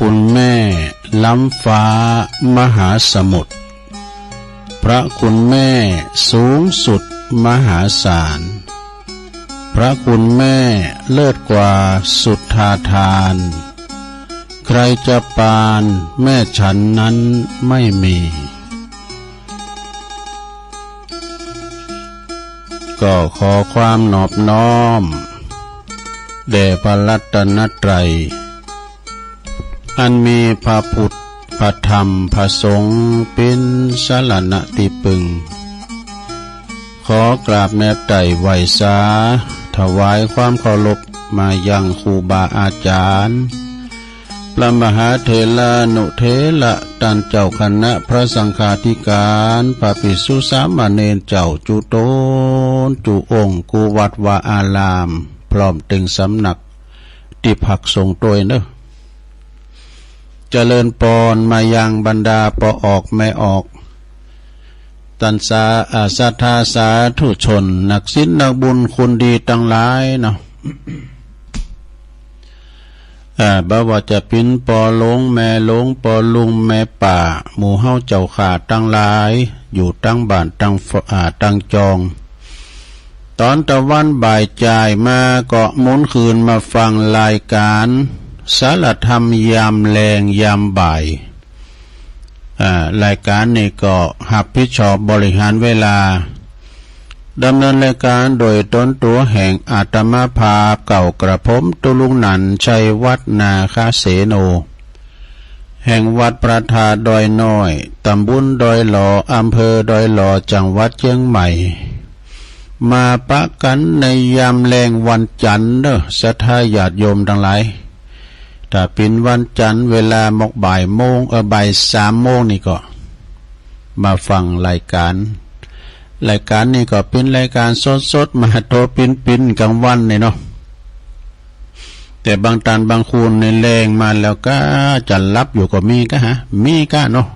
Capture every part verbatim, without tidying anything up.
คุณแม่ล้ำฟ้ามหาสมุทร พระคุณแม่สูงสุดมหาศาล พระคุณแม่เลิศกว่าสุทธาทาน ใครจะปานแม่ฉันนั้นไม่มี ก็ขอความนอบน้อมแด่พระรัตนตรัย อันมีพระพุทธ พระธรรม พระสงฆ์เป๋นสรณะตี้ปึง ขอกราบแนบไต่ไหว้สา ถวายความเคารพมายังครูบาอาจารย์ พระมหาเถรานุเถระ ต้านเจ้าคณะพระสังฆาธิการ พระภิกษุสามเณรเจ้าจุ๊ต๋นจุ๊องค์ กู้วัดวาอาราม พร้อมเต็งสำนัก ตี้พักสงฆ์ตวยเนาะ เจริญปอนมายังบรรดาป้อออกแม่ออก ต้านสา อ่า ศรัทธาสาธุชน นักศีลนักบุญคุณดีตังหลายเนาะ อ่า บ่ว่าจะเป๋นป้อหลวงแม่หลวง ป้อลุงแม่ป้า หมู่เฮาเจ้าข้าตังหลาย อยู่ตังบ้านตัง อ่า ตังจอง ต๋อนตะวันบ่ายจ่ายมาก็หมุนคืนมาฟังรายการสารธรรมยามแลงยามบ่าย อ่า รายการนี้ก็ฮับผิดชอบบริหารเวลา ดำเนินรายการโดยต๋นตั๋วแห่งอาตมาภาพเก่ากระผม ตุ๊ลุงหนันท์ ชัยวัฒน์ นาคเสโน แห่งวัดพระธาตุดอยน้อย ตำบลดอยหล่อ อำเภอดอยหล่อ จังหวัดเจียงใหม่ มาปะกั๋นในยามแลงวันจันทร์เนาะ ศรัทธาญาติโยมตังหลาย ถ้าเป๋นวันจันทร์เวลาหมกบ่ายโมง เออ บ่ายสามโมงนี่ก็มาฟังรายการ รายการนี้ก็เป๋นรายการสดๆ มาโตปิ๊นๆ กลางวันนี่เนาะ แต่บางต้านบางคนนี่แลงมาแล้วก็จะหลับอยู่ก็มีก้าฮะ มีก้าเนาะ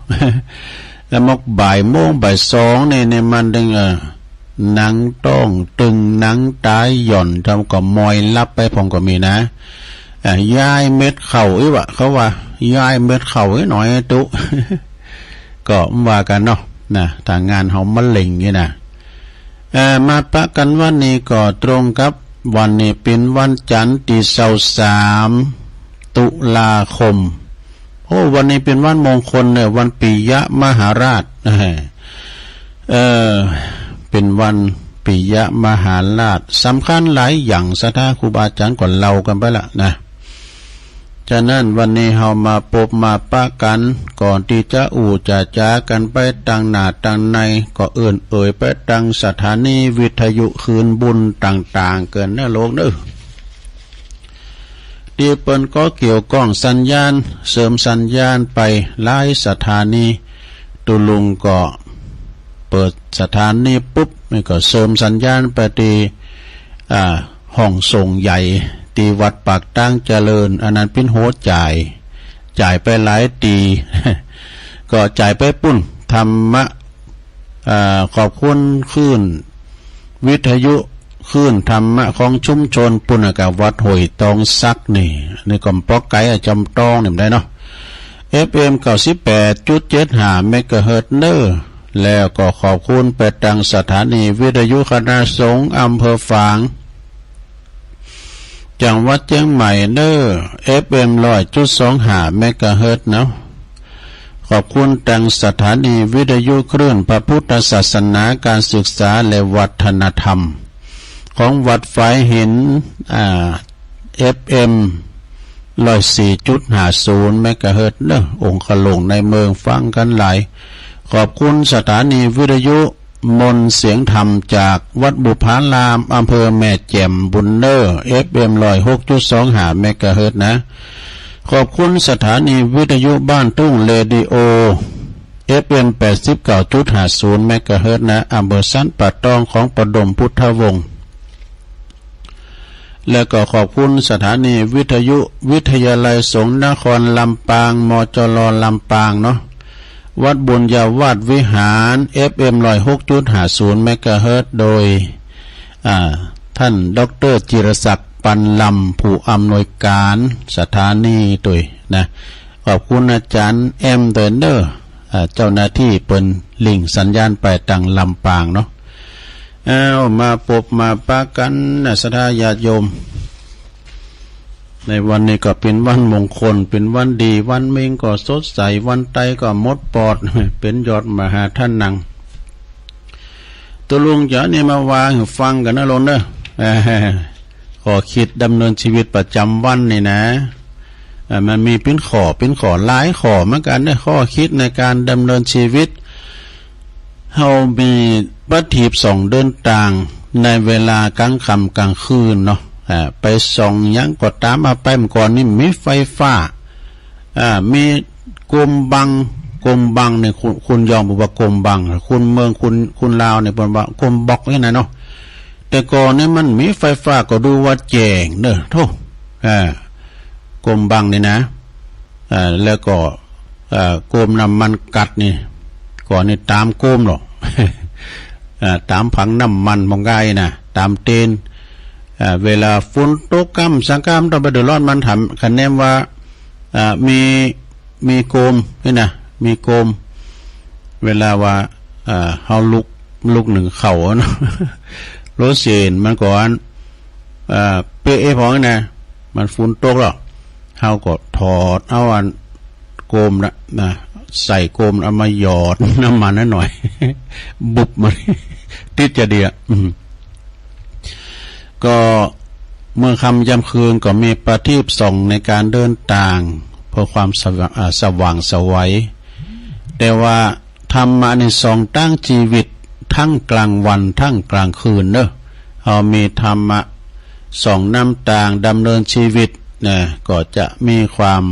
แล้วหมกบ่ายโมงบ่ายสองนี่ นี่มันตึง เออ หนังต๊องตึง หนังต๋าหย่อน ทำก็มอยหลับไปพ่องก็มีนะ อ่ะ ย้ายเม็ดข้าวอี้วะ เขาว่า ย้ายเม็ดข้าวอี้หน่อยตุ๊ ก็ว่ากั๋นเนาะ นะ ถ้างานเฮามาเล็งนี่นะ เอ่อ มาปะกั๋นวันนี้ก็ตรงกับวันนี้เป๋นวันจันทร์ตี้ซาวสาม ตุลาคม โอ้ วันนี้เป๋นวันมงคลเนี่ย วันปิยมหาราช เออ เป๋นวันปิยมหาราช สำคัญหลายอย่าง ศรัทธาครูบาอาจ๋ารย์ก็เล่ากั๋นไปละนะ ฉะนั้นวันนี้เฮามาปบมาปะกั๋น ก่อนตี้จะอู้จะจ๋ากั๋นไปตังหน้าตังใน ก็เอิ้นเอ่ยไปตังสถานีวิทยุคืนบุญต่างๆ เกินเน้อลูกเน้อ ตี้เปิ้นก็เกี่ยวก้องสัญญาณ เสริมสัญญาณไปหลายสถานี ตุ๊ลุงก็เปิดสถานีปุ๊บ นี่ก็เสริมสัญญาณไปตี้ อ่า ห้องส่งใหญ่ตี้วัดปากตางเจริญ อันนั้นเป๋นหัวจ่าย จ่ายไปหลายตี้ ก็จ่ายไปปุ้น ธรรมะ อ่า ขอบคุณคลื่นวิทยุ คลื่นธรรมะของชุมชนปุ้น กับวัดห้วยตองสักนี่ นี่ก็บ่ไกลอะ จอมตองนี่บ่ได้เนาะ เอฟเอ็ม เก้าสิบแปดจุดเจ็ดห้า เมกะเฮิรตซ์เน้อ แล้วก็ขอบคุณไปตังสถานีวิทยุคณะสงฆ์อำเภอฝาง จังหวัดเจียงใหม่เน้อ เอฟเอ็ม ร้อยจุดสองห้า เมกะเฮิรตซ์เนาะ ขอบคุณตังสถานีวิทยุคลื่นพระพุทธศาสนา การศึกษาและวัฒนธรรม ของวัดฝายหิน อ่า เอฟเอ็ม ร้อยสี่จุดห้าศูนย์ เมกะเฮิรตซ์เน้อ องค์ขะหลงในเมืองฟังกั๋นหลาย ขอบคุณสถานีวิทยุ มนต์เสียงธรรมจากวัดบุพาราม อำเภอแม่แจ่มปุ้นเน้อ เอฟเอ็ม ร้อยหกจุดสองห้า เมกะเฮิรตซ์นะ ขอบคุณสถานีวิทยุบ้านทุ่งเรดิโอ เอฟเอ็ม แปดสิบเก้าจุดห้าศูนย์ เมกะเฮิรตซ์นะ อำเภอสันป่าตอง ของประดมพุทธวงศ์ และก็ขอบคุณสถานีวิทยุวิทยาลัยสงฆ์นครลำปาง มจร ลำปางเนาะ วัดบุญญาวาสวิหาร เอฟเอ็ม ร้อยหกจุดห้าศูนย์ เมกะเฮิรตซ์ โดย อ่า ท่านด็อกเตอร์จิรศักดิ์ ปันลำ ผู้อำนวยการสถานีตวยนะ ขอบคุณอาจ๋ารย์แอมด้วยเน่อ อ่า เจ้าหน้าตี้เปิ้นลิงก์สัญญาณไปตางลำปางเนาะ อ้าว มาปบมาปะกั๋นนะ ศรัทธาญาติโยม ในวันนี้ก็เป๋นวันมงคล เป๋นวันดี วันเม็งก็สดใส วันไตก็หมดปอด เป๋นยอดมหาธนัง ตกลงจะเอาอันนี้มาว่าหื้อฟังกั๋นนะโลนเน่อ ข้อคิดดำเนินชีวิตประจ๋ำวันนี่นะ อ่า มันมีเป๋นข้อ เป๋นข้อ หลายข้อเหมือนกั๋นเน่อ ข้อคิดในก๋านดำเนินชีวิต เฮามีประทีปส่องเดินตางในเวลากลางค่ำกลางคืนเนาะ อ่า ไปส่องหยังก็ต๋าม อ่า ไปเมื่อก่อนนี่มีไฟฟ้า อ่า มีโกมบัง โกมบังนี่ คน คนยองบอกว่าโกมบัง คนเมือง คน คนลาวนี่เปิ้นว่าโกมบอกนี่นะเนาะ แต่ก่อนนี่มันมีไฟฟ้าก็ดูว่าแจ้งเน่อ โธ่ อ่า โกมบังนี่นะ อ่า แล้วก็ อ่า โกมน้ำมันกั๊สนี่ ก่อนนี่ต๋ามโกมเนาะ อ่า ต๋ามผังน้ำมันบ่ง่ายนะ ต๋ามเตน อ่า เวลาฝนตกกำสังกำต้องไปเดือดร้อนมัน ถามคะแนนว่า อ่า มี มีโกมนี่นะ มีโกม เวลาว่า อ่า เฮาลุก ลุกนึ่งข้าวเนาะ โลเซนมันก่อน อ่า เป๊ะไอ้พองนี่นะ มันฝนตกแล้ว เฮาก็ถอดเอาอันโกมนะ นะ ใส่โกม เอามาหยอดน้ำมันหน่อย บุบมัน ติดจะเดีย อืม ก็เมื่อค่ำยามคืนก็มีประทีปส่องในก๋านเดินตาง เพื่อความสว่าง อ่า สว่างไสว แต่ว่าธรรมะนี่ส่องตั้งชีวิต ตึงกลางวันตึงกลางคืนเนาะ เฮามีธรรมะส่องนำตางดำเนินชีวิตนะ ก็จะมีความ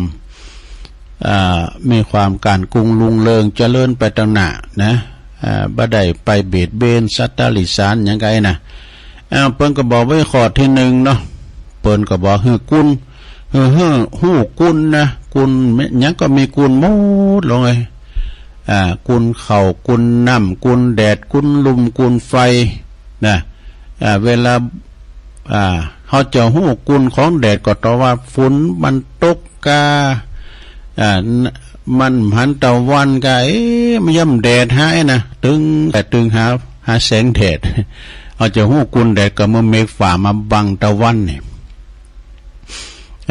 อ่า มีความก้านกุ้งรุ่งเรืองเจริญไปตางหน้านะ อ่า บ่ได้ไปเบียดเบียนสัตว์เดรัจฉานหยังใดนะ อ้าว เปิ้นก็บอกไว้ข้อตี้นึ่งเนาะ เปิ้นก็บอกหื้อกุน หื้อ หื้อฮู้กุนนะ กุนหยังก็มีกุนหมดลงเลย อ่า กุนข้าว กุนน้ำ กุนแดด กุนลม กุนไฟนะ อ่า เวลา อ่า เฮาจะฮู้กุนของแดดก็ต่อว่าฝนมันตกกา อ่า มันหันตะวันกา เอ๊ะ มันย่ำแดดหายนะ ตึง แต่ตึงหา หาแสงแดด เฮาจะฮู้กุนแดดก็เมื่อเมฆฝามาบังตะวันนี่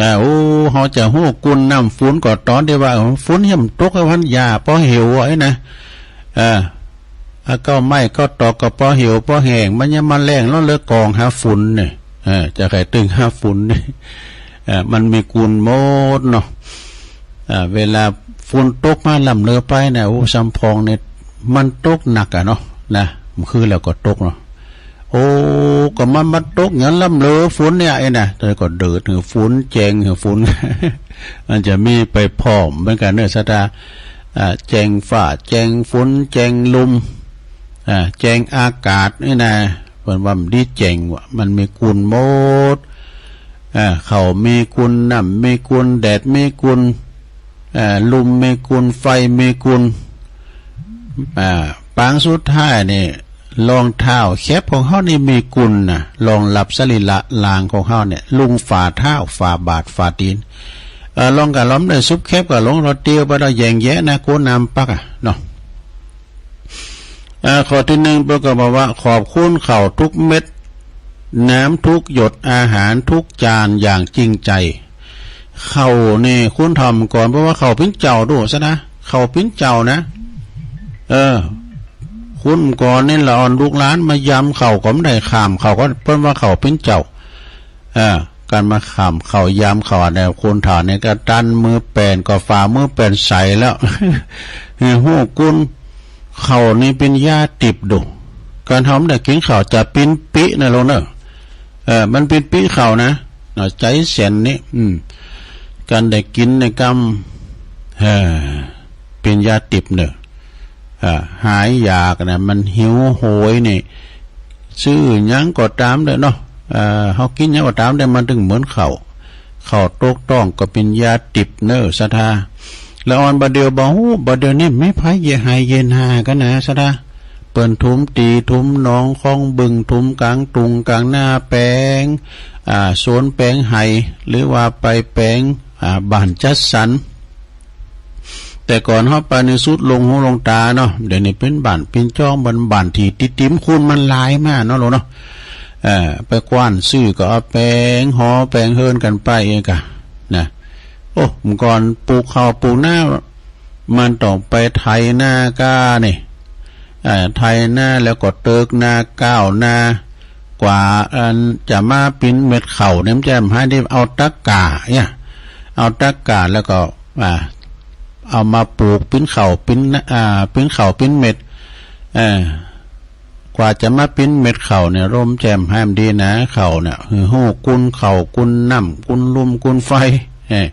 อ่า โอ้ เฮาจะฮู้กุนน้ำฝนก็ต๋อนตี้ว่า เออ ฝนย่ำตก วันหญ้าปอเหี่ยวไอ้นะ เออ อ่า เก๊าไม้เก๊าตอกก็ปอเหี่ยวปอแห้ง มันยังมาแล้งแล้วเลิกกองหาฝนนี่ เออ จะใค่ตึงหาฝนนี่ เออ มันมีกุนหมดเนาะ เออ เวลาฝนตกมาล่ำเลือไปนะ โอ้ สำปองนี่ มันตกหนักอะเนาะ นะ มันคือแล้วก็ตกเนาะ โอ้ ก็มันมาตกหยังล่ำเลือฝนเนี่ย ไอ้นะ แต่ก็เดิดหื้อฝน แจ้งหื้อฝน มันจะมีไปพร้อมเหมือนกั๋นเนาะ ศรัทธา อ่า แจ้งฟ้า แจ้งฝน แจ้งลม อ่า แจ้งอากาศนี่นะ เปิ้นว่ามันดีแจ้งว่า มันมีกุนหมด อ่า ข้าวมีกุน น้ำมีกุน แดดมีกุน อ่า ลมมีกุน ไฟมีกุน อ่า ปางสุดท้ายนี่ รองเท้าแข็บของเฮานี่มีกุนนะ รองรับสรีระร่างของเฮาเนี่ย ลุงฝ่าเท้า ฝ่าบาท ฝ่าตี๋น เอ่อ รองกะลอมได้สุบแข็บกะลงรถเตียวไป เฮาแย่งแยะนะ กั๋วน้ำปักอะเนาะ อ่า ข้อตี้นึ่งเปิ้นก็บอกว่า ขอบคุณข้าวทุกเม็ด น้ำทุกหยด อาหารทุกจานอย่างจริงใจ ข้าวนี่คุณธรรมก่อน เพราะว่าข้าวเป๋นเจ้าดูซะนะ ข้าวเป๋นเจ้านะ เออ คุณก่อนนี่ละอ่อนลูกหลานมายามข้าวก็บ่ได้ข้าม ข้าวก็เปิ้นว่าข้าวเป๋นเจ้า เออ ก๋านมาข้ามข้าวยามข้าวเนี่ย คนเฒ่าเนี่ยก็ดันมือแป้น ก็ฝ่ามือแป้นใสแล้ว ฮู้กุน ข้าวนี่เป๋นยาติบดู ก๋านเฮาบ่ได้กิ๋นข้าวจะปิ๊นปิ๊นะโลนเน่อ เออ มันปิ๊นปิ๊ข้าวนะ เนาะ ใจ๋แสนนี่ อืม ก๋านได้กิ๋นในกำ เออ เป๋นยาติบเน่อ อ่า หายอยากนะ มันหิวโหยนี่ ซื้อหยังก็ต๋ามเต๊อะเนาะ เอ่อ เฮากิ๋นหยังก็ต๋ามเต๊อะ มันตึงเหมือนข้าว ข้าวตกต๊องก็เป๋นยาติบเน่อ ศรัทธา ละอ่อนบ่าเดี่ยวบ่ฮู้ บ่าเดี่ยวนี้มีไผเยียะไฮ่เยียะนากั๋นนะ ศรัทธา เปิ้นถมตี๋ ถมหนอง คองบึง ถมก๋างตุง ก๋างนา แป๋ง อ่า สวนแป๋งไฮ่ หรือว่าไปแป๋ง อ่า บ้านจัดสรร แต่ก่อนเฮาไปนี่สุดลงหูลงต๋าเนาะ เดี๋ยวนี้เป๋นบ้านเป๋นจ้อง บ้าน บ้านตี้ติดริมคูนมันหลายมาเนาะลูกเนาะ เออ ไปกว้านซื้อก็เอาแป๋งหอแป๋งเฮือนกั๋นไปเองก่ะ นะ โอ้ เมื่อก่อนปลูกข้าวปลูกนา มันต้องไปไถนาก้านี่ เอ่อ ไถนาแล้วก็เติกนาก้าวนา กว่าอันจะมาปิ้นเม็ดข้าวเนี่ย มันจะหาได้เอาตะกร้าเนี่ย เอาตะกร้าแล้วก็ อ่า เอามาปลูกปิ้นข้าวปิ้นนา อ่า ปิ้นข้าวปิ้นเม็ด เออ กว่าจะมาปิ้นเม็ดข้าวเนี่ย ลมแจ่มแฮมดีนะ ข้าวเนี่ย หื้อฮู้กุนข้าวกุนน้ำกุนลมกุนไฟ เออ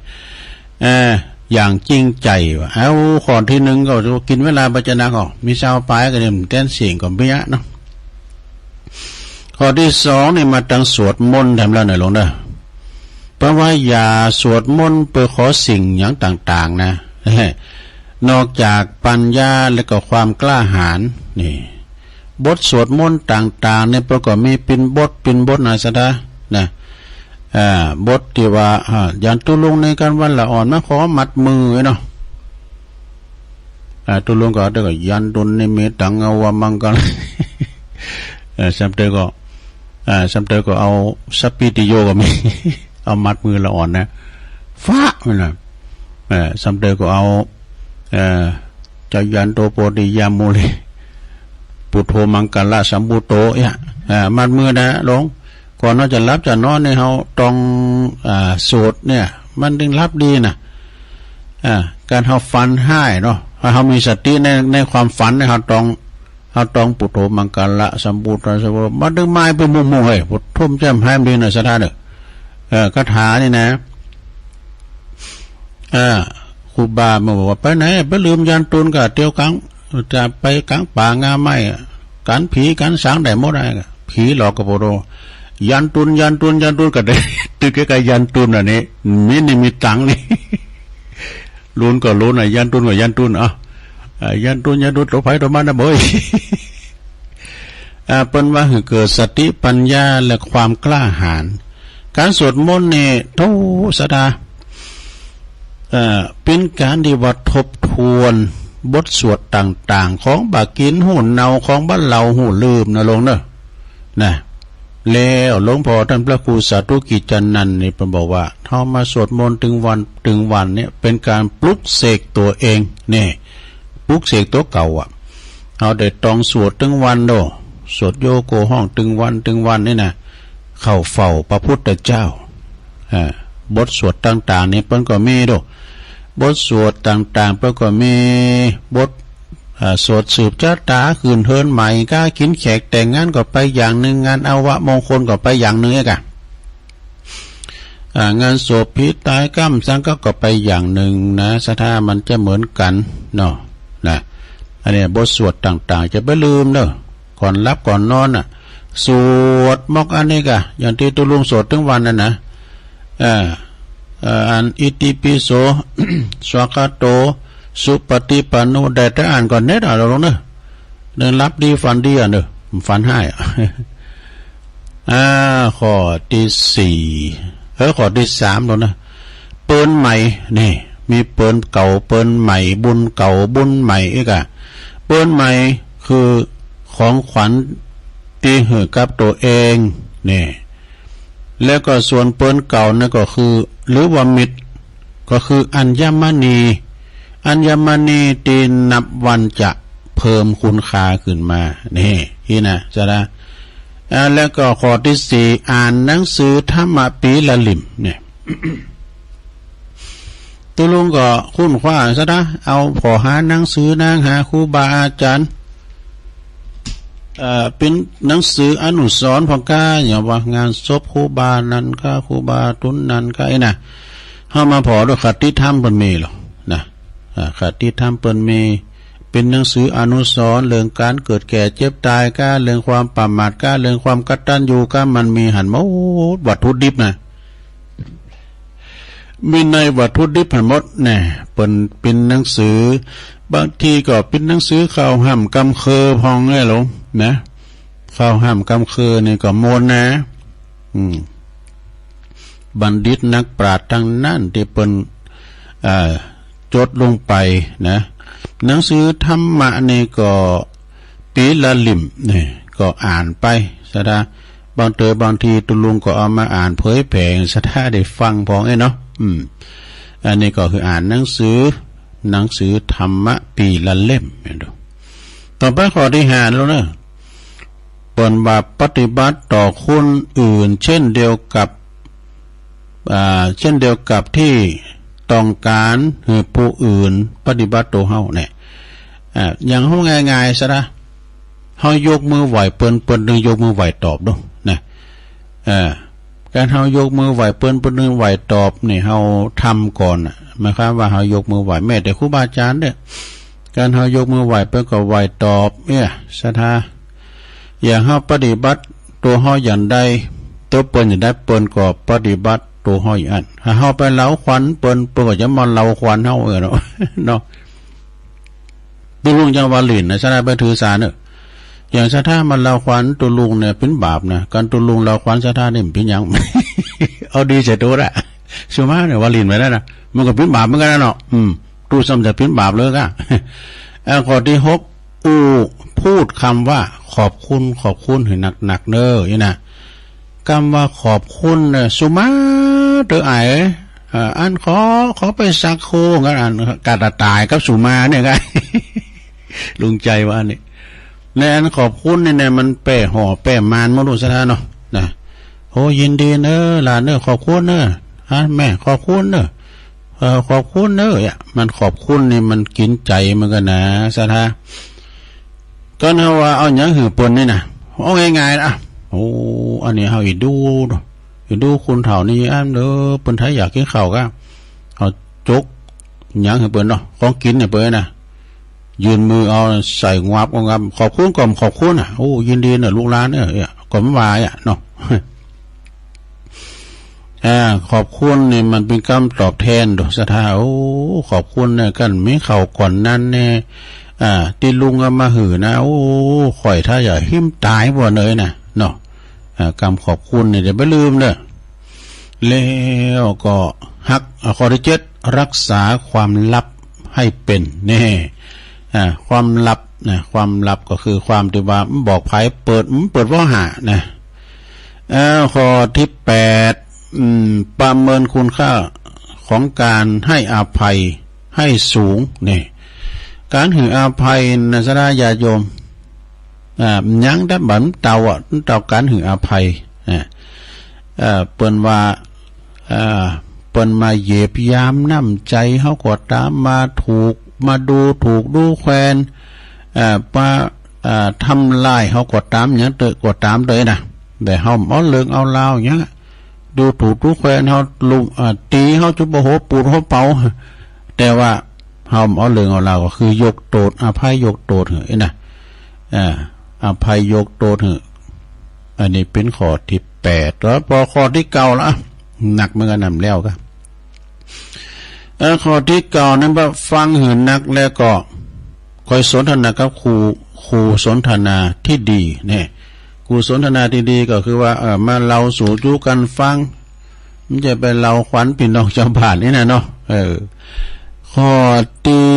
เออ อย่างจริงใจ๋ว่ะ เอา ข้อตี้นึ่งก็กิ๋นเวลาบ่จะนักออก มีซาวปายก็เนี่ย แต้นเสียงก็เบี้ยเนาะ ข้อตี้สองนี่มาตังสวดมนต์แถมแล้วหน่อยลงเด้อ เพราะว่าอย่าสวดมนต์เปื้อขอสิ่งหยังต่างๆ นะ นอกจากปัญญาและก็ความกล้าหาญ นี่ บทสวดมนต์ต่างๆ เนี่ย เปิ้นก็มีปิ้นบท ปิ้นบทนะศรัทธา นะ อ่า บทตี้ว่า อ่า ยันตุลุงในการวันละอ่อน มาขอมัดมือเนาะ อ่า ตุลุงก็เอาแต่ก็ ยันตุนิมิตตัง อาวามังกัง เออ ซ้ำเตยก็ อ่า ซ้ำเตยก็เอาสัพพิติโยก็มี เอามัดมือละอ่อนนะ ฟ้ามันนะ เออ ซ้ำเตยก็เอา เออ จายันโตโพธิยามูเล ปุตโธมังคละสัมภุโต เนี่ย เออ มัดมือนะลง ก่อนเฮาจะหลับจะนอนเนี่ย เฮาต้อง อ่า สวดเนี่ย มันจึงหลับดีนะ อ่า การเฮาฝันฮ้ายเนาะ เฮามีสติใน ในความฝันเนี่ย เฮาต้อง เฮาต้องปุตโธมังคละสัมภุโต มันจึงมาเปื้อมุ่งๆ เฮ้ย ปุตโธแจ่มแฮมดีนะศรัทธาเน่อ เออ คาถานี่นะ อ่า ครูบามาบอกว่า ไปไหน ไปลืมยันตุนก่ะ เตียวกลาง จะไปกลางป่างาไม้ กั๋นผีกั๋นสางได้หมดอะ ผีหลอกก็บ่ฮู้ ยันตุน ยันตุน ยันตุนก็ได้ ตึกใก้ๆ ยันตุนอันนี้ มีนิมิตตังนี่ ลุนก็ลุนอะ ยันตุนก็ยันตุน เอ้า อ่า ยันตุน ยันตุน ตั๋วใผตั๋วมันนะเบ้ย อ่า เปิ้นว่าหื้อเกิดสติปัญญาและความกล้าหาญ การสวดมนต์นี่ โธ่ ศรัทธา เอ่อ เป๋นการตี้ว่าทบทวนบทสวดต่างๆ ของบ่ากิ๋นฮู้เนา ของบ่าเหลาฮู้ลืมนะลงเน่อ นะ แล้วหลวงพ่อต้านพระครูสาธุกิจจานันท์นี่ เปิ้นบอกว่า เฮามาสวดมนต์ตึงวันตึงวันเนี่ย เป๋นการปลุกเสกตั๋วเอง นี่ ปลุกเสกตั๋วเก่าอะ เฮาได้ต้องสวดตึงวันโด สวดโยโกห้องตึงวันตึงวันนี่นะ เข้าเฝ้าพระพุทธเจ้า อ่า บทสวดต่างๆ นี่เปิ้นก็มีโด บทสวดต่างๆ เปิ้นก็มี บท อ่า สวดสืบจะต๋า ขึ้นเฮือนใหม่ ก้ากิ๋นแขก แต่งงานก็ไปอย่างนึ่ง งานอาวะมงคลก็ไปอย่างนึ่งเอกอะ อ่า งานศพผีต๋ายก้ำสังก็ ก็ไปอย่างนึ่งนะ ศรัทธา มันจะเหมือนกั๋นเนาะ นะ อันนี้บทสวดต่างๆ จะบ่าลืมเน่อ ก่อนหลับก่อนนอนน่ะ สวดมอกอันนี้ก่ะ อย่างตี้ตุ๊ลุงสวดตึงวันนั่นนะ เออ เออ อันอิติปิโส สวากขาโต สุปฏิปันโน ได้แต่อ่านก่อนเน็ตอ่ะ ลงเน่อ เน่อ หลับดีฝันดีอ่ะเน่อ ฝันฮ้ายอ่ะ อ่า ข้อตี้สี่ เออ ข้อตี้สามลงเน่อ เปิลใหม่ นี่ มีเปิลเก่าเปิลใหม่ บุญเก่าบุญใหม่เอกอะ เปิลใหม่คือของขวัญตี้หื้อกับตั๋วเอง นี่ แล้วก็ส่วนเปิลเก่านั่นก็คือ หรือว่ามิตร ก็คืออัญมณี อัญมณีตี้นับวันจะเพิ่มคุณค่าขึ้นมา นี่ นี่นะ ศรัทธา อ่า แล้วก็ข้อตี้สี่ อ่านหนังสือธรรมปีละเล่ม เนี่ย ตุ๊ลุงก็คุ้นคว้าศรัทธา เอาผ่อหาหนังสือหนัง หาครูบาอาจ๋ารย์ เอ่อ เป๋นหนังสืออนุสรณ์พ่องก้า อย่างว่างานศพครูบานั้นก้า ครูบาตุ๊นนั้นก้า อี้นะ เฮามาผ่อดู คติธรรมเปิ้นมีลอนะ อ่า คติธรรมเปิ้นมี เป๋นหนังสืออนุสรณ์ เรื่องก๋านเกิดแก่เจ็บต๋ายก้า เรื่องความประมาทก้า เรื่องความกตัญญูก้า มันมีหันหมด วัตถุดิบนะ มีในวัตถุดิบหันหมดแน่ เปิ้นเป๋นหนังสือ บางทีก็เป๋นหนังสือข่าวฮ่ำกำเคิงพ่องไงลงนะ ข่าวฮ่ำกำเคิงนี่ก็มวลนะ อืม บัณฑิตนักปราชญ์ตังนั้นตี้เปิ้น เอ่อ จดลงไปนะ หนังสือธรรมะนี่ก็ปี๋ละเล่มนี่ ก็อ่านไป ศรัทธา บางเต๋อบางทีตุ๊ลุงก็เอามาอ่านเผยแผ่ ศรัทธาได้ฟังพ่องเอ้ยเนาะ อืม อันนี้ก็คืออ่านหนังสือ หนังสือธรรมะปี๋ละเล่ม เห็นดู ต่อไปข้อตี้ห้าแล้วเนาะ เปิ้นว่าปฏิบัติต่อคนอื่นเช่นเดียวกับ อ่า เช่นเดียวกับตี้ต้องก๋านหื้อผู้อื่นปฏิบัติตั๋วเฮาเนี่ย อ่า อย่างเฮาง่ายๆ ศรัทธา เฮายกมือไหว้เปิ้น เปิ้นตึงยกมือไหว้ตอบดูนะ เออ ก๋านเฮายกมือไหว้เปิ้น เปิ้นตึงไหว้ตอบนี่ เฮาทำก่อนน่ะ หมายความว่าเฮายกมือไหว้ แม้แต่ครูบาอาจ๋ารย์เนี่ย ก๋านเฮายกมือไหว้เปิ้นก็ไหว้ตอบเนี่ย ศรัทธา อย่างเฮาปฏิบัติตั๋วเฮาอย่างใด ตั๋วเปิ้นอย่างใด เปิ้นก็ปฏิบัติตั๋วเฮาอย่างอั้น ถ้าเฮาไปเลาขวัญเปิ้น เปิ้นก็จะมาเลาขวัญเฮา เออ เนาะ เนาะ ตุ๊ลุงจะว่าหลิ้นนะ ศรัทธาไปถือสาเนอะ อย่างศรัทธามาเลาขวัญตุ๊ลุงเนี่ยเป๋นบาปนะ ก๋านตุ๊ลุงเลาขวัญศรัทธานี่มันเป๋นหยัง เอาดีใส่ตั๋วละ สุมาเนี่ยว่าหลิ้นไปแล้วนะ มันก็เป๋นบาปเหมือนกั๋นนะเนาะ อืม ตุ๊ซ้ำจะเป๋นบาปเลยก้า เอ่อ ข้อตี้หก อู้ พูดกำว่าขอบคุณ ขอบคุณหื้อหนักๆ เน่อ นี่นะ กำว่าขอบคุณเนี่ย สุมาเต๋ออ้าย เอ่อ อันขอ ขอไปสักครู๋ กั๋นอัน ก๋าต๋ายกับสุมาเนี่ยก้า ลุงใจ๋ว่านี่ ในอันขอบคุณนี่เนี่ย มันแป้ห่อแป้มานบ่ฮู้ศรัทธาเนาะ นะ โอ้ ยินดีเน่อหลานเน่อ ขอบคุณเน่อ ฮะ แม่ ขอบคุณเน่อ เอ่อ ขอบคุณเน่อ เนี่ย มันขอบคุณนี่มันกิ๋นใจ๋เหมือนกั๋นนะ ศรัทธา ก็เอาว่าเอาหยังหื้อเปิ้นนี่นะ เอาง่ายๆ นะ โอ้ อันนี้เฮาอินดู อินดูคนเฒ่านี่ อันเด้อ เปิ้นถ้าอยากกิ๋นข้าวก็ เอาจกหยังหื้อเปิ้นเนาะ ของกิ๋นเนี่ยเปิ้นนะ ยื่นมือเอาใส่งับ เอางับ ขอบคุณก็ขอบคุณน่ะ โอ้ ยินดีน่ะลูกหลานเอ้ย ก็บ่ว่าอะเนาะ อ่า ขอบคุณนี่มันเป๋นกำตอบแตนโดยศรัทธา โอ้ ขอบคุณเนี่ย คันมีข้าวก่อนนั้นเนี่ย อ่า ตี้ลุงเอามาหื้อนะ โอ้ ข้อยถ้าอยากหิ้มต๋ายบ่เนยนะ เนาะ อ่า กำขอบคุณเนี่ยอย่าไปลืมเด้อ แล้วก็ฮัก อ่า ข้อตี้เจ็ด รักษาความลับให้เป๋น นี่ อ่า ความลับนะ ความลับก็คือความตี้ว่าบ่บอกใผ เปิด เปิดบ่หานะ เอ่อ ข้อตี้แปด อืม ประเมินคุณค่าของการให้อภัยให้สูง นี่ ก๋านหื้ออภัยนะศรัทธาญาติโยม อ่า ยังได้บ่เต้าอะ เต้าก๋านหื้ออภัย อ่า เอ่อ เปิ้นว่า อ่า เปิ้นมาเหยียบหยามน้ำใจ๋เฮาก็ต๋าม มาถูก มาดูถูกดูแควน อ่า มา อ่า ทำลายเฮาก็ต๋าม หยังเต๊อะก็ต๋ามเต๊อะนะ แต่เฮาบ่เอาเรื่องเอาราวหยัง ดูถูกดูแควนเฮา ลุม อ่า ตี๋เฮาจุบหัวปูดหัวเปา แต่ว่าเฮาบ่เอาเรื่องเอาราว ก็คือยกโต้ษ อภัยยกโต้ษหื้อนะ อ่า อภัยยกโต้ษหื้อ อันนี้เป๋นข้อตี้แปด แล้วปอข้อตี้เก้าละ หนักเหมือนกั๋นนำแล้วก็ เอ่อ ข้อตี้เก้านั้นว่าฟังหื้อหนักแล้วก็ค่อยสนทนากับคู่ คู่สนทนาตี้ดี เนี่ย คู่สนทนาตี้ดีก็คือว่า เอ่อ มาเล่าสู่จู๋กั๋นฟัง บ่ใจ้ไปเล่าขวัญปี้น้องจาวบ้านนี่นะเนาะ เออ ข้อตี้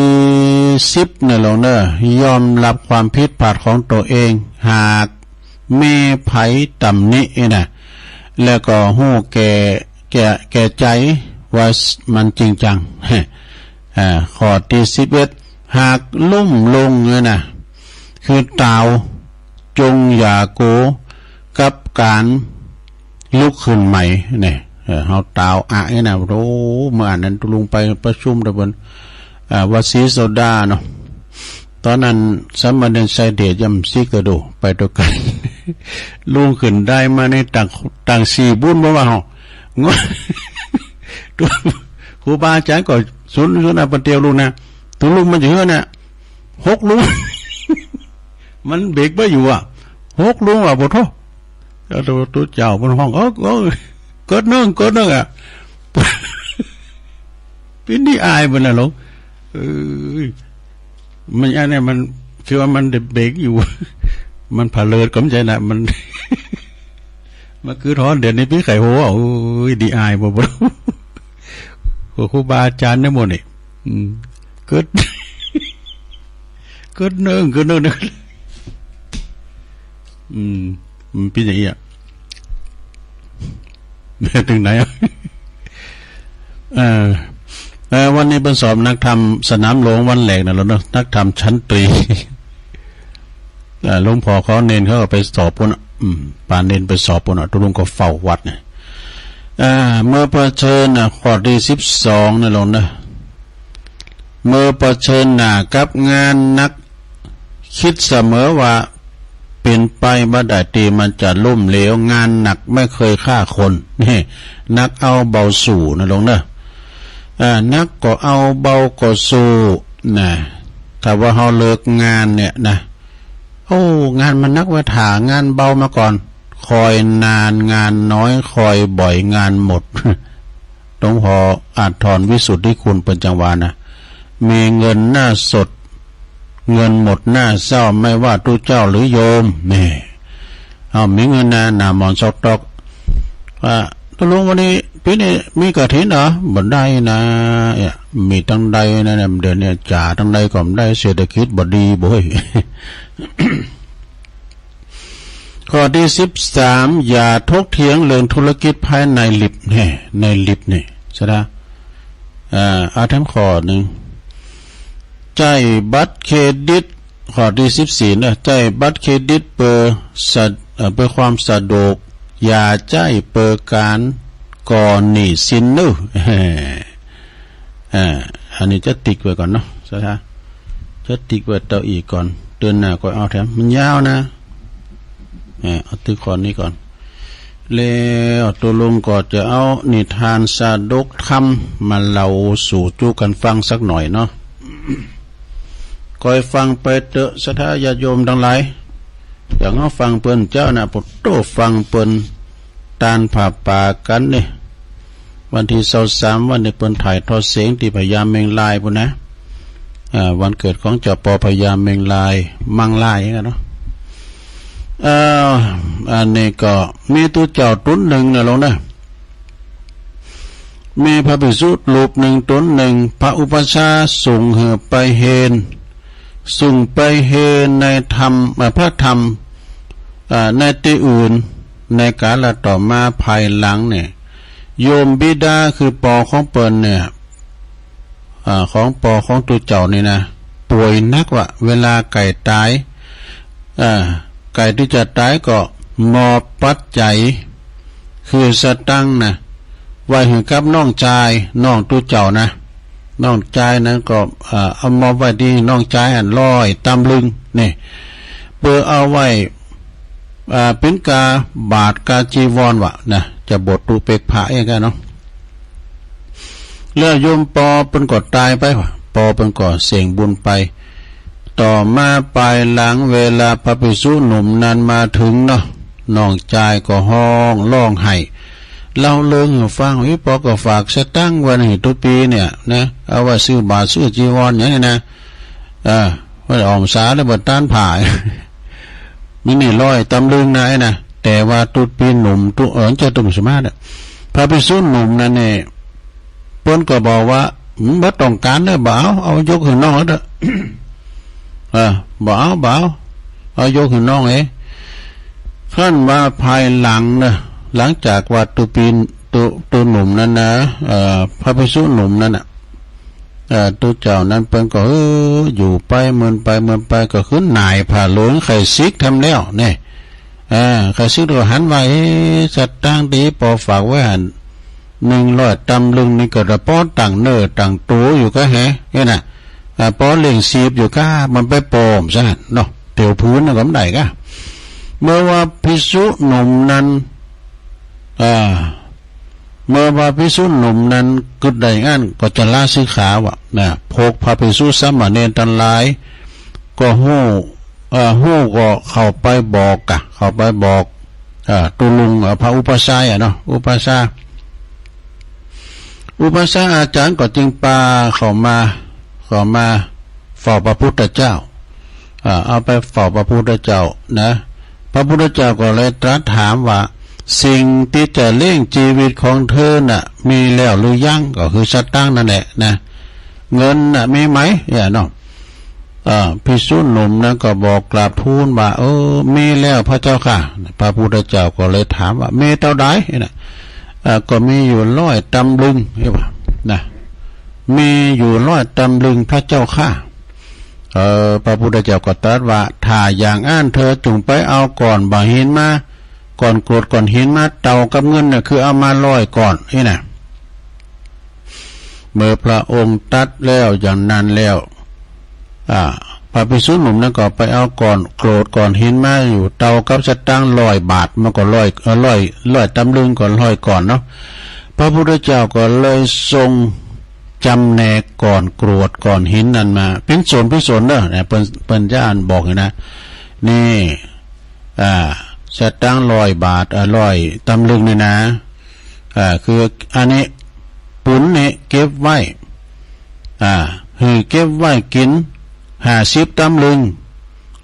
สิบเนี่ยลองเน่อ ยอมรับความผิดพลาดของตั๋วเอง หากมีใผต๋ำหนินี่นะ แล้วก็ฮู้แก่ แก่ แก่ใจ๋ว่ามันจริงจัง อ่า ข้อตี้สิบเอ็ด หากล้มลงเนี่ยนะ คือตาว จงอย่ากั๋วกับก๋านลุกขึ้นใหม่ เนี่ย เออ เฮาตาวอะนี่นะ โอ้ เมื่ออันนั้นตุ๊ลุงไปประชุมตะบน อ่า วัดศรีโสดาเนาะ ต๋อนนั้นสามเณรชัยเดชย่ำซิกตะดู ไปตวยกั๋น ลุกขึ้นได้มาในต่าง ต่างสี่บุญบ่ว่าเฮา ครูบาอาจ๋ารย์ก็สุน สุนเอาเปิ้นเตียวลุกนะ ตุ๊ลุงมันจะเฮือนะ หกลุก มันเบรกบ่อยู่อะ หกลุกอะ โอ้โธ่ แล้วตุ๊เจ้าเปิ้นฮ้อง เออ เออ เกิดเนิ่ง เกิดเนิ่งอะ เป๋นตี้อายเปิ้นน่ะหลวง เออ มันอันนี้มัน คือว่ามันเบรกอยู่ มันผะเลิดก็บ่ใจ้นะ มัน มันคือถอนเดี๋ยวนี้ปี้ไข่โห โอ้ย ตี้อายบ่ บ่ ครูบาอาจ๋ารย์เนี่ยหมดนี่ อืม กึ๊ด กึ๊ดนึ่ง กึ๊ดนึ่ง นึ่ง อืม มันเป๋นอย่างอี้อะ เถิงไหนอะ เออ เออ วันนี้เปิ้นสอบนักธรรมสนามหลวงวันแรกนะลูกเนาะ นักธรรมชั้นตรี เอ่อ หลวงพ่อเขาเณรเขาก็ไปสอบปู๊นน่ะ อืม ปาเณรไปสอบปู๊นน่ะ ตุ๊ลุงก็เฝ้าวัดเนี่ย อ่า เมื่อเผชิญน่ะ ข้อตี้สิบสองนะลูกนะ เมื่อเผชิญหน้ากับงานหนัก กึ๊ดเสมอว่าเป๋นไปบ่ได้ตี้มันจะล้มเหลว งานหนักไม่เคยฆ่าคน นี่ หนักเอาเบาสู้นะลูกเนาะ อ่า หนักก็เอาเบาก็สู้นะ ถ้าว่าเฮาเลิกงานเนี่ยนะ โอ้ งานมันหนักไว้ย ถ้างานเบามาก่อน คอยนานงานน้อย คอยบ่อยงานหมด หลวงพ่ออาจถอนวิสุทธิคุณเปิ้นจังว่านะ มีเงินหน้าสด เงินหมดหน้าเศร้า ไม่ว่าตุ๊เจ้าหรือโยม นี่ เอา มีเงินหน้า หน้าหมอนซอกตอก ว่า ตุ๊ลุง วันนี้ ปี๋นี้มีกฐินเหรอ บ่ได้นะ เนี่ย มีตังใดนะเนี่ย เดี๋ยวนี้จ๋าตังใดก็บ่ได้ เศรษฐกิจบ่ดีโบ้ย ข้อตี้สิบสาม อย่าถกเถียงเรื่องธุรกิจภายในลิฟต์ แน่ ในลิฟต์นี่ ใจ้ละ อ่า เอาแถมข้อนึ่ง ใจ๊บัตรเครดิต ข้อตี้สิบสี่เนาะ ใจ๊บัตรเครดิตเปื้อสะ เอ่อ เปื้อความสะดวก อย่าใจ๊เปื้อก๋านก่อหนี้สินเนาะ อ่า อันนี้จะติ๊กไว้ก่อนเนาะ ใจ้ละ จะติ๊กไว้เต้าอี้ก่อน เตื้อหน้าก็เอาแถม มันยาวนะ เอ่อ เอาตึกข้อนี้ก่อน แล้วตุ๊ลุงก็จะเอานิทานสะดกธรรมมาเล่าสู่จุกั๋นฟังสักหน่อยเนาะ คอยฟังไปเต๊อะ ศรัทธาญาติโยมตังหลาย อย่างเฮาฟังเปิ้นเจ้านะ ปะโต้ ฟังเปิ้นตานผ้าป่ากั๋นนี่ วันตี้ซาวสาม วันนี้เปิ้นถ่ายทอดเสียงตี้พญาเมงรายปู๊นนะ อ่า วันเกิดของเจ้าปอพญาเมงราย มังรายกั๋นเนาะ เอ่อ อันนี้ก็มีตุ๊เจ้าตุ๊นนึ่งนะลูกนะ มีพระภิกษุรูปนึ่งตุ๊นนึ่ง พระอุปัชฌาย์ส่งหื้อไปเฮน ส่งไปเฮนในธรรม เอ่อ พระธรรม เอ่อ ในตี้อื่น ในกาละต่อมาภายหลังเนี่ย โยมบิดาคือปอของเปิ้นเนี่ย อ่า ของปอของตุ๊เจ้านี่นะ ป่วยหนักว่ะ เวลาใก้ต๋าย อ่า ใก้ตี้จะต๋ายก็มอบปัจจัย คือสตางค์นะ ไว้หื้อกับน้องจาย น้องตุ๊เจ้านะ น้องจายนั้นก็ อ่า เอามอบไว้ตี้น้องจายอันร้อยตำลึงนี่ เปื้อเอาไว้ อ่า เป๋นกาบาตรกาจีวรว่ะนะ จะบวชตุ๊เป๊กพระเองกั๋นเนาะ แล้วโยมปอเปิ้นก็ต๋ายไปว่ะ ปอเปิ้นก็เสี้ยงบุญไป ต่อมาภายหลังเวลาพระภิกษุหนุ่มนั้นมาเถิงเนาะ น้องจายก็ฮ้องฮ้องไห้ เล่าเรื่องหื้อฟัง อีปอก็ฝากสตางค์ไว้หื้อตุ๊ปี๋เนี่ยนะ เอาไว้ซื้อบาตรซื้อจีวรอย่างนี้นะ เออ ไว้อ่อมสาแล้วบ่ต้านผ่า มีนี่ร้อยตำลึงนะไอ้นะ แต่ว่าตุ๊ปี๋หนุ่มตุ๊ เออ เจ้าตุ๊สมาธิอะ พระภิกษุหนุ่มนั้นเนี่ย เปิ้นก็บอกว่า อืม บ่ต้องก๋านเน่อ บ่เอา เอายกหื้อน้องเต๊อะ เออ บ่เอา บ่เอา เอายกหื้อน้องเอง ครั้นว่าภายหลังเน่อ หลังจากว่าตุ๊ปี๋ ตุ๊ ตุ๊หนุ่มนั้นนะ เอ่อ พระภิกษุหนุ่มนั้นน่ะ เอ่อ ตุ๊เจ้านั้นเปิ้นก็ เออ อยู่ไปเมินไปเมินไปก็ขึ้นหน่ายผ่าหลวงไข่ซิกทำแล้วเนี่ย เออ ไข่ซิกก็หันว่า เอ๊ะ สตางค์ตี้ปอฝากไว้หั้น หนึ่งร้อยตำลึงนี่ก็จะปอตั้งเนื้อตั้งตั๋วอยู่ก้าแฮะ เนี่ยนะ อ่า ปอเลี้ยงชีพอยู่ก้า มันไปปอมซะเนาะ เตียวพื้นน่ะก็บ่ได้ก้า เมื่อว่าภิกษุหนุ่มนั้น อ่า เมื่อว่าภิกษุหนุ่มนั้นกึ๊ดได้อย่างนั้นก็จะลาสิกขาว่ะนะ พวกพระภิกษุสามเณรตังหลาย ก็ฮู้ เอ่อ ฮู้ก็เข้าไปบอกกะ เข้าไปบอก เอ่อ ตุ๊ลุง เอ่อ พระอุปัชฌาย์อะเนาะ อุปัชฌาย์ อุปัชฌาย์อาจ๋ารย์ก็จึงปาเข้ามา เข้ามาเฝ้าพระพุทธเจ้า อ่า เอาไปเฝ้าพระพุทธเจ้านะ พระพุทธเจ้าก็เลยตรัสถามว่า สิ่งตี้จะเลี้ยงจีวิตของเธอน่ะ มีแล้วหรือยัง ก็คือสตางค์นั่นแหละนะ เงินน่ะมีไหม เนี่ยเนาะ เอ่อ ภิกษุหนุ่มนั้นก็บอกกราบทูลว่า เออ มีแล้วพระเจ้าข้า พระพุทธเจ้าก็เลยถามว่า มีเต้าใดเนี่ย เอ่อ ก็มีอยู่ร้อยตำลึง เนี่ยว่านะ มีอยู่ร้อยตำลึงพระเจ้าข้า เออ พระพุทธเจ้าก็ตรัสว่า ถ้าอย่างอั้นเธอจงไปเอาก้อนบ่าหินมา ก้อนกรวดก้อนหินมาเต้ากับเงินน่ะ คือเอามาร้อยก้อน นี่นะ เมื่อพระองค์ตรัสแล้วอย่างนั้นแล้ว อ่า พระภิกษุหนุ่มนั้นก็ไปเอาก้อนกรวดก้อนหินมาอยู่ เต้ากับสตางค์ร้อยบาท มันก็ร้อย เอ่อ ร้อย ร้อยตำลึงก็ร้อยก้อนเนาะ พระพุทธเจ้าก็เลยทรงจำแนกก้อนกรวดก้อนหินนั้นมา เป๋นส่วนเป๋นส่วนเด้อ เนี่ย เปิ้น เปิ้นจะอ่านบอกอยู่นะ นี่ อ่า สตางค์ร้อยบาท อ่า ร้อยตำลึงนี่นะ อ่า คืออันนี้ ปุ๋นนี่เก็บไว้ อ่า หื้อเก็บไว้กิ๋น ห้าสิบตำลึง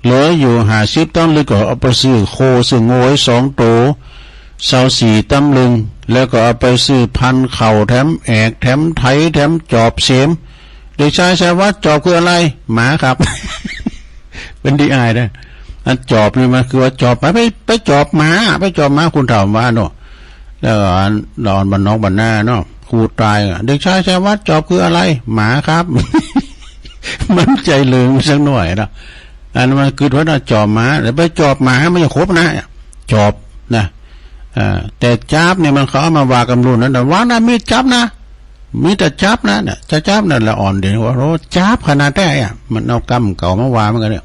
เหลืออยู่ห้าสิบตำลึงก็เอาไปซื้อโค ซื้องัวสองโต๋ ซาวสี่ตำลึง แล้วก็เอาไปซื้อพันธุ์ข้าวแถมแอก แถมไถ แถมจอบเสม เด็กชายชัยวัฒน์ จอบคืออะไร หมาครับ เปิ้นดีอายนะ อันจอบนี่มันคือว่าจอบ ไป ไป ไปจอบหมา ไปจอบหมา คนเฒ่าว่าเนาะ แล้วอัน ดอนบ้านนอกบ้านนาเนาะ ครูตายอะ เด็กชายชัยวัฒน์ จอบคืออะไร หมาครับ มันใจ้เลิงสักหน่อยเนาะ อันมันกึ๊ดว่าเนาะ จอบหมา แล้วไปจอบหมา มันจะครบนะ จอบนะ อ่า แต่จ๊าบเนี่ยมันเขาเอามาว่ากั๋นรุ่นนั้นนะ ว่านะ มีจ๊าบนะ มีแต่จ๊าบนะ เนี่ย จ๊าบจ๊าบนั่นละอ่อนเดี๋ยวนี้ว่า โอ้ จ๊าบขนาดใดอะ มันเอากำเก่ามาว่ามันกั๋นเนี่ย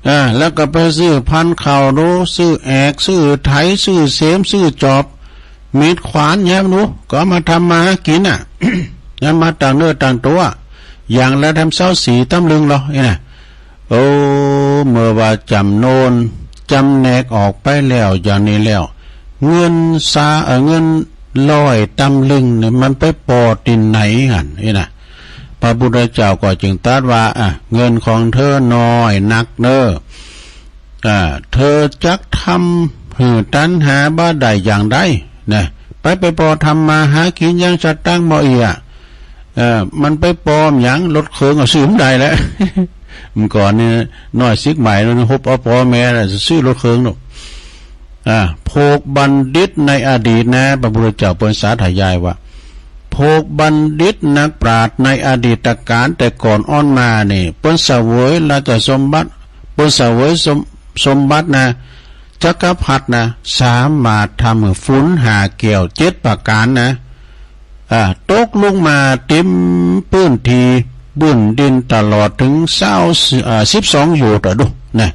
อ่า แล้วก็ไปซื้อพันธุ์ข้าวดู ซื้อแอก ซื้อไถ ซื้อเสม ซื้อจอบ มีดขวานแย้มดู ก็เอามาทำมาหากิ๋นน่ะ แล้วมาตั้งเนื้อตั้งตั๋ว อย่างละแถมซาวสี่ตำลึงลอ นี่นะ โอ้ เมื่อว่าจ๋ำโน้น จ๋ำแนกออกไปแล้วอย่างนี้แล้ว เงินซา เอ่อ เงินร้อยตำลึงเนี่ย มันไปปอตี้ไหนหั้น นี่นะ พระพุทธเจ้าก็จึงตรัสว่า อ่ะ เงินของเธอน้อยนักเน่อ อ่า เธอจักทำหื้อตัณหาบ่ได้อย่างใด นะ ไป ไปปอทำมาหากิ๋นยังสตางค์บ่เอี่ย เอ่อ มันไปปอหยัง รถเคิงก็ซื้อบ่ได้แล้ว เมื่อก่อนนี่น้อยสิกใหม่แล้วนะ ฮบเอาป้อแม่น่ะ ซื้อรถเคิงเนาะ อ่า พวกบัณฑิตในอดีตนะ พระพุทธเจ้าเปิ้นสาธยายว่า พวกบัณฑิตนักปราชญ์ในอดีตกาลแต่ก่อนอ้อนมานี่ เปิ้นเสวยราชสมบัติ เปิ้นเสวยสม สมบัตินะ จักรพรรดินะ สามารถทำหื้อฝนห้าแก้วเจ็ดประก๋านนะ อ่า ตกลงมาเต็มพื้นตี้พื้นดินตลอดเถิงซาว อ่า สิบสองโยชน์อะดู นะ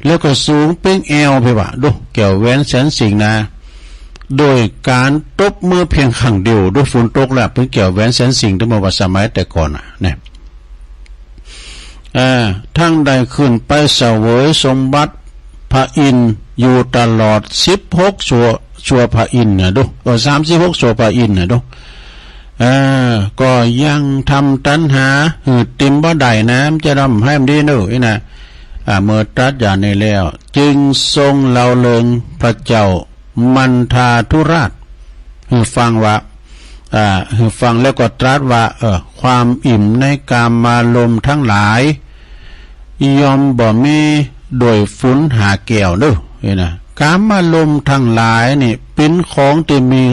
แล้วก็สูงเป๋นแอวไปว่า ดู แก้วแหวนแสนสิงห์นะ โดยก๋านตบมือเพียงครั้งเดียว ดู ฝนตกแล้วเป๋นแก้วแหวนแสนสิงห์ เถิงบอกว่าสมัยแต่ก่อนน่ะ นะ อ่า ทั้งได้ขึ้นไปเสวยสมบัติพระอินทร์อยู่ตลอดสิบหกชั่ว ชั่วพระอินทร์น่ะดู เออ สามสิบหกชั่วพระอินทร์น่ะดู เออ ก็ยังทำตัณหาหื้อเต็มบ่ได้นะ มันจะทำหื้อมันดีเน่อ นี่นะ อ่า เมื่อตรัสอย่างนี้แล้ว จึงทรงเล่าเรื่องพระเจ้ามันทาธุราชหื้อฟังว่า อ่า หื้อฟังแล้วก็ตรัสว่า เออ ความอิ่มในกามารมณ์ทั้งหลาย ย่อมบ่มีโดยฝนห้าแก้วเน่อ นี่นะ กามารมณ์ทั้งหลายนี่เป๋นของตี้มี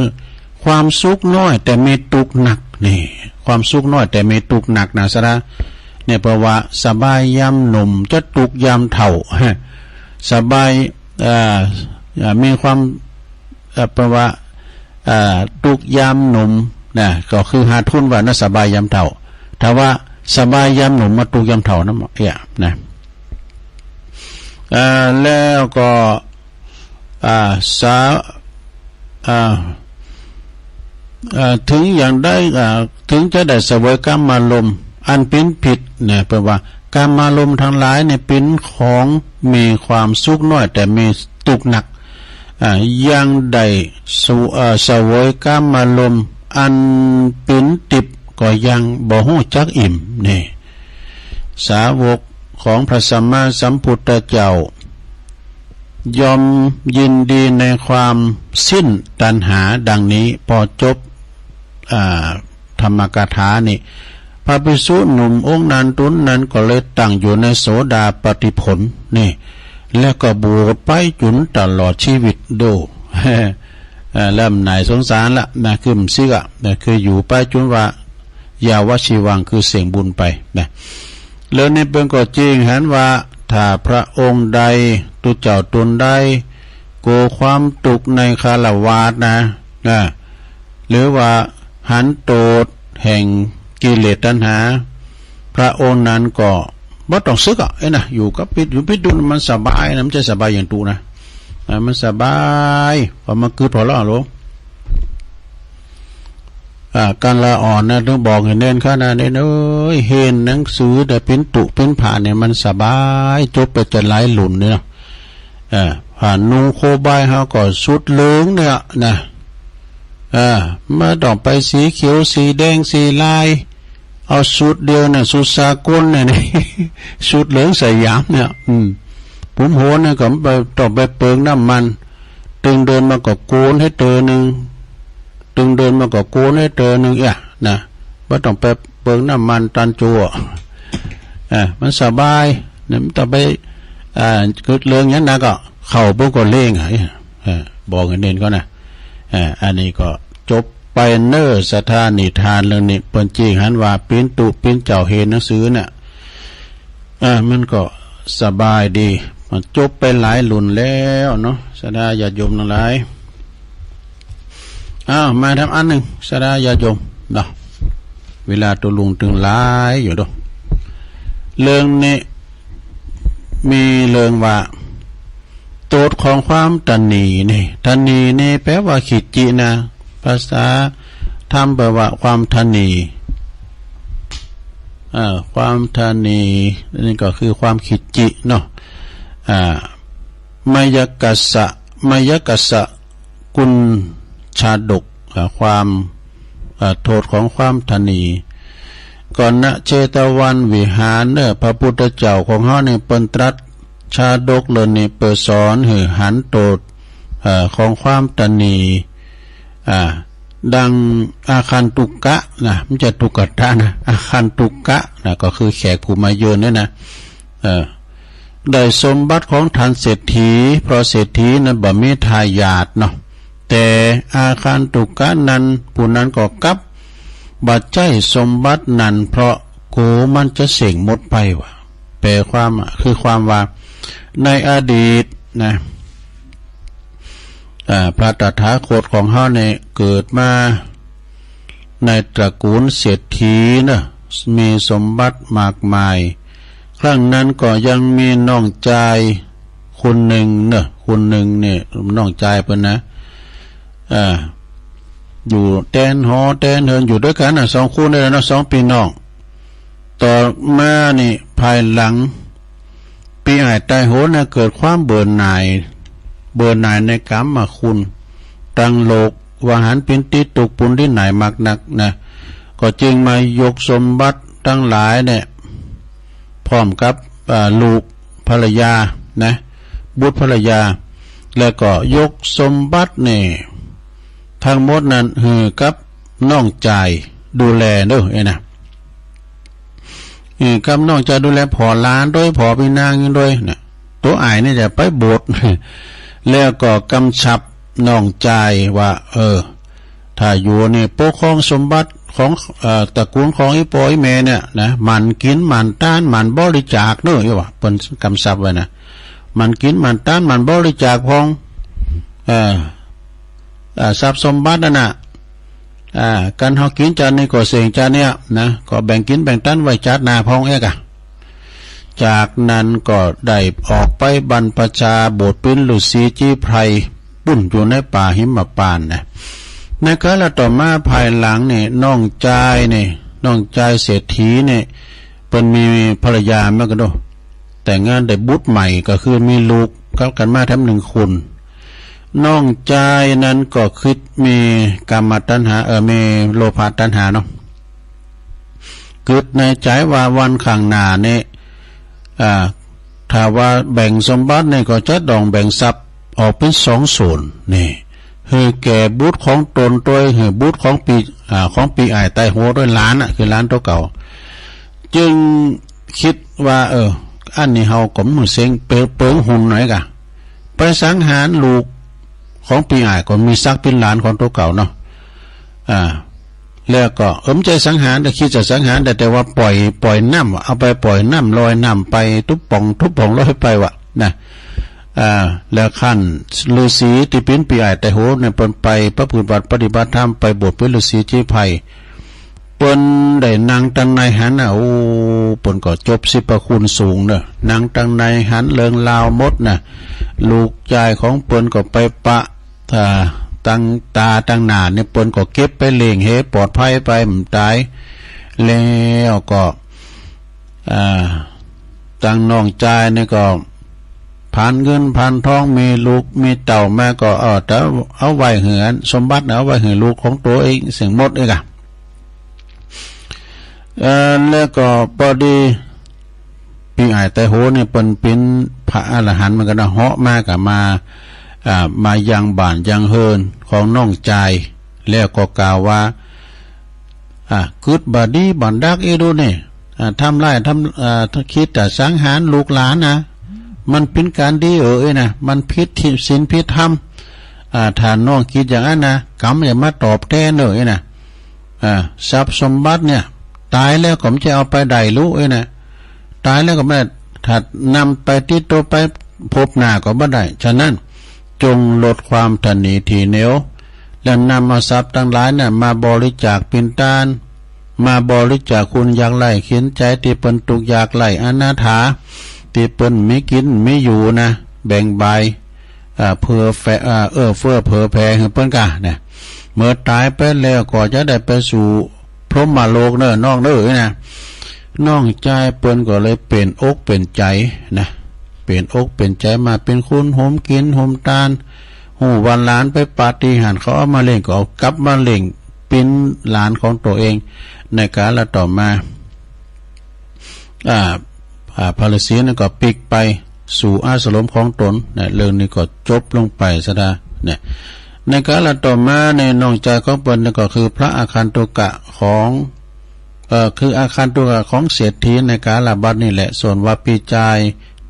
ความสุขน้อยแต่มีตุ๊กข์หนัก นี่ ความสุขน้อยแต่มีตุ๊กข์หนักนะ สาระ เนี่ย แปลว่าสบายยามหนุ่มจะตุ๊กข์ยามเฒ่า สบาย เอ่อ เอ่อ มีความ เอ่อ แปลว่า เอ่อ ตุ๊กข์ยามหนุ่มนะ ก็คือหาทุนว่านะ สบายยามเฒ่า ถ้าว่าสบายยามหนุ่มมาตุ๊กข์ยามเฒ่านะ เอี่ย นะ เอ่อ แล้วก็ อ่า สา อ่า เอ่อ เถิงอย่างใด อ่า เถิงจะได้เสวยกามารมณ์อันเป๋นพิษนะ แปลว่ากามารมณ์ทั้งหลายนี่เป๋นของมีความสุขน้อยแต่มีตุ๊กข์หนัก อ่า ยังได้สุ เอ่อ เสวยกามารมณ์อันเป๋นทิพย์ก็ยังบ่ฮู้จักอิ่ม นี่ สาวกของพระสัมมาสัมพุทธเจ้า ย่อมยินดีในความสิ้นตัณหาดังนี้ ปอจบ อ่า ธ ธรรมกถานี่ พระภิกษุหนุ่มองค์นั้นตุ๊นนั้นก็เลยตั้งอยู่ในโสดาปัตติผลนี่ แล้วก็บวชไปจุ๋นตลอดชีวิตโด้ เอ่อ แล้วบ่หน่ายสงสารละนะ คือบ่เสี้ยงอะนะ คืออยู่ไปจุ๋นว่า ยาวชีวัง คือเสี้ยงบุญไปนะ เรื่องนี้เปิ้นก็เจ้งหันว่า ถ้าพระองค์ใด ตุ๊เจ้าต๋นใด กั๋วความตุ๊กข์ในฆราวาสนะ นะ หรือว่าหันโตษแห่งกิเลสตัณหา พระองค์นั้นก็บ่ต้องเสี้ยงอะ เอ้ยนะ อยู่กับปิด อยู่ปิดดูมันสบายนะ มันจะสบายอย่างตุ๊นะ อ่า มันสบาย พอมาเกิดพอแล้วหลวง อ่า กัลยาณอ่อนนะ ต้องบอกหื้อเน้นเข้านะ เน้นเอ้ย เฮียนหนังสือแต่เป๋นตุ๊เป๋นผาเนี่ยมันสบาย จบไปจะหลายรุ่นเนี่ยเนาะ เออ ผ้านุ่งโคบายเฮาก็สุดเหลืองเนี่ยนะ เออ บ่ต้องไปสีเขียวสีแดงสีลาย เอาสุดเดียวน่ะ สุดสากลเนี่ย นี่ สุดเหลืองสยามเนี่ย อืม ผมโหนเนี่ยก็บ่ต้องไปเปิงน้ำมัน ตึงเดินมาก็โกนหื้อเต๋อนึ่ง ตึงเดินมาก็โกนหื้อเต๋อนึ่ง เอี้ย นะ บ่ต้องไปเปิงน้ำมันตันจั่ว อ่ะ มันสบาย เนี่ย บ่ต้องไป อ่า เกิดเรื่องหยังนะ ก็เข้าปุ๊บก็เล่งอะ เออ บอกหื้อเน้นเข้านะ อ่า อันนี้ก็จบไปเน้อ ศรัทธานิทานเรื่องนี้ เปิ้นเจ้งหันว่าเป๋นตุ๊เป๋นเจ้าเฮียนหนังสือเนี่ย อ่า มันก็สบายดี มันจบไปหลายรุ่นแล้วเนาะ ศรัทธาญาติโยมตังหลาย อ้าว มาทำอันหนึ่ง ศรัทธาญาติโยมเนาะ เวลาตุ๊ลุงตึงหลายอยู่เนาะ เรื่องนี้มีเรื่องว่า โตษของความตะหนีนี่ ตะหนีนี่แปลว่าขี้จินะ ภาษาธรรมแปลว่าความตะหนี อ่า ความตะหนี นี่ก็คือความขี้จิเนาะ อ่า มยกัสสะ มยกัสสะกุณชาดก อ่า ความ อ่า โตษของความตะหนี ก็ ณ เชตวันวิหารเน้อ พระพุทธเจ้าของเฮานี่เปิ้นตรัสชาดกเรื่องนี้เปื้อสอนหื้อหันโตษ เอ่อ ของความตะหนี อ่า ดังอาคันตุกะนะ บ่ใจ้ตุ๊กตะนะ อาคันตุกะนะ ก็คือแขกผู้มาเยือนเนี่ยนะ เออ ได้สมบัติของท่านเศรษฐี เพราะเศรษฐีนั้นบ่มีทายาทเนาะ แต่อาคันตุกะนั้น ผู้นั้นก็กลับบ่ใจ๊สมบัตินั้น เพราะกั๋วมันจะเส้งหมดไปว่า แปลความอะ คือความว่า ในอดีตนะ อ่า พระตถาคตของเฮาเนี่ยเกิดมาในตระกูลเศรษฐีเนาะ มีสมบัติมากมาย ครั้งนั้นก็ยังมีน้องจายคนนึ่งเนาะ คนนึ่งเนี่ยน้องจายเปิ้นนะ อ่า อยู่แตนหอแตนเฮือน อยู่ตวยกั๋นน่ะ สองคนนี่แหละเนาะ สองปี้น้อง ต่อมานี่ภายหลัง ปี้อ้ายตายโหงน่ะ เกิดความเบื่อหน่าย เบื่อหน่ายในกามคุณ ตังโลก ว่าหันเป๋นตี้ตุ๊กข์ปูนตี้หน่ายมากนักนะ ก็จึงมายกสมบัติตังหลายเนี่ย พร้อมกับ อ่า ลูกภรรยานะ บุตรภรรยา แล้วก็ยกสมบัติเนี่ย ตังหมดนั้นหื้อกับน้องจายดูแลเนาะ เอ้ยนะ เออ กับน้องจายดูแลผ่อหลานตวย ผ่อปี้นางตวยนะ ตั๋วอ้ายนี่จะไปบวช แล้วก็กำชับน้องจายว่า เออ ถ้าอยู่นี่ปกครองสมบัติของ เอ่อ ตระกูลของอี่ป้ออี่แม่เนี่ยนะ หมั่นกิ๋น หมั่นตาน หมั่นบริจาคเนาะ อี้ว่า เปิ้นกำชับไว้นะ หมั่นกิ๋น หมั่นตาน หมั่นบริจาคของ เอ่อ อ่า ทรัพย์สมบัตินั่นน่ะ อ่า กั๋นเฮากิ๋นจาตินี้ก็เส้งจาติเนี่ยนะ ก็แบ่งกิ๋นแบ่งตานไว้จาติหน้าพ่องเอ๊ะกะ จากนั้นก็ได้ออกไปบรรพชาบวชเป๋นฤๅษีจีไพร ปุ้นอยู่ในป่าหิมพานต์นะ ในกาลต่อมาภายหลังนี่ น้องจายนี่ น้องจายเศรษฐีนี่ เปิ้นมีภรรยามากั๋นเนาะ แต่งงานได้บุตรใหม่ ก็คือมีลูกกับกั๋นมาแถมนึ่งคน น้องจายนั้นก็กึ๊ดมีกามตัณหา เออ มีโลภะตัณหาเนาะ กึ๊ดในใจ๋ว่าวันข้างหน้านี่ อ่า ถ้าว่าแบ่งสมบัตินี่ก็จะต้องแบ่งทรัพย์ออกเป๋นสองส่วนนี่ หื้อแก่บุตรของตนตวย หื้อบุตรของปี้ อ่า ของปี้อ้ายไตโหด้วยหลานน่ะ คือหลานตั๋วเก่า จึงกึ๊ดว่า เออ อันนี้เฮาก็บ่เซ็ง เปิง เปิงหุ่นหน่อยก่ะ ไปสังหารลูกของปี้อ้ายก็มีสักดิ์เป๋นหลานของตั๋วเก่าเนาะ อ่า แล้วก็ เออ บ่ใจ้สังหาร แต่กึ๊ดจะสังหาร แต่ แต่ว่าป่อย ป่อยน้ำ เอาไปป่อยน้ำ ลอยน้ำไป ตุ๊บป่อง ตุ๊บป่องลอยไปว่ะ นะ อ่า แล้วคันฤๅษีตี้เป๋นปี้อ้ายไตโหเนี่ย เปิ้นไปประพฤติวัตรปฏิบัติธรรม ไปบวชเป๋นฤๅษีชีไพร เปิ้นได้นั่งตังในหันน่ะ โอ้ เปิ้นก็จบสิบประคุณสูงเนาะ นั่งตังในหันเริงราวหมดน่ะ ลูกจายของเปิ้นก็ไปปะ อ่า ตังต๋าตังหน้าเนี่ย เปิ้นก็เก็บไปเลี้ยงหื้อปลอดภัยไป บ่ต๋าย แล้วก็ อ่า ตังน้องจายเนี่ยก็ ผานเงินผานทอง มีลูกมีเต้ามาก็ เออ แต่เอาไว้หื้อ สมบัติเอาไว้หื้อลูกของตั๋วเองเสียหมดเองอะ เออ แล้วก็ปอดีปี้อ้ายไตโหเนี่ย เปิ้นเป๋นพระอรหันต์เหมือนกั๋นนะ เหาะมาก็มา อ่า มายังบ้านยังเฮือนของน้องจาย แล้วก็กล่าวว่า อ่า กึ๊ดบ่ดีบ่ดักอี้ดูนี่ อ่า ทำร้าย ทำ อ่า กึ๊ดจะสังหารลูกหลานนะ มันเป๋นก๋านดีเออ อี้นะ มันผิดศีลผิดธรรม อ่า ถ้าน้องกึ๊ดอย่างนั้นนะ กรรมจะมาตอบแตนเออ อี้นะ อ่า ทรัพย์สมบัติเนี่ย ต๋ายแล้วก็บ่ใจ้เอาไปได้ลู้ อี้นะ ต๋ายแล้วก็บ่ได้ ถ้านำไปติดตั๋วไปภพหน้าก็บ่ได้ ฉะนั้น จงลดความตระหนี่ถี่เหนียว แล้วนำเอาทรัพย์ตังหลายน่ะ มาบริจาคเป๋นตาน มาบริจาคคุณยากไร้ เห็นใจ๋ตี้เปิ้นตุ๊กข์ยากไร้อนาถา ตี้เปิ้นบ่มีกิ๋นบ่มีอยู่นะ แบ่งบาย อ่า เผื่อแผ่ อ่า เอื้อเฟื้อเผื่อแผ่หื้อเปิ้นก่านะ เมื่อต๋ายไปแล้วก็จะได้ไปสู่พรหมโลกเน่อน้องเน่อนะ น้องจายเปิ้นก็เลยเป๋นอกเป๋นใจ๋นะ เป๋นอกเป๋นใจ๋มา เป๋นคนโฮมกิ๋นโฮมตาน ฮู้ว่าหลานไปปาร์ตี้หั้น เขาเอามาเลี้ยง ก็เอากลับมาเลี้ยงเป๋นหลานของตั๋วเอง ในกาลต่อมา อ่า อ่า พระฤๅษีนั้นก็ปิ๊กไปสู่อาสรมของต๋นนะ เรื่องนี้ก็จบลงไปซะดาเนี่ย ในกาลต่อมาในน้องจายของเปิ้นนั้นก็คือพระอาคันตุกะของ เอ่อ คืออาคันตุกะของเศรษฐีในกาลบัดนี้แหละ ส่วนว่าปี้จาย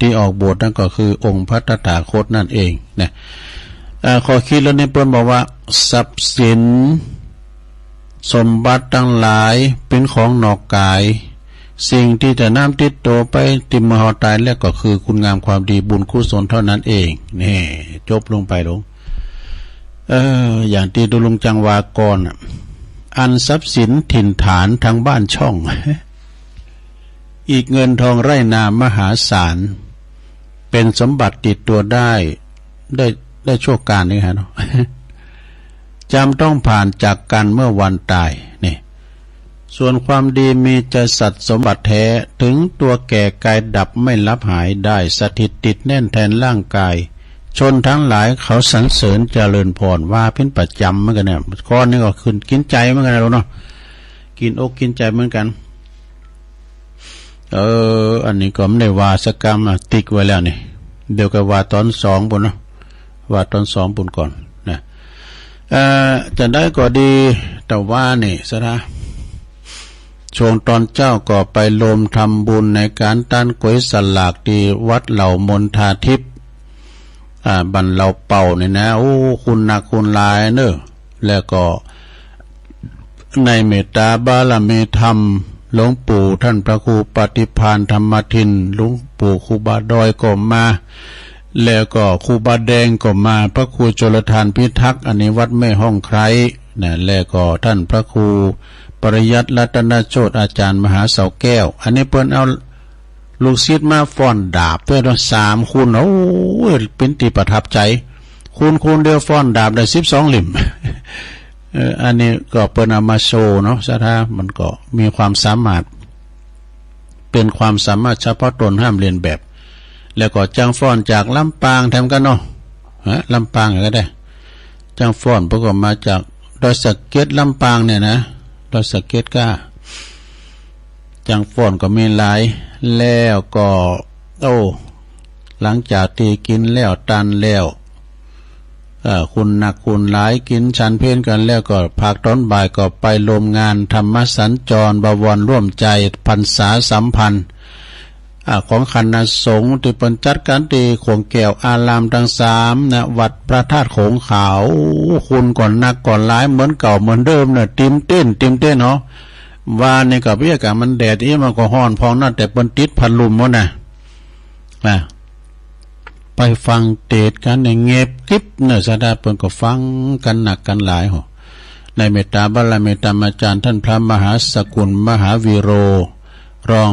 ตี้ออกบวชนั้นก็คือองค์พระตถาคตนั่นเองนะ เอ่อ ข้อคิดเรื่องนี้เปิ้นบอกว่า ทรัพย์สิน สมบัติตังหลายเป๋นของนอกก๋าย สิ่งตี้จะนำติดตั๋วไปตี้เมื่อเฮาต๋ายแล้วก็คือคุณงามความดีบุญกุศลเท่านั้นเอง นี่ จบลงไปลง เออ อย่างตี้ตุ๊ลุงจังว่าก่อนน่ะ อันทรัพย์สินถิ่นฐานทางบ้านช่อง อีกเงินทองไร่นามหาศาล เป๋นสมบัติติดตั๋วได้ ได้ ได้ชั่วกาลนี่ฮะเนาะ จำต้องผ่านจากกั๋นเมื่อวันต๋าย นี่ ส่วนความดีมีจะสัตย์สมบัติแท้ ถึงตัวแก่กายดับไม่ลับหาย ได้สถิตติดแน่นแทนร่างกาย ชนทั้งหลายเขาสรรเสริญเจริญพร ว่าเป๋นประจ๋ำเหมือนกั๋นเนี่ย ข้อนี้ก็ขึ้นกิ๋นใจ๋เหมือนกั๋นนะลูกเนาะ กิ๋นอกกิ๋นใจ๋เหมือนกั๋น เออ อันนี้ก็บ่ได้ว่าสักกำนะ ติ๊กไว้แล้วนี่ เดี๋ยวก็ว่าต๋อนสองปู้นเนาะ ว่าต๋อนสองปู้นก่อนนะ เอ่อ จะใดก็ดี แต่ว่านี่ซะนะ ช่วงต๋อนเจ๊าก็ไปรวมทำบุญในก๋านตานก๋วยสลากตี้วัดเหล่ามณฑาทิพย์ อ่า บ้านเหล่าเป่านี่นะ โอ้ คนนักคนหลายเน่อ แล้วก็ ในเมตตาบารมีธรรม หลวงปู่ท่านพระครูปฏิภาณธรรมทิน หลวงปู่ครูบาดอยก็มา แล้วก็ครูบาแดงก็มา พระครูชลทานพิทักษ์ อันนี้วัดแม่ฮ่องไคร้นะ แล้วก็ท่านพระครูปริยัติรัตนโชติ อาจ๋ารย์มหาเสาแก้ว อันนี้เปิ้นเอา ลูกศิษย์มาฟ้อนดาบตวยเนาะ สามคน โอ้ย เป๋นตี้ประทับใจ๋ คนคนเดียวฟ้อนดาบได้สิบสองเล่ม เออ อันนี้ก็เปิ้นเอามาโชว์เนาะ ศรัทธา มันก็มีความสามารถ เป๋นความสามารถเฉพาะต๋น ห้ามเลียนแบบ แล้วก็จ้างฟ้อนจากลำปางแถมกั๋นเนาะ ฮะ ลำปางก็ได้ จ้างฟ้อนเปิ้นก็มาจากดอยสะเก็ด ลำปางเนี่ยนะ ดอยสะเก็ดก้า จ้างฟ้อนก็มีหลาย แล้วก็ โอ้ หลังจากตี้กิ๋นแล้วตานแล้ว เอ่อ คนนักคนหลายกิ๋นฉันเพลกั๋นแล้วก็ ภาคต๋อนบ่ายก็ไปร่วมงานธรรมสัญจร บวรร่วมใจพรรษาสัมพันธ์ อ่า ของคณะสงฆ์ตี้เปิ้นจัดกั๋นตี้โขงแก้วอารามตังสามนะ วัดพระธาตุโขงขาว คนก็นักก็หลายเหมือนเก่าเหมือนเดิมนะ ตื่นเต้น ตื่นเต้นเนาะ วานนี้ก็เปียกอะ มันแดดอี้ มันก็ฮ้อนพ่องนะ แต่เปิ้นติดพัดลมหมดนะ นะ ไปฟังเตสน์กั๋นเนี่ย เงียบกริบเนาะ ศรัทธาเปิ้นก็ฟังกั๋นนักกั๋นหลายโห ในเมตตาบารมีธรรมอาจารย์ต้านพระมหาสกุลมหาวีโร รอง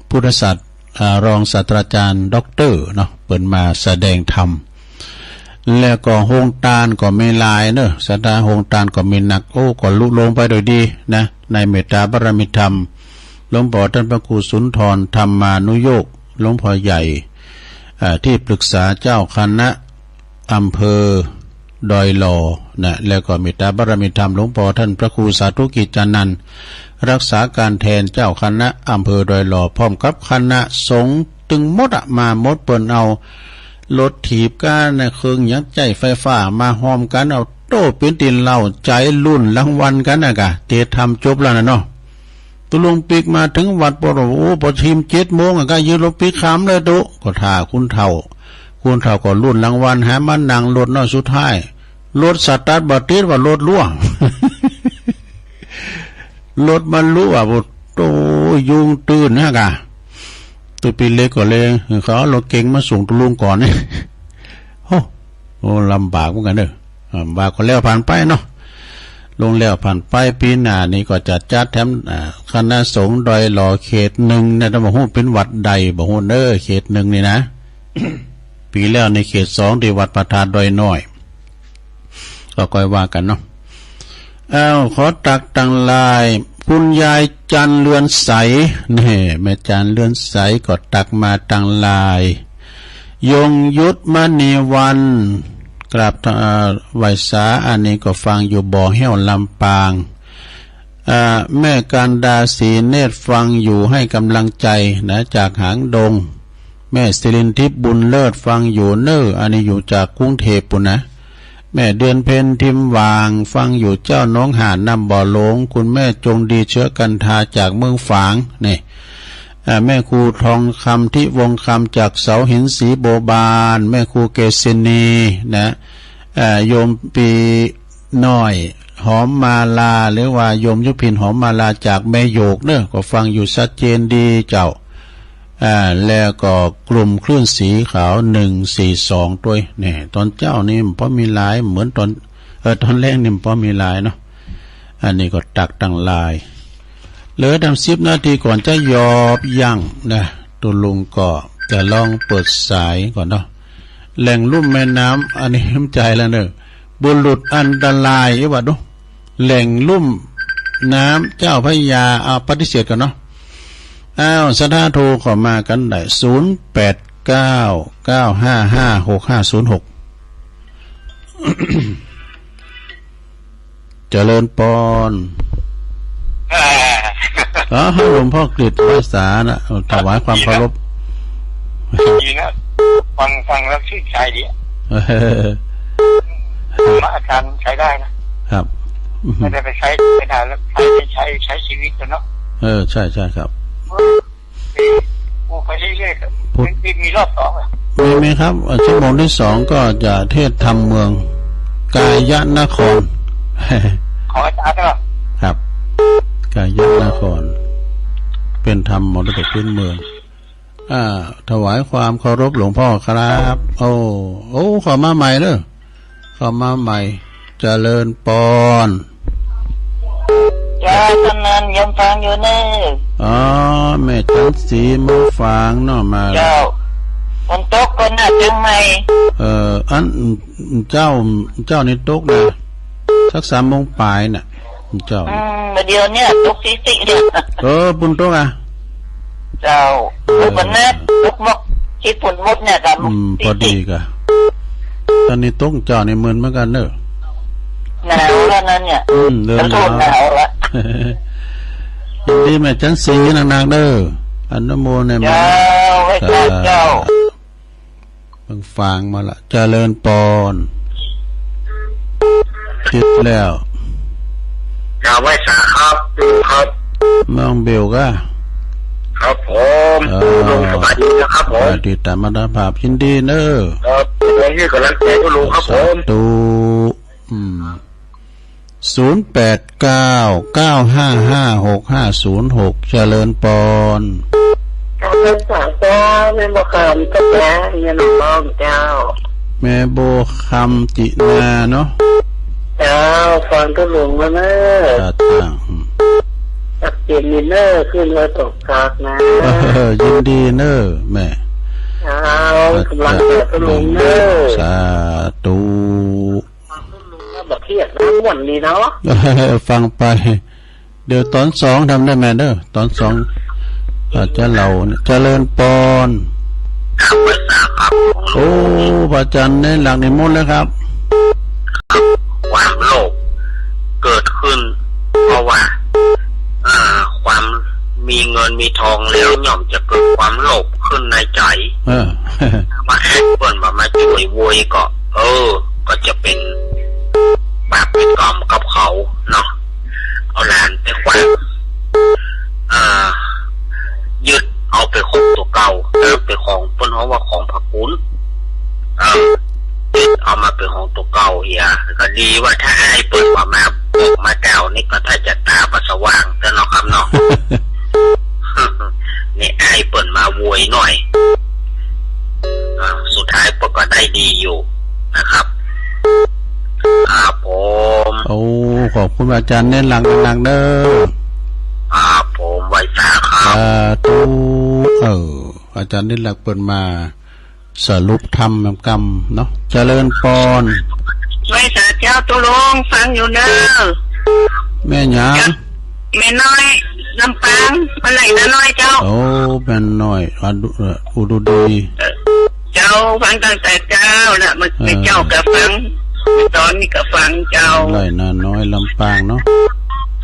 พุทธศาสตร์ อ่า รองศาสตราจารย์ด็อกเตอร์เนาะ เปิ้นมาแสดงธรรม แล้วก็โฮงตานก็มีหลายเนาะ ศรัทธา โฮงตานก็มีนัก โอ้ ก็ลุล่วงไปโดยดีนะ ในเมตตาบารมีธรรม หลวงป้อต้านพระครูสุนทรธรรมานุโยค หลวงป้อใหญ่ อ่า ตี้ปรึกษาเจ้าคณะอำเภอดอยหล่อนะ แล้วก็เมตตาบารมีธรรมหลวงป้อต้านพระครูสาธุกิจจานันท์ รักษาก๋านแทนเจ้าคณะอำเภอดอยหล่อ พร้อมกับคณะสงฆ์ตึงหมดอะ มาหมด เปิ้นเอารถถีบกั๋นนะ เครื่องหยังใจ๊ไฟฟ้ามาฮอมกั๋น เอาโต้เป๋นตี้เล้าใจ๋ ลุ้นรางวัลกั๋นนะกะ เตสน์ธรรมจบแล้วนะเนาะ ตุ๊ลุงปิ๊กมาเถิงวัด ปอดว่า โอ้ ปอดถิมเจ็ดโมงอะ ก็ยืนรถปิ๊กข้ามเลยตุ๊ ก็ถ่าคนเฒ่า คนเฒ่าก็ลุ้นรางวัล หามานั่งรถเนาะ สุดท้ายรถสตาร์ทบ่ติด ว่ารถรั่ว รถมันรั่ว โอ้โต ยุงตื่นนะกะ ตุ๊ปี้เล็กก็เลย เขาเอารถเก๋งมาส่งตุ๊ลุงก่อน โอ้ โอ้ ลำบากเหมือนกั๋นเนาะ อ่า ว่าก็แล้วผ่านไปเนาะ ล่วงแล้วผ่านไป ปี๋หน้านี่ก็จะจัดแถม อ่า คณะสงฆ์ดอยหล่อเขตหนึ่งนะ แต่บ่ฮู้เป๋นวัดใด บ่ฮู้เน้อ เขตหนึ่งนี่นะ ปี๋แล้วในเขตสองตี้วัดพระธาตุดอยน้อย ก็ค่อยว่ากั๋นเนาะ อ้าว ขอตั๊กตังหลาย คุณยายจันทร์เรือนใส นี่ แม่จันทร์เรือนใสก็ตั๊กมาตังหลาย ยงยุทธมณีวัน กราบ เอ่อ ไหว้สา อันนี้ก็ฟังอยู่บ่อแฮ้วลำปาง อ่า แม่การดาศรีเนตรฟังอยู่ ให้กำลังใจนะ จากหางดง แม่สิรินทิพย์บุญเลิศฟังอยู่เน้อ อันนี้อยู่จากกรุงเทพฯปู้นนะ แม่เดือนเพ็ญทิมหว่างฟังอยู่เจ้า หนองหาน น้ำบ่อหลง คุณแม่จงดีเชื้อกันทาจากเมืองฝาง นี่ อ่า แม่ครูทองคำทิวงศ์คำจากเสาหินสีโบบาน แม่ครูเกษินีนะ อ่า โยมปีน้อยหอมมาลา หรือว่าโยมยุพินหอมมาลาจากแม่โยกเน้อ ก็ฟังอยู่ชัดเจนดีเจ้า อ่า แล้วก็กลุ่มคลื่นสีขาว หนึ่งสี่สอง ตวย แหน่ ตอนเจ๊านี่บ่มีหลาย เหมือนตอน เออ ตอนแลงนี่บ่มีหลายเนาะ อันนี้ก็ตั๊กตังหลาย เหลือแถมสิบนาทีก่อนจะหยอบยั้งนะ ตุ๊ลุงก็จะลองเปิดสายก่อนเนาะ แหล่งลุ่มแม่น้ำ อันนี้ห้ามใจ๋แล้วเน้อ บุรุษอันตราย เอ๊ะ ว่าดู แหล่งลุ่มน้ำเจ้าพระยา เอาปฏิเสธก่อนเนาะ อ้าว ศรัทธาโทรเข้ามากั๋นได้ ศูนย์แปดเก้า เก้าห้าห้า หกห้าศูนย์หก เจริญปอน อ่า อ๋อ หลวงพ่อกฤษ ไหว้สานะ ถวายความเคารพ ดีนะ ฟัง ฟังแล้วชื่นใจดีอะ เออ ธรรมะอาจารย์ใช้ได้นะ ครับ ไม่ได้ไปใช้ ไปด่าแล้ว ใช้ ใช้ ใช้ชีวิตกันเนาะ เออ ใช่ ใช่ครับ โอ้ ไปเรื่อยๆครับ พุทธ มี มีรอบสองเหรอ มี มีครับ อ่ะ ชั่วโมงที่สองก็จะเทศน์ธรรมเมือง กายนคร ของอาจารย์เหรอ ครับ กายนคร เป๋นธรรมมรดกพื้นเมือง อ่า ถวายความเคารพหลวงพ่อครับ โอ้ โอ้ เข้ามาใหม่เน้อ เข้ามาใหม่ เจริญปอน เจ้า ตอนนั้นยังฟังอยู่เน้อ อ๋อ แม่จันทร์ศรีมาฝางเนาะ มา เจ้า ฝนตกก่อนนะเจียงใหม่ เอ่อ อัน เจ้า เจ้านี่ตกนะ สักสามโมงป๋ายน่ะ เจ้า อืม บ่าเดี่ยวเนี่ยตกตี้ๆ เนี่ย เออ ปู้นตกอะ เจ้า เออ ตกวันนั้น ตกหมอกตี้ปู้นหมดเนี่ย อืม พอดีกะ ต๋อนนี้ตกเจ้านี่มึนเหมือนกั๋นเน้อ หนาวแล้วนั้นเนี่ย อืม เริ่มหนาว หนาวแล้ว ยินดีแม่จันทร์ศรีนักๆ เน้อ อนุโมทนา เจ้า ไหว้เจ้า เจ้า เบิ่งฝางมาละ เจริญปอน ติดแล้ว กราบไหว้สาครับ ลุงครับ น้องเบลก้า ครับผม เออ ลุงสบายดีนะครับผม สบายดีต๋ามอัตภาพ ยินดีเน่อ ครับ ขอหื้อกำลังใจ๋กับลุงครับผม สาธุ อืม ศูนย์แปดเก้า เก้าห้าห้า หกห้าศูนย์หก เจริญปอน เจ้า แม่บัวคำ เจ้า แม่น้องเจ้า แม่บัวคำ จินาเนาะ เจ้า ฟังตุ๊ลุงแล้วเน่อ จ้า จ้า อืม ชัดเจนดีเน่อ ขึ้นว่าตกคักนะ เออ ยินดีเน่อแม่ เจ้า จ้า กำลังใจ๋ตุ๊ลุงเน่อ สาธุ ฟังตุ๊ลุงแล้วบ่เครียดนะ ม่วนดีเนาะ ฟังไป เดี๋ยวต๋อนสองทำได้แม่เน่อ ต๋อนสอง อาจจะเล่าเนี่ย เจริญปอน ครับ พระอาจารย์ครับ โอ้ พระอาจารย์เน้นหลักนิมนต์เลยครับ ครับ ความโลภเกิดขึ้น เพราะว่า อ่า ความมีเงินมีทองแล้วย่อมจะเกิดความโลภขึ้นในใจ๋ เออ มาแอบเปิ้นว่ามาจ้วยโวยก็ เออ ก็จะเป๋นบาปเป๋นกรรมกับเขาเนาะ เอาหลานไปขว้าง อ่า ยึดเอาเป๋นของตั๋วเก่า เออ เป๋นของเปิ้นฮ้องว่าของพระคุณ เออ ยึดเอามาเป๋นของตั๋วเก่าเหีย ก็ดีว่าถ้าอ้ายเปิ้นว่ามาบอกมาเจ้านี่ก็ถ้าจะต๋าบ่สว่างเตื้อเนาะครับเนาะ นี่อ้ายเปิ้นมาโวยหน่อย อ่า สุดท้ายเปิ้นก็ได้ดีอยู่นะครับ ครับผม โอ้ ขอบคุณอาจารย์เน้นหลักหนักเน่อ ครับผม ไหว้สาครับ สาธุ เออ อาจารย์เน้นหลักเปิ้นมาสรุปธรรมกำเนาะ เจริญปอน ไหว้สาเจ้าตุ๊ลุง ฟังอยู่เน่อ แม่หยัง แม่น้อย ลำปาง บ้านไร่นาน้อยเจ้า โอ้ แม่น้อย อุดร เอ่อ อุดรดี เอ่อ เจ้า ฟังตั้งแต่เจ๊าแล้ว เมื่อ เออ เมื่อเจ๊าก็ฟัง เมื่อต๋อนนี้ก็ฟังเจ้า ไร่นาน้อย ลำปางเนาะ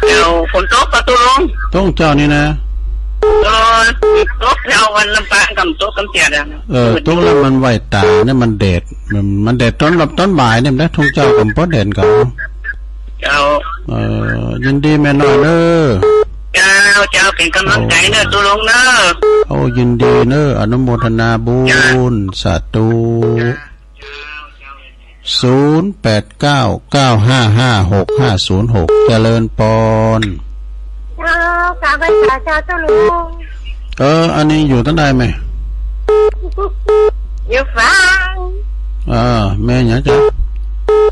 เจ้า ฝนตกก่อตุ๊ลุง ตกเจ้านี่นะ เออ ตกเจ้า วันลำปางก็ตกกำเตียดอะ เออ ตกแล้วมันไหวต๋าเนี่ย มันแดด มัน มันแดดต๋อน ต๋อนบ่ายเนี่ยนะ ตกเจ้าก็บ่แดดก่อ เจ้า เอ่อ ยินดีแม่น้อยเน่อ เจ้า เจ้า เป๋นกำลังใจ๋เน่อ ตุ๊ลุงเน่อ โอ้ ยินดีเน่อ อนุโมทนาบุญ เจ้า สาธุ เจ้า เจ้า เจ้า ศูนย์แปดเก้า เก้าห้าห้า หกห้าศูนย์หก เจริญปอน เจ้า กราบไหว้สาเจ้าตุ๊ลุง เออ อันนี้อยู่ตังใดแม่ อยู่ฝาง เออ แม่หยังจ๊ะ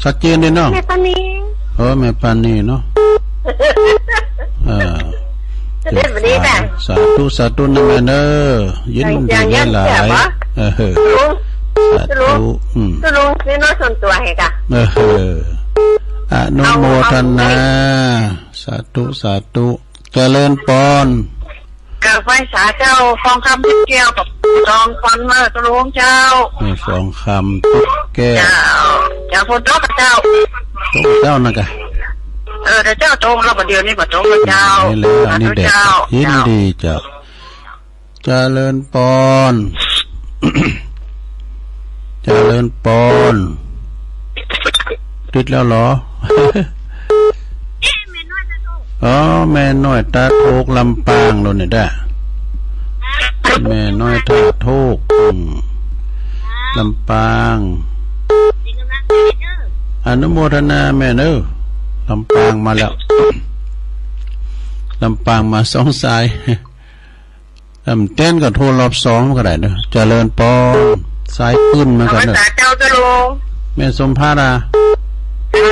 ชัดเจนดีเนาะ แม่ปานี เออ แม่ปานีเนาะ เออ เจ้า สาธุ สาธุนะแม่เน่อ ยินดีหลายๆ เออ ตุ๊ลุง สาธุ ตุ๊ลุง อืม ตุ๊ลุง นี่น้อยส่วนตั๋วเหรอคะ เออ อนุโมทนา เอา เอา สาธุ สาธุ เจริญปอน กราบไหว้สาเจ้า ฟองคำทิพย์แก้วกับทองควันเน่อตุ๊ลุงเจ้า เออ ฟองคำทิพย์แก้ว เจ้า เจ้า ฝนตกก่อเจ้า ตกเจ้านั่นกะ เออ แต่เจ้าตกแล้ว บ่าเดี๋ยวนี้บ่ตกแล้วเจ้า นี่แหละ อันนี้แดด สาธุเจ้า ยินดีเจ้า เจ้า เจริญปอน เจริญปอน ติดแล้วเหรอ อ๋อ แม่น้อยตาโทก ลำปางโน่นเนี่ยด้า แม่น้อยตาโทก อืม ลำปาง อนุโมทนาแม่เน่อ ลำปางมาแล้ว ลำปางมาสองสาย เอิ่ม เต้นก็โทรรอบสองก็ได้เน่อ เจริญปอน สายขึ้นเหมือนกั๋นเน่อ กราบไหว้สาเจ้าตุ๊ลุง แม่สมภาดา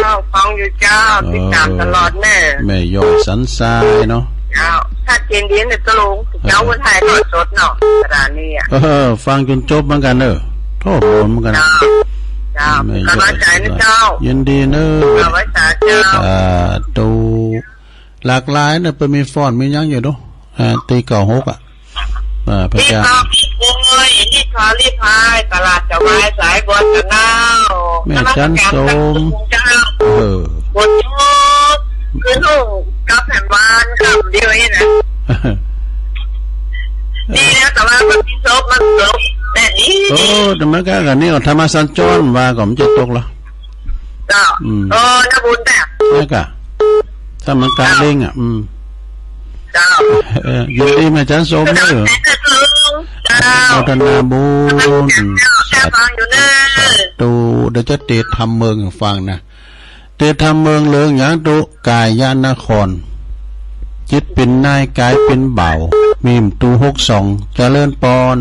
เจ้า ฟังอยู่เจ้า เออ ติดต๋ามตลอดแม่ แม่ยอดสันทรายเนาะ เจ้า ชัดเจนดีเน่อตุ๊ลุง เออ เจ้าวันไทยทอดสดเนาะ สถานีอะ เออ ฟังจ๋นจบเหมือนกั๋นเน่อ โทษโหดเหมือนกั๋น เจ้า เจ้า แม่ยอด กำลังใจ๋นะเจ้า ยินดีเน่อ กราบไหว้สาเจ้า สาธุ หลากหลายเน่อ เปิ้นมีฟ้อนมีหยังอยู่เนาะ อ่า ตี้เก้าหกอะ อ่า พระเจ้า ตี้เก้าหก ตี้โกย ตี้ทอ ตี้พาย ตลาดเจ้าบาย สายบนกับเงา แม่จันทร์สม เจ้า เออ ฝนตก คือลูกกลับแผ่นบ้านคำเดียวนี่นะ ดีแล้ว แต่ว่ามันมีศพ มันตกแบบนี้ โอ้ แต่มันก็ อันนี้ธรรมสัญจรว่าก็มันจะตกละ เอ เจ้า อืม เออ นะบุญนะ ใจ้ก่ะ สมัครการเล่นอ่ะ อืม เจ้า เออ ยินดีแม่จันสมเด้อ เจ้า โมทนาบุญ เจ้า ฟังอยู่เน้อ สาธุ เดี๋ยวจะเตรียมทำเมืองหื้อฟังนะ เตรียมทำเมืองเลิงหยังตุ๊ กายนคร จิตเป๋นนายกายเป๋นบ่าว มีมตุ๊ หกสอง เจริญปอน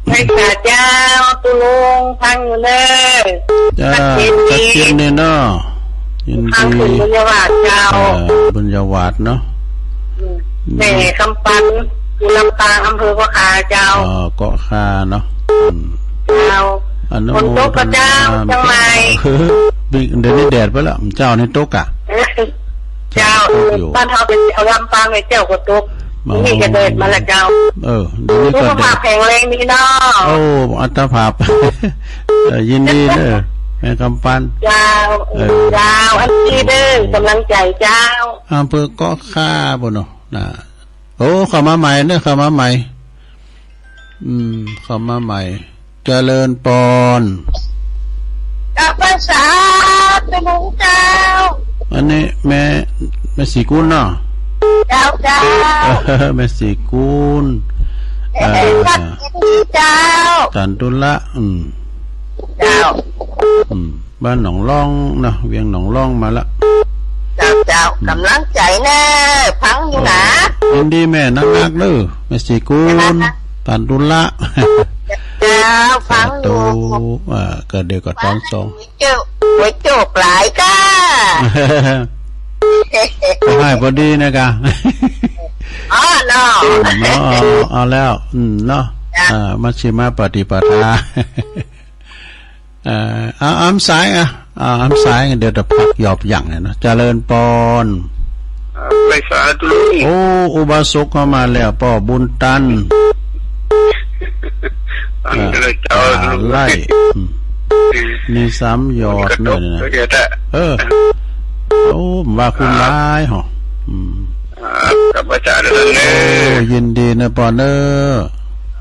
ไหว้สาเจ้า ตุ๊ลุง ฟังอยู่เน้อ เจ้า ชัดเจนดี ชัดเจนเลยเนาะ ยินดี ฟังเถิงบุญญาวาสเจ้า เอ่อ บุญญาวาสเนาะ อืม แม่กำปัน อยู่ลำปาง อำเภอเกาะคาเจ้า อ๋อ เกาะคาเนาะ อืม เจ้า อนุโมทนา ฝนตกก่อเจ้า เจียงใหม่ เดี๋ยวนี้แดดไปแล้ว เจ้านี่ตกอ่ะ เจ้า เจ้า ตกอยู่ บ้านเฮาเป๋นแถวลำปางเลยเจ้าก็ตก อ๋อ นี่ก็แดดมาละเจ้า เออ เดี๋ยวนี้ก็แดด สุขภาพแข็งแรงดีเนาะ โอ้ อัตภาพ เออ ยินดีเน้อ แม่กำปัน เจ้า เออ เจ้า อันนี้เน้อ กำลังใจ๋เจ้า อำเภอเกาะคาบ่เนาะ นะ โอ้ เข้ามาใหม่เน้อ เข้ามาใหม่ อืม เข้ามาใหม่ เจริญปอน กราบไหว้สาตุ๊ลุงเจ้า อันนี้แม่ แม่ศรีกุลเนาะ เจ้า เจ้า แม่ศรีกุล เอ่อ เจ้า ตันตุละ อืม เจ้า อืม บ้านหนองล่องเนาะ เวียงหนองล่องมาละ เจ้า เจ้า อืม กำลังใจ๋เน้อ ฟังอยู่นะ เออ ยินดีแม่นักๆเน้อ แม่ศรีกุล ตันตุละ เจ้า ฟังอยู่ สาธุ อ่า ก็เดี๋ยวก็ต๋อนสอง หัวโจ๊ก หัวโจ๊กหลายก้า ก็หื้อพอดีนะก้า อ๋อ เนาะ อืม เนาะ เอา เอาแล้ว อืม เนาะ จ้ะ อ่า มัชฌิมาปฏิปทา เอ่อ เอา อำสายอ่ะ เอา อำสาย เดี๋ยวจะพักหยอบหยั่งเนี่ยเนาะ เจริญปอน อ่า ไหว้สาตุ๊ลุง โอ้ อุบาสกเข้ามาแล้ว ป้อบุญตัน อันเดียวเจ้า อ่า ตุ๊ลุง ไล่ อืม อืม นี่สามหยอดเนี่ยนะ เดี๋ยวจะ เออ โอ้ ว่าคุณหลายหอ อืม อ่า กับอาจารย์นั่นเน้อ โอ้ ยินดีเน้อปอนเน้อ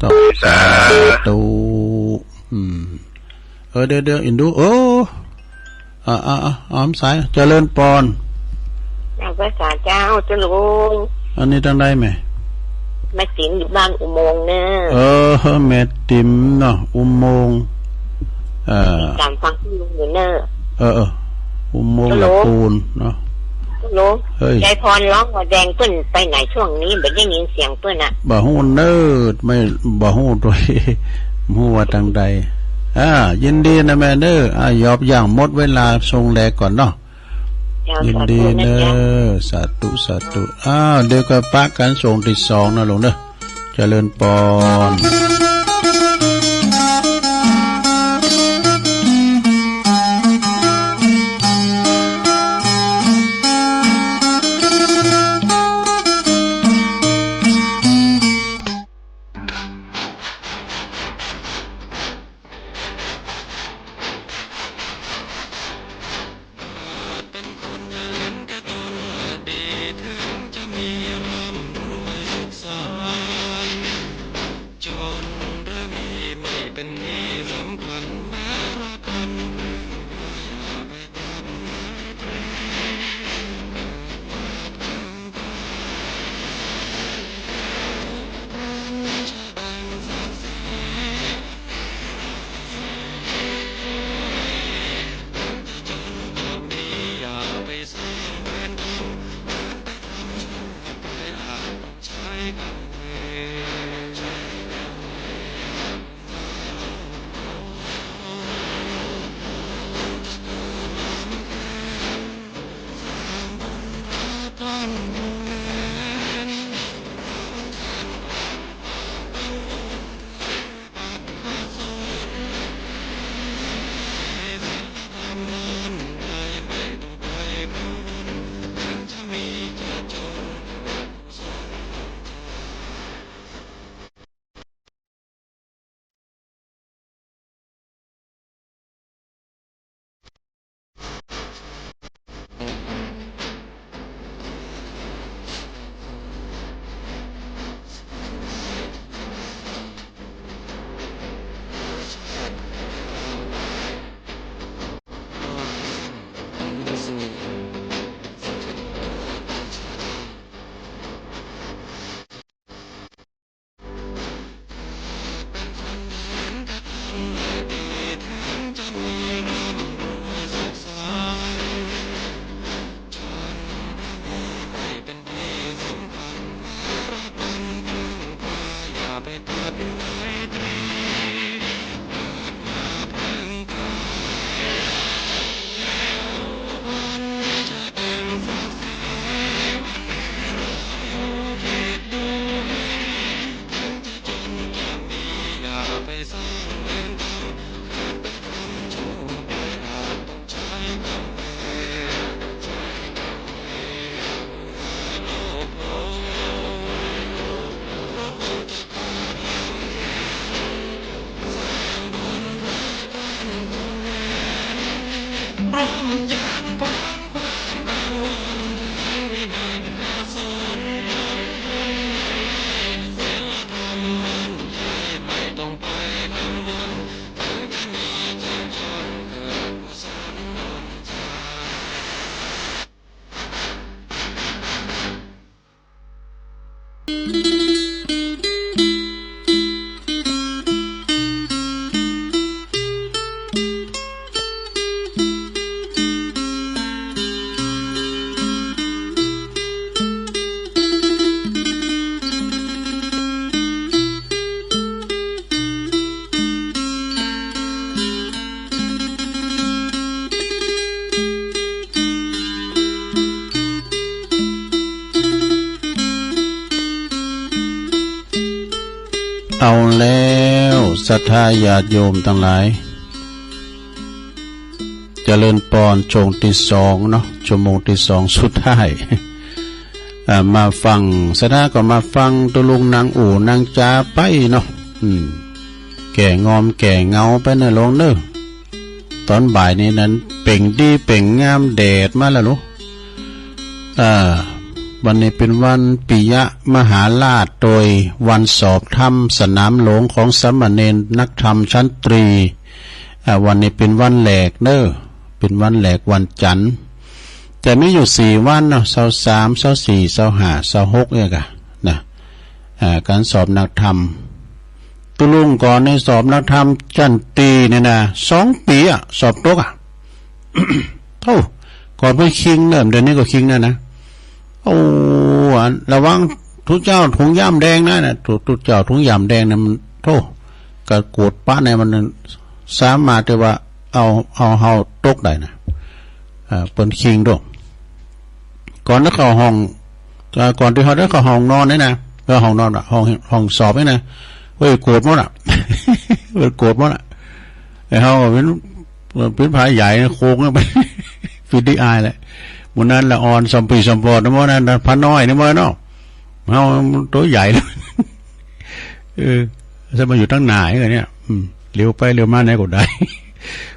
ต้อง สาธุ สาธุ อืม เออ เดี๋ยว เดี๋ยว อินดู โอ้ อ่า อ่า อ่า อำสาย เจริญปอน กราบไหว้สาเจ้า ตุ๊ลุง อันนี้ตังใดแม่ แม่ติ๋มอยู่บ้านอุโมงค์เน้อ เออ แม่ติ๋มเนาะ อุโมงค์ เออ ต๋ามฟังตุ๊ลุงอยู่เน้อ เออ เออ อุโมงค์ ฮัลโหล ละปูนเนาะ ตุ๊ลุง เฮ้ย ยายพรฮ้องว่าแดงเปิ้นไปไหนช่วงนี้ บ่ได้ยินเสียงเปิ้นอะ บ่ฮู้เน้อ ไม่ บ่ฮู้ตวย บ่ฮู้ว่าตังใด อ่า ยินดีนะแม่เน้อ อ่า หยอบหยั่ง หมดเวลาส่งแลก่อนเนาะ เจ้า ยินดีเน้อ สาธุนะเจ้า สาธุ สาธุ อ้าว เดี๋ยวก็ปะกั๋นส่งตี้สองนะลุงเน้อ เจริญปอน เอาแล้ว ศรัทธาญาติโยมตังหลาย เจริญปอน ช่วงตี้สองเนาะ ชั่วโมงตี้สองสุดท้าย อ่า มาฟัง ศรัทธาก็มาฟังตุ๊ลุงนางอู้นางจ๋าไปเนาะ อืม แก้งอมแก้เหงาไปเน่อโลงเน่อ ต๋อนบ่ายนี้นั้นเป่งดีเป่งงาม แดดมาแล้วลูก อ่า วันนี้เป๋นวันปิยมหาราช โตยวันสอบธรรมสนามหลวงของสามเณรนักธรรมชั้นตรี อ่า วันนี้เป๋นวันแหลกเน่อ เป๋นวันแหลกวันจันทร์ แต่มีอยู่สี่วันเนาะ ซาวสาม ซาวสี่ ซาวห้า ซาวหก เนี่ยก่ะ นะ อ่า ก๋านสอบนักธรรม ตุ๊ลุงก่อนในสอบนักธรรมชั้นตรีเนี่ยนะ สองปี๋อะ สอบตกอะ โธ่ ก่อนเปิ้นคิงเน่อ เดี๋ยวนี้ก็คิงแล้วนะ โอ้ อัน ระวังตุ๊เจ้าถุงย่ามแดงนะ นะ ตุ๊ ตุ๊เจ้าถุงย่ามแดงเนี่ยมัน โธ่ กะโกรธปะเนี่ยมันสามารถตี้ว่าเอา เอาเฮาตกได้นะ อ่า เปิ้นคิงโดด ก่อนจะเข้าห้อง เอ่อ ก่อนตี้เฮาจะเข้าห้องนอนนี่นะ เออ ห้องนอนอะ ห้อง ห้องสอบนี่นะ เฮ้ย โกรธหมดอะ เฮ้ย โกรธหมดอะ ไอ้เฮาเป๋น เป๋นผาใหญ่นะ โคงไป ปิดได้อายแหละ มื้อนั้นละอ่อนส่ำปี่ส่ำปอดนะ มื้อนั้นนะ ผาน้อยนี่มื้อเนาะ เฮาตั๋วใหญ่เลย เออ จะมาอยู่ตังหน้านี่ อืม เหลียวไปเหลียวมาไหนก็ได้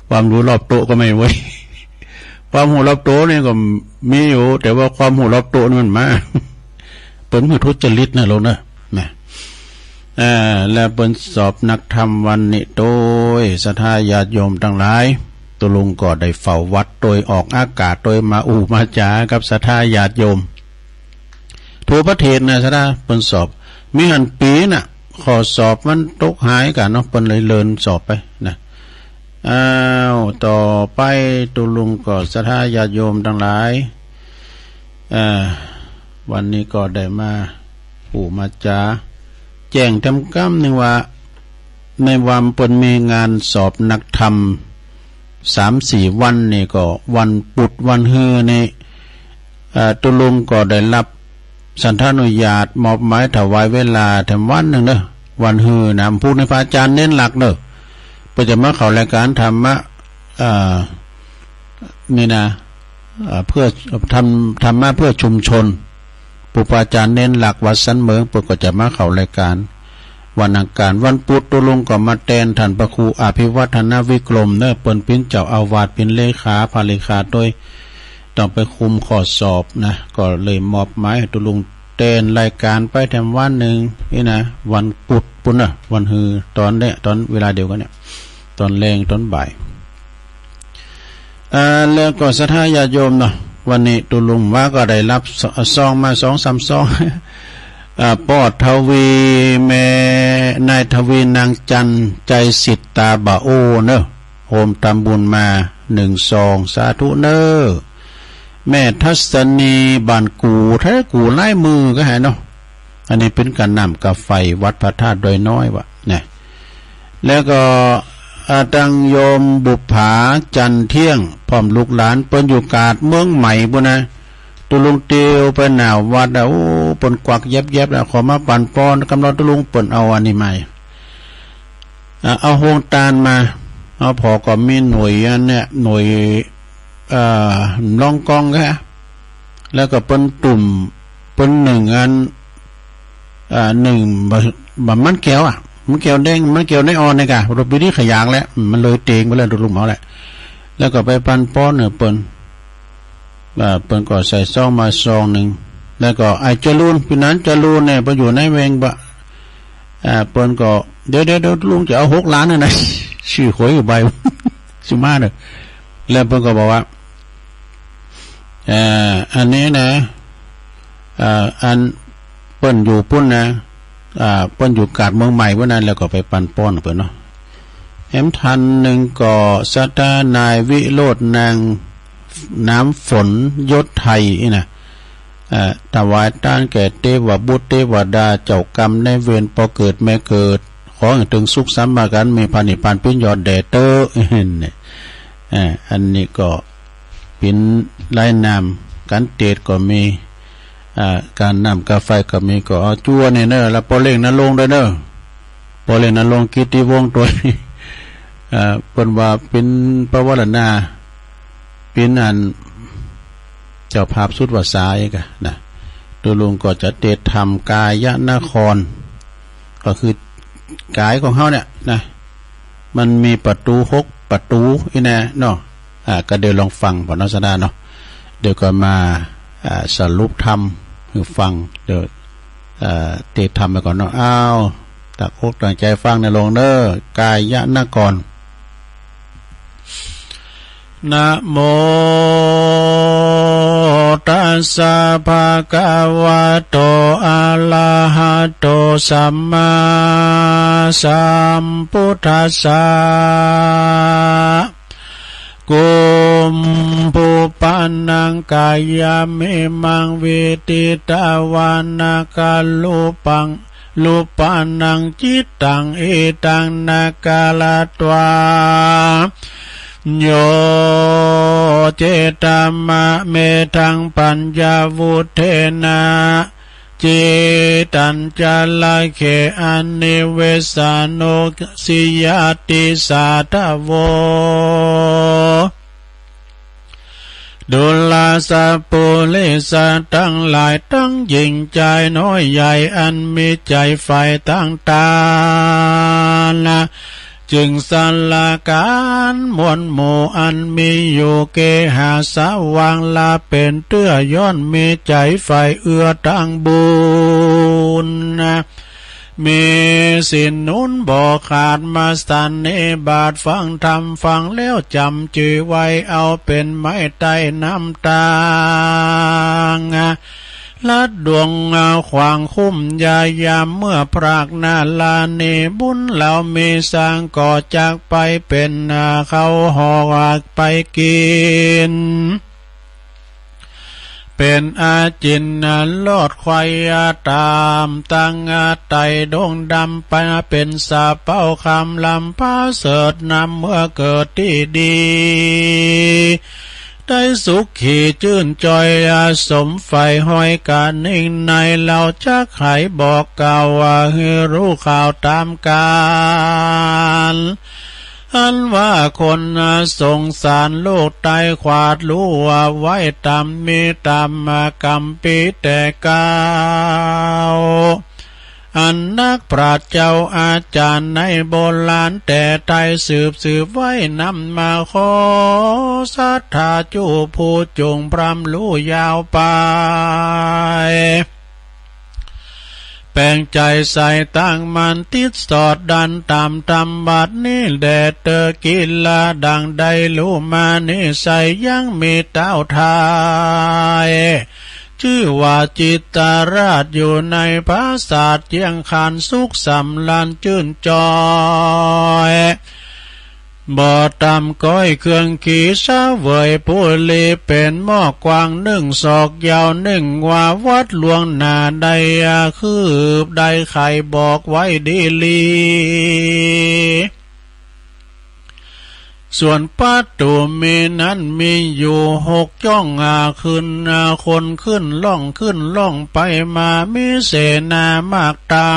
ความฮู้รอบโต๊ะก็ไม่เว้ย ความฮู้รอบโต๊ะนี่ก็มีอยู่ แต่ว่าความฮู้รอบโต๊ะนี่มันมา เปิ้นบ่ทุจริตนะลูกนะ นะ เอ่อ แล้วเปิ้นสอบนักธรรมวันนี้โตย ศรัทธาญาติโยมตังหลาย ตุ๊ลุงก็ได้เฝ้าวัดโตย ออกอากาศโตย มาอู้มาจ๋ากับศรัทธาญาติโยม ทั่วประเทศนะ ศรัทธา เปิ้นสอบ มีหั้นปี๋น่ะ ข้อสอบมันตกหายกั๋นเนาะ เปิ้นเลยเลื่อนสอบไปนะ อ้าว ต่อไปตุ๊ลุงก็ศรัทธาญาติโยมตังหลาย เอ่อ วันนี้ก็ได้มาอู้มาจ๋า แจ้งแถมกำนึ่งว่า ในวันเปิ้นมีงานสอบนักธรรม สามสี่วันนี่ก็วันปุธวันฮือนี่ เอ่อ ตุ๊ลุงก็ได้ฮับสันทานุญาตมอบหมายถวายเวลาแถมวันนึ่งเนาะ วันฮือนะ วันปุธนี่พระอาจารย์เณรหลักเนาะ เปิ้นจะมาเข้ารายก๋านธรรมะ เอ่อ นี่นะ เอ่อ เพื่อธรรม ธรรมะเพื่อชุมชน ผู้พระอาจารย์เณรหลักวัดสันเหมิง เปิ้นก็จะมาเข้ารายก๋าน วันอังคาร วันปุธตุ๊ลุงก็มาแตนต้านพระครูอภิวัฒนวิกรมเนาะ เปิ้นเป๋นเจ้าอาวาส เป๋นเลขา พระเลขาโตย ต้องไปคุมข้อสอบนะ ก็เลยมอบหมายหื้อตุ๊ลุงแตนรายก๋านไปแถมวันนึ่งนี่นะ วันปุธปุ้นเนาะ วันฮือ ต๋อนเนี้ย ต๋อนเวลาเดียวกั๋นเนี่ย ต๋อนแลงต๋อนบ่าย อ่า แล้วก็ศรัทธาญาติโยมเนาะ วันนี้ตุ๊ลุงว่าก็ได้ฮับซ- ซองมาสองสามซอง อ่า ป้อทวี แม่นายทวี นางจันทร์ ใจสิทธิ์ ตาบ่าโอ้เนาะ โฮมทำบุญมาหนึ่งซอง สาธุเนาะ แม่ทัศนี บ้านกู่ แท้กู่ ลายมือก็หายเนาะ อันนี้เป๋นก้านน้ำก้าไฟวัดพระธาตุดอยน้อยว่า นะ แล้วก็ อ่า ตังโยมบุปผา จันเที่ยง พร้อมลูกหลาน เปิ้นอยู่กาดเมืองใหม่ปู้นนะ ตุ๊ลุงเตียวไปหน้าวัดอะ โอ้ เปิ้นกวักแยบๆ แล้ว ขอมาปันป้อน กำลังตุ๊ลุงเปิ้นเอาอันนี้มา อ่า เอาโฮงตานมา เอาผ่อก็มีหน่วยอันเนี้ย หน่วย เอ่อ ลองกองแค่ แล้วก็เปิ้นตุ้ม เปิ้นนึ่งอัน อ่า นึ่งบะ บะมันแก้วอะ มันแก้วแดง มันแก้วในอ่อนนี่กะ รถปีนี้ขยางแล้ว มันเลยเตงไปแล้ว ตุ๊ลุงเอาแหละ แล้วก็ไปปันป้อนหื้อเปิ้น อ่า เปิ้นก็ใส่ซองมาซองนึ่ง แล้วก็ไอ้จรูน ปี้หนานจรูนเนี่ย ไปอยู่ในเวงบะ อ่า เปิ้นก็ เดี๋ยวๆๆ ลุงจะเอาหกล้านน่ะนะ ซื้อหวยอยู่ใบ ซื้อมาเน่อ แล้วเปิ้นก็บอกว่า เอ่อ อันนี้นะ เอ่อ อันเปิ้นอยู่ปู้นนะ อ่า เปิ้นอยู่กาดเมืองใหม่ปู้นนะ แล้วก็ไปปันป้อนเปิ้นเนาะ แหมท่านนึ่งก็ศรัทธานายวิโรจน์ นางน้ำฝน ยศไทยนี่นะ เอ่อ ถวายตานแก่เตวบุตรเตวดา เจ้ากรรมนายเวร ป้อเกิดแม่เกิด ขอหื้อเถิงสุขสันต์มากั๋น มีพระนิพพานเป๋นยอดแด่เต๊อะ เนี่ย อ่า อันนี้ก็เป๋นรายน้ำ ก๋านเตศน์ก็มี อ่า ก๋านน้ำก๋านไฟก็มี ก็เอาจั่วเนี่ยเน่อ แล้วป้อเล็งนรงค์ด้วยเน่อ ป้อเล็งนรงค์ กิตติวงศ์ ตวย อ่า เปิ้นว่าเป๋นปวารณา เป๋นอัน เจ้าภาพสุดวาสาอีกอะนะ ตุ๊ลุงก็จะเตศน์ธรรมกายนคร ก็คือกายของเฮาเนี่ยนะ มันมีประตู๋หกประตู๋อี้แน่เนาะ อ่า ก็เดี๋ยวลองฟังผ่อเนาะ ศรัทธาเนาะ เดี๋ยวก็มา อ่า สรุปธรรมหื้อฟัง เดี๋ยว อ่า เตศน์ธรรมไปก่อนเนาะ อ้าว ตั้งอกตั้งใจ๋ฟังเน่อโยมเน่อ กายนคร นะโม ตัสสะ ภะคะวะโต อะระหะโต สัมมาสัมพุทธัสสะ กุมภุปะนัง กายะมิมัง วิติตะวานะ กะรูปัง รูปานัง จิตตัง อิทัง นะกะรัตวา โย เจตามะเมธัง ปัญญาวุฒเทนะ จิตตัญ จะละเข อนิเวสสะโน สิยะติสาทะโว ดูราสะปุริสะตังหลาย ตังหญิงจายน้อยใหญ่ อันมีใจ๋ใฝ่ตังต๋าน จึงสละก๋านมวลหมู่ อันมีอยู่เกหาสะหว่าง ละเป๋นเตื้อ ย้อนมีใจ๋ใฝ่เอื้อตังบุญ มีศีลหนุนบ่ขาด มาสันนิบาตฟังธรรม ฟังแล้วจ๋ำจือไว้ เอาเป๋นไม้ไต้น้ำตาง ลัดดวงขวางคุ้ม ยายามเมื่อพรากหน้าลา นี่บุญเหล่ามีสร้าง ก็จักไปเป๋นเขาหอกไปกิ๋น เป๋นอาจิณ ลอดไขว่ต๋ามตัง ไต่ดงดำไป เป๋นสะเป๊าคำลำผาเสริฐ นำเมื่อเกิดตี้ดี ได้สุขีจื้นจอย สมใฝ่ห้อยกานิ่งใน เฮาจักไขบอกกล่าว หื้อฮู้ข่าวต๋ามกาล อันว่าคนสงสารลูกไต้ ขวาดลู่ไว้ต๋ามมีต๋ามกำปี๋แต่เก่า อันนักปราชญ์เจ้าอาจ๋ารย์ในโบราณแต่ไต้ สืบสืบไว้นำมา ขอศรัทธาจุผู้จุ่งพร่ำฮู้ยาวไป แป๋งใจ๋ใส่ตั้งมั่น ติดสอดดันต๋ามธรรมบัดนี้แด่เต๊อะ กิริยาดั่งได้ฮู้มานี้ ใส่ยังมีเต้าทาย จื้อว่าจิตรราช อยู่ในปราสาทเจียงคาน สุขสำราญจื้นจอย บ่ต่ำก้อยเครื่องขี่เสวยปุรี เป๋นหม้อกว้างนึ่งศอก ยาวนึ่งวา วัดล่วงหน้าได้คืบ ได้ไขบอกไว้ดีหลี ส่วนประตู๋เมนนั้นมีอยู่หกจ้อง อาขึ้น อา คนขึ้นล่อง ขึ้นล่องไปมา มีเสนามากเต้า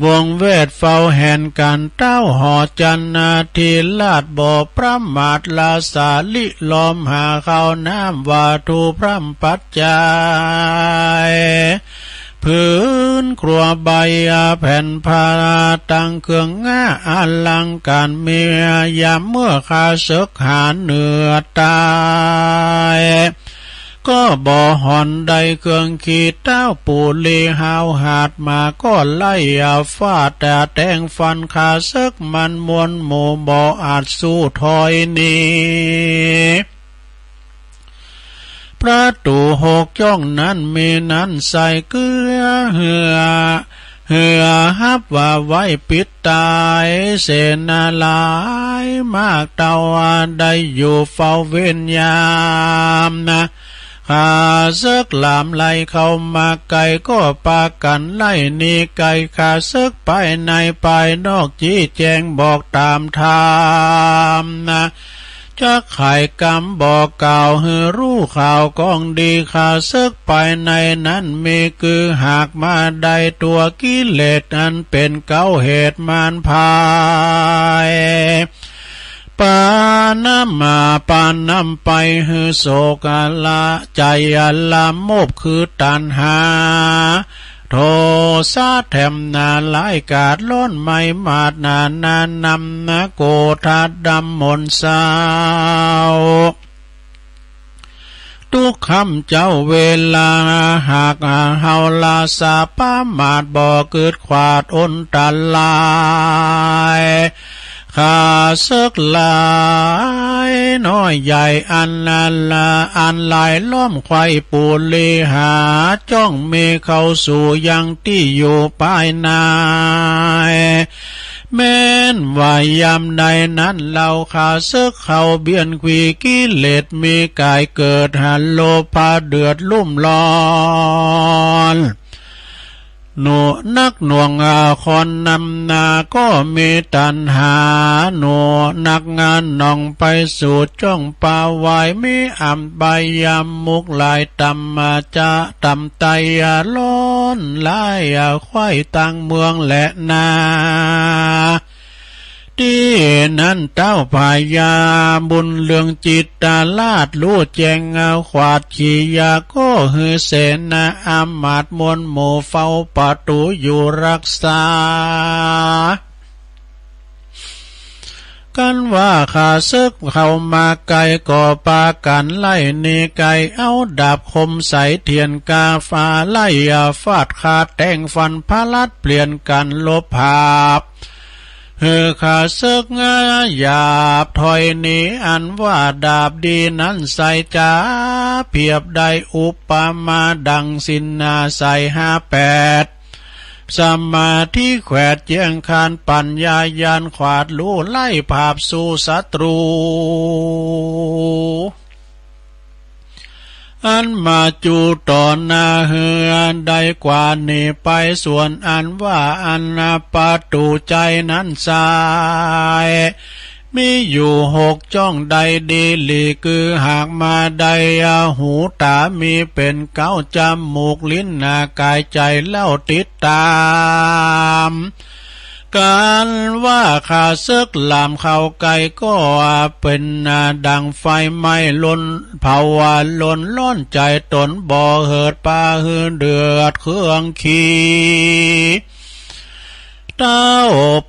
วงเวทเฝ้าแหนกั๋น เต้าหอจันทนาธิราช บ่ประมาท ราสาลิลอมหาข้าวน้ำ วัตถุพร่ำปัจจัย ผืนครัวใบแผ่นผ้า ตังเครื่องงาอลังก๋าน มียามเมื่อข้าเสิกหาเหนือตาย ก็บ่หอนได้เครื่องขี่ เต้าปุรีห้าวหาดมา ก็ไล่ฟาดแต่แตงฟัน ข้าเสิกมันมวลหมู่ บ่อาจสู้ถอยหนี ประตู๋หกจ้องนั้นมีนั้นใส่ เกื้อเหือ เหือฮับว่าไว้ปิดตาย เสนาหลายมากเต้า ได้อยู่เฝ้าเวรยาม ข้าเสิกหลามไล่เข้ามาไกล ก็ปากั๋นไล่หนีไกล ข้าเสิกภายในภายนอก จี้แจงบอกต๋ามธรรม จักไขกำบอกกล่าวหื้อฮู้ข่าวกองดี ข้าเสิกภายในนั้นมีคือหากมาได้ ตั๋วกิเลสอันเป๋นเก๊าเหตุมารพาย ปาน้ำมา ปาน้ำไปหื้อโศกละ ใจ๋ละโมบคือตัณหา โทสะแถมหน้า ร้ายกาจร้อนไหม้มาดหนา หนานำนะ โกธาดำมนเศร้า ตุ๊กค่ำเจ๊าเวลา หากเฮาราสาประมาท บ่กึ๊ดขวาดอันตราย ข้าเสิกหลายน้อยใหญ่ อันละ อันหลายล้อมไขว่ปุรี หาจ้องมีเข้าสู่ยังตี้อยู่ภายใน แม้นว่ายามใดนั้นเล่า ข้าเสิกเข้าเบียดขี่กิเลส มีก๋ายเกิดหาโลภะเดือดรุ่มร้อน หนัวนักหน่วงอาคอนนำหน้า ก็มีตัณหา หนัวนักงานหน่องไปสู่จ้องป่าไว มีอบายมุขหลายต่ำ จะต่ำไต้ร้อนหลาย ไขว่ตังเมืองและนา ตี้นั้นเต้าพญาบุญเรืองจิตตราช ฮู้แจ้งขวาดขี่ยา ก็หื้อเสนาอามาตย์มวลหมู่เฝ้าประตู๋อยู่รักษา กันว่าข้าเสิกเข้ามาไกล ก็ปากั๋นไล่หนีไกล เอาดาบคมใสเถียนกาฟ้า ไล่ฟาดฆ่าแตงฟัน ผลัดเปลี่ยนกั๋นลบผาบ หื้อข้าเสิกหยาบถอยหนี อันว่าดาบดีนั้นใส่จ๋าเปรียบได้ อุปมาดังสินใส่ห้าแปด สมาธิแขวดเจียงคาน ปัญญาญาณขวาดฮู้ ไล่ผาบสู้ศัตรู อันมาจู่ต่อหน้า หื้อได้กวาดหนีไป ส่วนอันว่าอันประตู๋ใจ๋นั้นใส่ มีอยู่หกจ้องได้ดีหลี คือหากมาได้หูต๋า มีเป๋นเก๊าจมูกลิ้นก๋ายใจ๋เล่าติดต๋าม กันว่าข้าเสิกหลามเข้าใก้ ก็เป๋นดังไฟไหม้ลนเผา ลนร้อนใจ๋ต๋น บ่เหิดปาหื้อเดือดเครื่องขี่ เต้า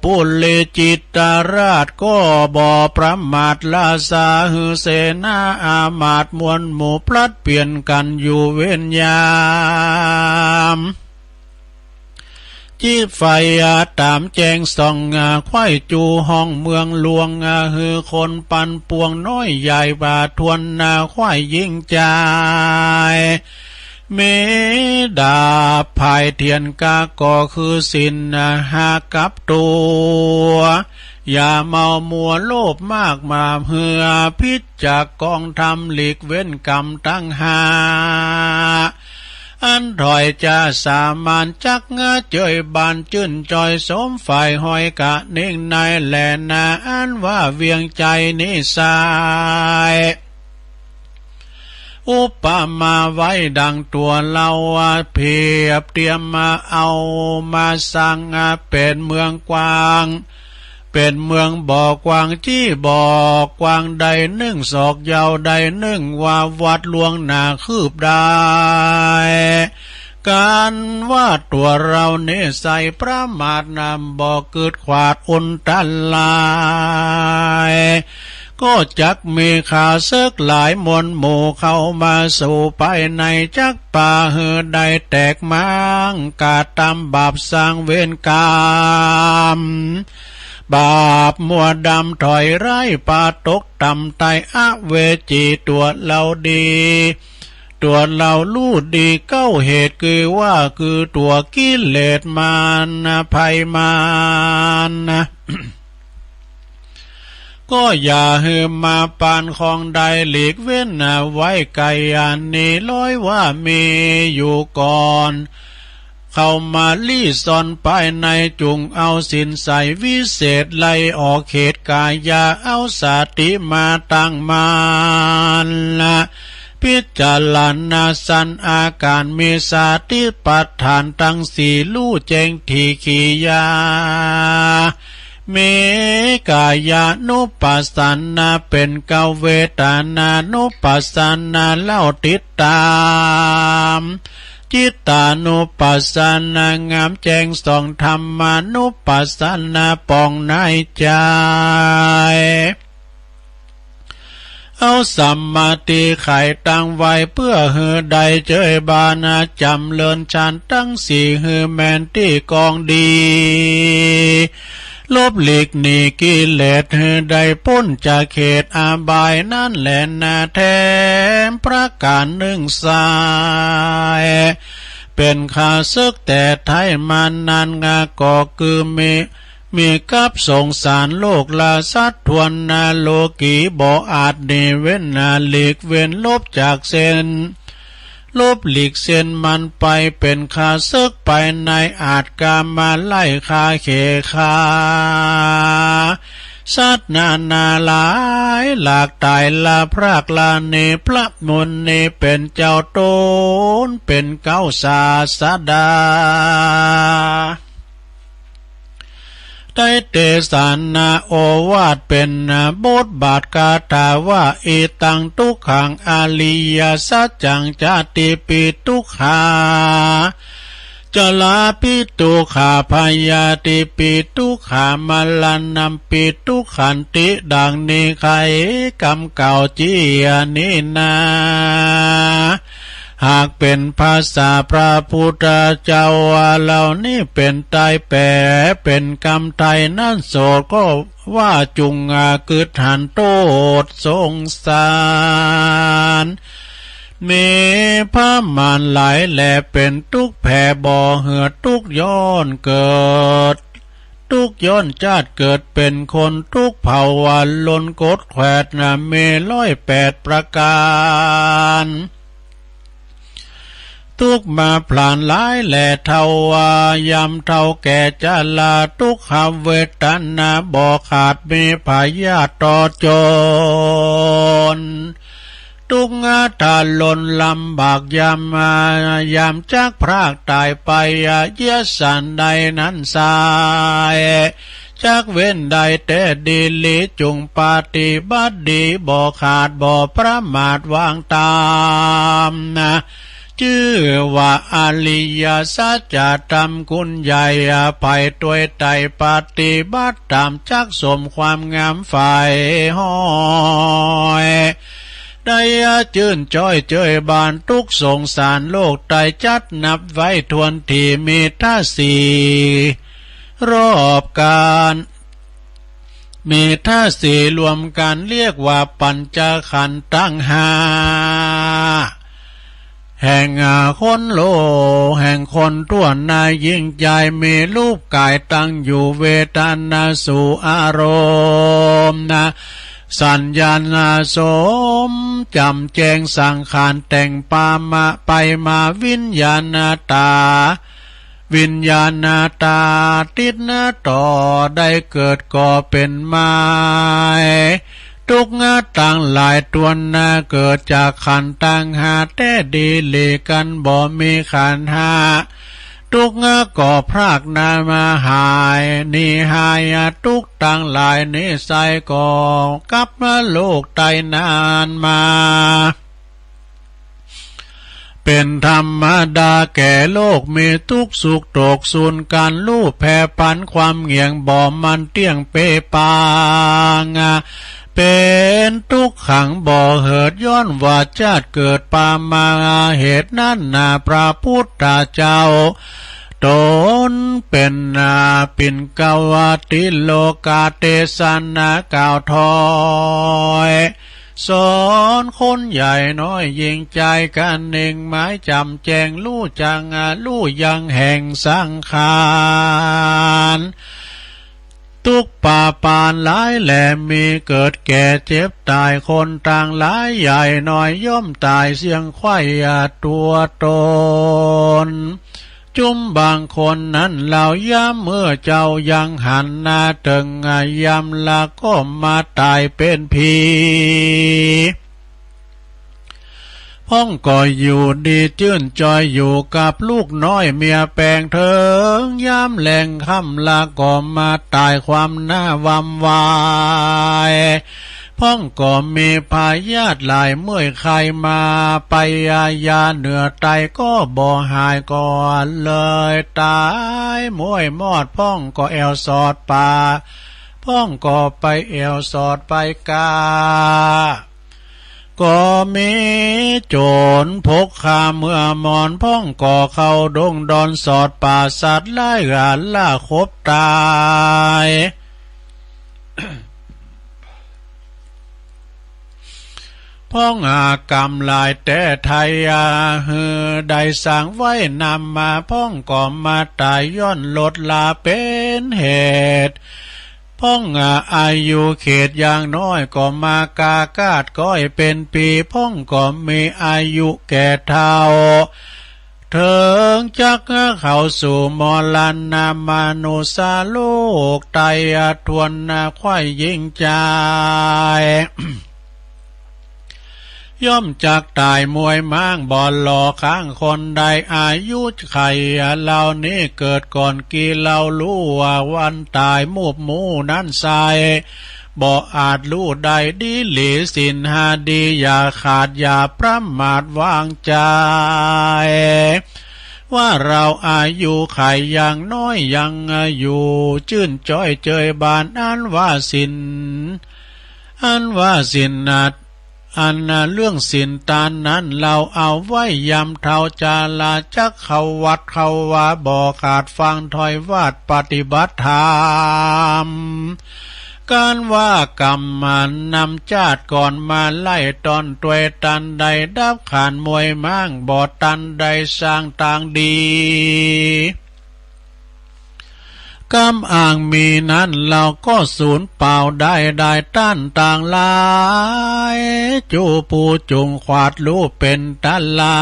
ปุเรจิตตราชก็บ่ประมาท ราสาหื้อเสนาอามาตย์มวลหมู่ ผลัดเปลี่ยนกั๋นอยู่เวรยาม จิบไฟต๋ามแจ้งส่อง ไขว่จูห้องเมืองหลวง หื้อคนปันปวงน้อยใหญ่ บ่าถ้วน ไขว่ยิงจาย มีดาบผายเถียนกา ก็คือสินห้ากับตั๋ว อย่ามัวมัวโลภมากมาเหือ ผิดจากกองธรรมหลีกเว้นกรรมตังห้า อันถ่อยจะสามานจักเงาเจยบานจื้นจอยสมฝ่ายหอยกะนิ่งในแลนา อันว่าเวียงใจนิสัย อุปมาไว้ดังตั๋วเฮา เปรียบเตียมมาเอามาสัง เป๋นเมืองกว้าง เป๋นเมืองบ่อกว้าง จี้บ่อกว้างได้นึ่งศอก ยาวได้นึ่งวา วัดหลวงหนาคืบได้ ก๋านว่าตั๋วเฮานิสัยประมาทนำ บ่กึ๊ดขวาดอุนตราย ก็จักมีข้าศึกหลายมวลหมู่เข้ามาสู่ภายใน จักปาหื้อได้แตกม้าง กระตำบาปสร้างเวรกรรม บาปมัวดำถอยร้าย ปาตกต่ำใต้อเวจี ตั๋วเฮาดี ตั๋วเฮาฮู้ดีเก้าเหตุ คือว่าคือตั๋วกิเลสมารภัยมาร ก็อย่าหื้อมาปานของได้ หลีกเว้นไว้ไกล อันนี้ร้อยว่ามีอยู่ก่อน เข้ามาลี้ซ่อนภายใน จุ่งเอาศีลใสวิเศษ ไล่ออกเหตุก๋ายา เอาสติมาตั้งมั่น พิจารณาสันอาการ มีสติปัฏฐานตังสี่ ฮู้แจ้งถีกกิริยา มีกายานุปัสสนา เป๋นเก้า เวทนานุปัสสนา เล่าติดต๋าม จิตตานุปัสสนา งามแจ้งส่อง ธรรมานุปัสสนา ป่องในใจ๋ เอาสัมมาทิฏฐิตั้งไว้ เปื้อหื้อได้เจยบาน จ๋ำเริญฌานตังสี่ หื้อแม่นตี้กองดี หลบหลีกหนีกิเลส หื้อได้ป๊นจากเหตุอบายนั้นแลนา แถมประก๋านนึ่งไส้ เป๋นข้าศึกแต่ไท้มานั้น ก็คือมี มีกับสงสารโลกและสัตว์ทั่วนา โลกีบ่อาจหนีเว้นนา หลีกเว้นหลบจากเส้น หลบหลีกเส้นมันไป เป๋นข้าศึกภายใน อาจกล้ามาไล่ฆ่าเข่นฆ่า สัตว์นานาหลายหลากต๋าย ละพรากละหนี พระมุนีเป๋นเจ้า ตนเป๋นเก้าศาสดา ได้เตสนาโอวาทเป๋นบทบาทคาถาว่า อิตัง ทุกขัง อริยสัจจัง ชาติปี ทุกขา จราปี ทุกขา พยาธิปี ทุกขา มรณัมปี ทุกขันติ ดังนี้ใค่กำกล่าวเจียนี้นา หากเป๋นภาษาพระพุทธเจ้าว่า เหล่านี้เป๋นไตย แป๋เป๋นกำไตยนั้น โสตก็ว่าจุ่งกึ๊ดหันโต้ษสงสาร มีประมาณหลายแล เป๋นตุ๊กข์แผ่บ่เหือด ตุ๊กข์ย้อนเกิด ตุ๊กข์ย้อนจาติเกิดเป๋นคน ตุ๊กข์เผาวันลนกดแขวนนา มีร้อยแปดประก๋าน ตุ๊กข์มาผลาญหลายแล เฒ่าว่ายามเฒ่าแก่ชรา ทุกขเวทนาบ่ขาด มีพยาธิตลอดจน ทุกข์ทรนลำบากยาม ยามจักพรากต๋ายไป เยียะสันใดนั้นไส้ จักเว้นได้แต๊ดีหลี จุ่งปฏิบัติดี บ่ขาดบ่ประมาท วางต๋ามนา จื้อว่าอริยสัจธรรมคุณใหญ่ ใผตวยไต่ปฏิบัติต๋าม จักสมความงามใฝ่ฮ้อย ได้จื้นจ้อยเจยบาน ทุกข์สงสารโลกไตย จัดนับไว้ถ้วนถี่ มีธาตุสี่รอบกั๋น มีธาตุสี่รวมกั๋น เรียกว่าปัญจขันธ์ตังห้า แห่งคนโลก แห่งคนทั่วนายิ่งใหญ่ มีรูปก๋ายตั้งอยู่ เวทนาสู่อารมณ์นะ สัญญานะสมจำแจ้งสังขารแต่งปามาไปมา วิญญาณตา วิญญาณตาติดนะต่อได้เกิดก่อเป๋นไม้ ทุกข์นะตังหลายถ้วนนะ เกิดจากขันธ์ตังห้าแต๊ดีหลีกั๋น บ่มีขันธ์ห้า ทุกข์นะก็พรากนะมาหาย หนีหายทุกข์ตังหลายนี้ไซร้ ก็กลับมาโลกไตนานมา เป๋นธรรมดาแก่โลก มีทุกข์สุขตกสูญกั๋น ฮู้แผ่ปันความเหงี่ยง บ่มั่นเตี้ยงเป๊ะปาง เป๋นทุกขังบ่เหิด ย้อนว่าจาติเกิดปามา เหตุนั้นนา พระพุทธเจ้า ต๋นเป๋นนา ปิณกวติโลกาเตสนากล่าวถ้อย สอนคนใหญ่น้อยยิ่งใหญ่ กะเน่งหมายจ๋ำแจ้ง ฮู้จักฮู้ยังแห่งสังขาร ทุกข์ปาปานหลายแลมี เกิดแก่เจ็บต๋าย คนตังหลายใหญ่น้อย ย่อมต๋ายเสี้ยงไขว้ตั๋วต๋น จุมบางคนนั้นเล่า ยามเมื่อเจ้ายังหันนา เถิงยามละก็มาต๋ายเป๋นผี พ่องก็อยู่ดีจื้นจอย อยู่กับลูกน้อยเมียแปง เถิงยามแลงค่ำละก็มาต๋ายความหน้าวำวาย พ่องก็มีพยาธิหลายเมื่อยไข้มา ไปยายาเหนือไตก็บ่หาย ก็เลยต๋ายม้วยมอด พ่องก็แอ่วสอดป๋า พ่องก็ไปแอ่วสอดไปกา ก็มีโจ๋รพกฆ่าเมื่อมอน พ่องก็เข้าดงดอนสอดป๋า สัตว์ร้ายอาฆาตคบต๋าย พ่องหากรรมหลายแต๊ไท้ หื้อได้สร้างไว้นำมา พ่องก็มาต๋ายย้อนลดลาเป๋นเหตุ พ่องอายุเขตยังน้อย ก็มากาคาดก้อยเป๋นปี พ่องก็มีอายุแก่เฒ่า เถิงจักเข้าสู่มรณะมนุสสโลกไตถ้วนนา ใคร่ยิ่งใจ๋ ย่อมจักต๋ายม้วยม้าง บ่หล่อค้างคนใด อายุไขเหล่านี้เกิดก่อน กี่เล่าฮู้ว่าวันต๋ายมูบหมู่นั้นไซร้ บ่อาจฮู้ได้ดีหลี ศีลห้าดีอย่าขาด อย่าประมาทวางใจ๋ ว่าเฮาอายุไขยังน้อย ยังอยู่จื้นจอยเจยบาน อันว่าศีล อันว่าศีลนะ อันเรื่องศีลตานนั้น เฮาเอาไว้ยามเฒ่าจรา จักเข้าวัดเข้าวา บ่ขาดฟังถ้อยวาดปฏิบัติธรรม ก๋านว่ากรรมมันนำจาติก่อนมาไล่ต้อนตวย ตันได้ดับขันม้วยม้าง บ่ตันได้สร้างตางดี กำอ่างมีนั้นเฮาก็สูญเปล่าได้ ได้ต้านตังหลาย จูผู้จุ่งขวาดฮู้เป๋นต๋ารา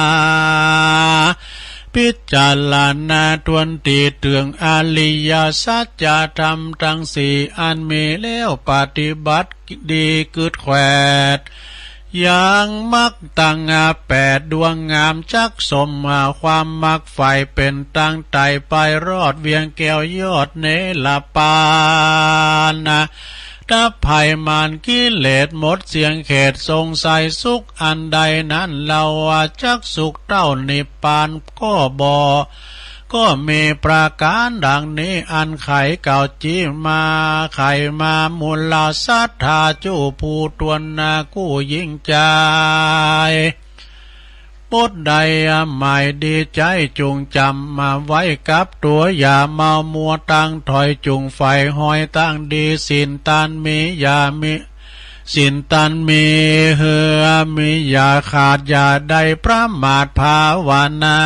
พิจารณาถ้วนตี้เถิงอริยสัจธรรมตังสี่ อันมีแล้วปฏิบัติดีกึ๊ดแขวด ยังมรรคตังแปดดวงงาม จักสมความมักใฝ่เป๋นตังไต่ไปรอดเวียงแก้วยอดเนรปาน ดับภัยมารกิเลสหมดเสี้ยงเขต สงสัยสุขอันใดนั้น เฮาว่าจักสุขเต้านิพพานก็บ่ ก็มีประก๋านดังนี้ อันไขเก่าจี้มา ไขมามูลศรัทธา จูผู้ถ้วนนากู้ยิ่งใจ๋ บทใดหมายดีใจ๊จุ่งจ๋ำมาไว้กับตั๋ว อย่าเมามัวตังถอย จุ่งใฝ่ฮอยตังดี ศีลตานมีอย่ามี ศีลตันมีหื้อมีอย่าขาด อย่าได้ประมาทภาวนา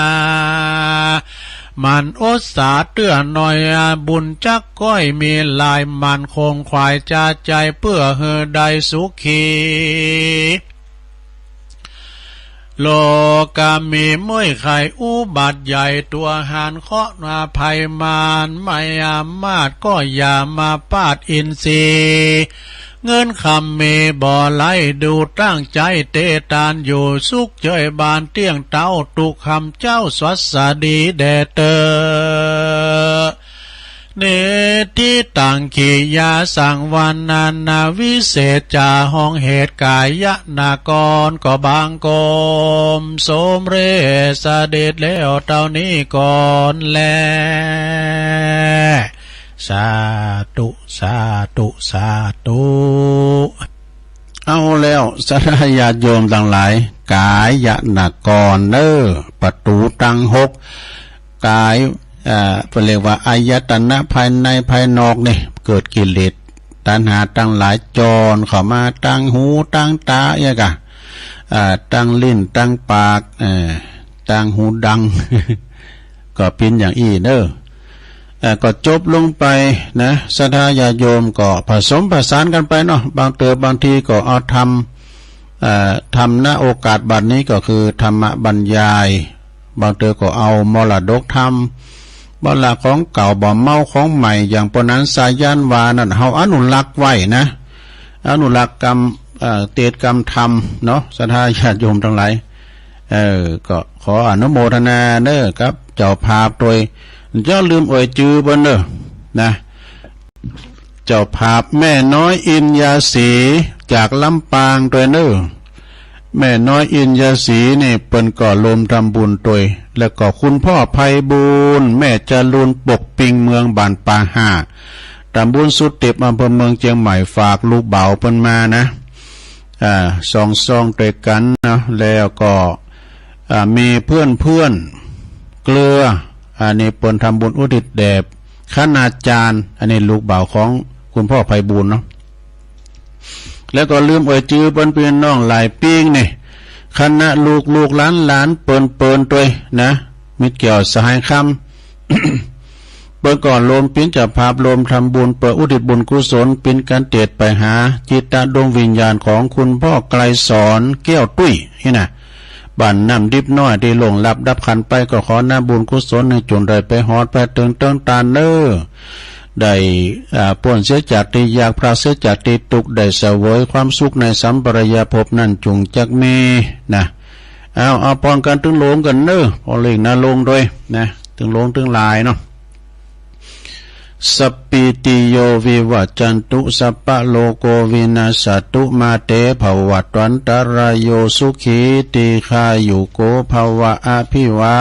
หมั่นอุตสาหะเตื้อหน่อย บุญจักก้อยมีหลาย หมั่นขวนขวายจะใจ๋เปื้อหื้อได้สุขี โลกา มีเมื่อยไข้อุบัติใหญ่ ตั๋วหาญเคราะห์ภัยมาร มายามาดก็อย่ามาปาดอินทรีย์ เงินคำมีบ่ไหล ดูตั้งใจ๋เตตานอยู่ สุขเจยบานเตี้ยงเต๊า ตุ๊กคำเจ้าสวัสดีแด่เต๊อะ นิทธิตัง กิริยาสังวรรณนา วิเศษจา ห้องเหตุ กายนากรก็บังคม สมเร็จเสด็จแล้วเต้านี้ก่อนแล สาธุ สาธุ สาธุ เอาแล้ว ศรัทธาญาติโยมตังหลาย กายนากรเน้อ ประตู๋ตังหก กาย เอ่อ เปิ้นเรียกว่าอายตนะภายในภายนอกนี่ เกิดกิเลสตัณหาตังหลายจรเข้ามา ตังหู ตังต๋า เอี้ยก่ะ อ่า ตังลิ้น ตังปาก เอ่อ ตังหูดัง ก็เป๋นอย่างอี้เน้อ เอ่อ ก็จบลงไปนะ ศรัทธาญาติโยมก็ผสมผสานกั๋นไปเนาะ บางเตื้อบางทีก็เอาธรรม เอ่อ ธรรม ณ โอกาสบัดนี้ก็คือธรรมบรรยาย บางเตื้อก็เอามรดกธรรม บ่ละของเก่าบ่เมาของใหม่ อย่างปอนั้นสายันว่านั่น เฮาอนุรักษ์ไว้นะ อนุรักษ์กำ เอ่อ เตศน์กำธรรมเนาะ ศรัทธาญาติโยมตังหลาย เออ ก็ขออนุโมทนาเน้อกับเจ้าภาพตวย อย่าลืมเอ่ยจื้อเปิ้นเน้อ นะ เจ้าภาพแม่น้อยอินยาสีจากลำปางตวยเน้อ แม่น้อยอินยาสีนี่เปิ้นก็รวมทำบุญตวย แล้วก็คุณพ่อไพบูลย์ แม่จรูนปกปิง เมืองบ้านป่าห้า ตำบลสุเต็บ อำเภอเมืองเจียงใหม่ ฝากลูกบ่าวเปิ้นมานะ อ่า สองซองตวยกั๋นเนาะ แล้วก็ อ่า มีเพื่อนๆ เกลือ อันนี้เปิ้นทำบุญอุทิศแด่คณาจารย์ อันนี้ลูกบ่าวของคุณพ่อไพบูลย์เนาะ แล้วก็ลืมเอ่ยจื้อเปิ้น ปี้น้องหลายปิ้งนี่ คณะลูกๆ หลานๆ เปิ้นๆ ตวยนะ มิตรแก้วสหายคำ เปิ้นก็รวมเป๋นเจ้าภาพ รวมทำบุญเปื้ออุทิศบุญกุศล เป๋นก๋านเตศน์ไปหาจิตดวงวิญญาณของคุณพ่อไกรสอน แก้วตุ้ย นี่นะ บ้านน้ำดิบน้อย ตี้ล่วงลับดับขันธ์ไป ก็ขอน้ำบุญกุศลนี้จงได้ไปฮอดไปเถิงเตื้องต้านเน้อ ได้ อ่า ป๊นเสียจากตี้ยาก ปราศเสียจากตี้ตุ๊กข์ ได้เสวยความสุขในสัมปรายภพนั้นจงจักมีนะ เอา เอาปองกั๋นตึงโลงกั๋นเน้อ ปองเล่งนาโลงตวยนะ ตึงโลงตึงหลายเนาะ สัพพีติโยวิวัจจันตุ สัพพะโรโควินัสสะตุ มาเตภวัตวันตะราโย สุขีทีฆายุโกภะวะ อภิวา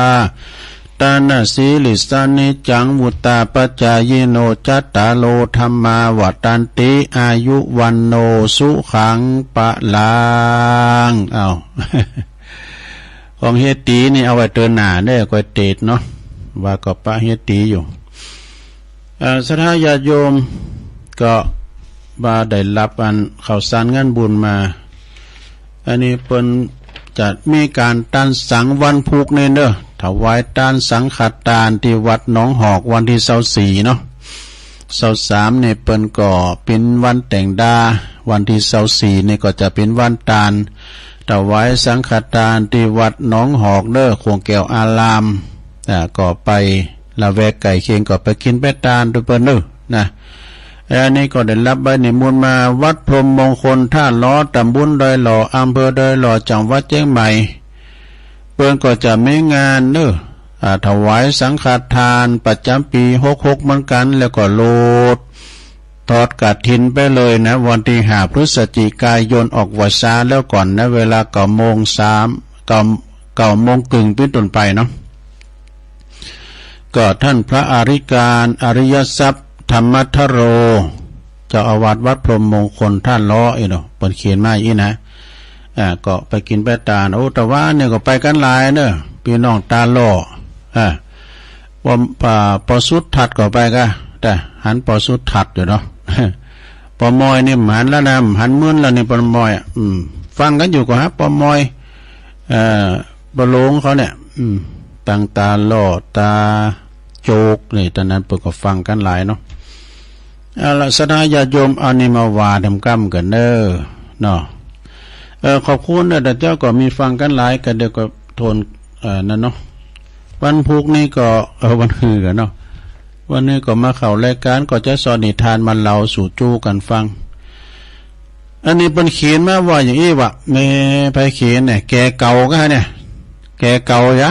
ทะนะสีลิสสะ นิจจังวุฑฒาปะจายิโน จัตตาโรธัมมาวัฑฒันติ อายุวัณโณสุขังพะลัง อ้าว ของเฮตีนี่เอาไว้เตื้อหน้าเน้อ ก่อยเตศน์เนาะ ว่าก็ปะเฮตีอยู่ เอ่อ ศรัทธาญาติโยมก็ว่าได้ฮับอันข้าวสารงานบุญมา อันนี้เปิ้นจะมีก๋านตานสังวันพุกนี่เน้อ ถวายตานสังฆตานตี้วัดหนองหอกวันตี้ซาวสี่เนาะ ซาวสามนี่เปิ้นก็เป๋นวันแต่งดา วันตี้ซาวสี่นี่ก็จะเป๋นวันตาน ถวายสังฆตานตี้วัดหนองหอกเน้อ ขวงแก้วอาราม อ่า ก็ไปละแวกใก้เคียงก็ไปกิ๋นไปตานตวยเปิ้นเน้อ นะ อันนี้ก็ได้ฮับใบนิมนต์มา วัดพรหมมงคลท่าล้อ ตำบลดอยหล่อ อำเภอดอยหล่อ จังหวัดเจียงใหม่ เปิ้นก็จะมีงานเน้อ อ่า ถวายสังฆทานประจ๋ำปี๋หกหกเหมือนกั๋น แล้วก็โลดทอดกฐินไปเลยนะ วันตี้ห้าพฤศจิกายน ออกวัสสาแล้วก่อนนะ เวลาเก้าโมงสาม เก้า เก้าโมงเกิ่งเป๋นต้นไปเนาะ ก็ต้านพระอธิการ อริยทรัพย์ ธรรมทโร เจ้าอาวาสวัดพรหมมงคลท่าล้ออี้เนาะ เปิ้นเขียนมาอี้นะ อ่า ก็ไปกิ๋นไปตาน โอ้ ตะวานี่ก็ไปกั๋นหลายเน้อ ปี้น้องตาหล่อ อ่า ว่า อ่า ปอสุทัศน์ก็ไปก่ะ แต่หันปอสุทัศน์อยู่เนาะ ป้อมอยนี่บ่หันแล้วนะ บ่หันมึนแล้วนี่ป้อมอยอะ อืม ฟังกั๋นอยู่ก่อ ฮะ ป้อมอย เอ่อ ป้อโลงเขาเนี่ย อืม ตั้งต๋าหล่อต๋าโจกนี่ ต๋อนนั้นเปิ้นก็ฟังกั๋นหลายเนาะ เอาละ ศรัทธาญาติโยม เอานี่มาว่าทำกำกั๋นเน่อ เนาะ เอ่อ ขอบคุณเน่อ แต่เจ้าก็มีฟังกั๋นหลาย ก็เดี๋ยวก็โทน เอ่อ นั่นเนาะ วันพุธนี่ก็ เอ่อ วันฮือกั๋นเนาะ วันนี้ก็มาเข้ารายก๋าน ก็จะสอนิทานมาเล่าสู่จู้กั๋นฟัง อันนี้เปิ้นเขียนมาว่าอย่างอี้วะ แม่ ใผเขียนเนี่ย แก่เก่าก้าเนี่ย แก่เก่าหยา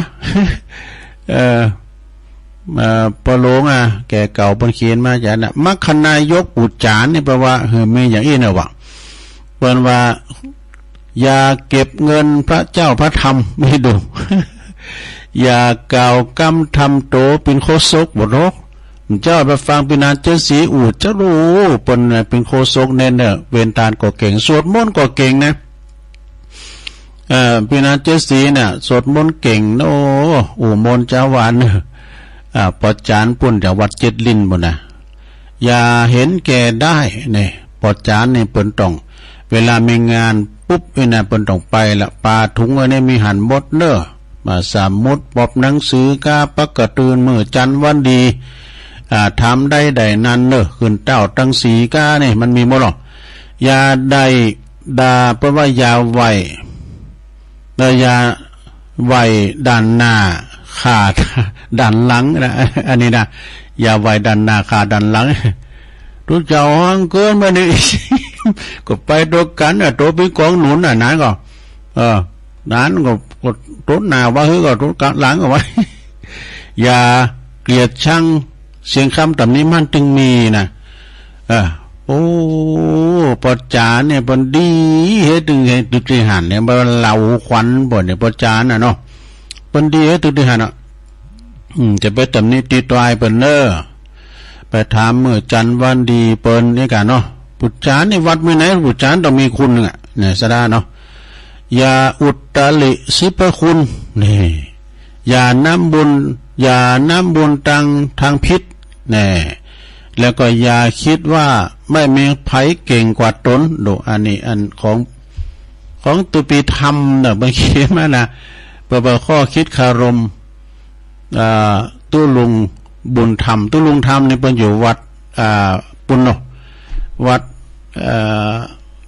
เอ่อ เอ่อ ป้อโลงอะ แก่เก่า เปิ้นเขียนมาจ๋านะ มัคคณายกปู่จ๋ารนี่แปลว่า หือ มีอย่างอี้เน่อวะ เปิ้นว่า อย่าเก็บเงินพระเจ้าพระธรรม นี่ดู อย่ากล่าวกำทำโตเป๋นโฆษกบ่ดอก เจ้าไปฟังปี้นานเจ๊ยศรีอู้ เจ้าฮู้ เปิ้นน่ะเป๋นโฆษกแน่เน่อ เวรตานก็เก่ง สวดมนต์ก็เก่งนะ เอ่อ ปี้นานเจ๊ยศรีน่ะ สวดมนต์เก่ง โอ้ อู้มนต์เจ๊าวัน อ่า ป้อจ๋ารปุ้น จ๋าวัดเจ็ดลิ้นปุ้นนะ อย่าเห็นแก่ได้ นี่ ป้อจ๋ารนี่เปิ้นต้อง เวลามีงานปุ๊บนี่นะ เปิ้นต้องไปละ ปาถุงอันนี้มีหั้นหมดเน่อ มาสมุดปอบหนังสือก้า ปักกะตื่นมื้อจันทร์วันดี อ่า ทำได้ได้นั้นเน่อ ขึ้นเต้าตังสี่ก้านี่ มันมีหมดหรอ อย่าได้ด่า เปิ้นว่าอย่าไหว้ แล้วอย่าไหว้ด้านหน้า ข้าด้านหลังนะ อันนี้นะ อย่าไหว้ด้านหน้า ข้าด้านหลัง ตุ๊เจ้าฮ้องเกินมานี่ ก็ไปตวยกั๋นน่ะ โตเป๋นก๋องหนุนน่ะ นั้นก็ เออ นั้นก็ ก็ตวยหน้าว่า หื้อก็ตวยหลังก็ว่า อย่าเกลียดชัง เสียงคำตำหนิมันตึงมีนะ เออ โอ้ ป้อจ๋ารเนี่ย เปิ้นดีเฮ้ตึงเฮ้ตึงตี้หั้นเนี่ย บ่าเล่าขวัญบ่เนี่ย ป้อจ๋ารน่ะเนาะ เปิ้นดีเฮ้ตึงตี้หั้นอะ อืม จะไปตำหนิติตวยเปิ้นเน่อ ไปถามมื้อจันทร์วันดีเปิ้นนี่กั๋นเนาะ ปู่จ๋ารนี่วัดมีไหน ปู่จ๋ารต้องมีคุณนึ่งอะ เนี่ย ศรัทธาเนาะ อย่าอุตริสิบพระคุณ นี่ อย่านำบุญ อย่านำบุญตาง ตางผิด แน่ แล้วก็อย่าคิดว่าบ่มีใผเก่งกว่าตน ดู อันนี้ อันของ ของตุปีธรรมเนาะ เปิ้นเขียนมานะ เปิ้น เปิ้นข้อคิดคารม อ่า ตุ๊ลุงบุญธรรม ตุ๊ลุงธรรมนี่เปิ้นอยู่วัด อ่า ปุ้นเนาะ วัด เอ่อ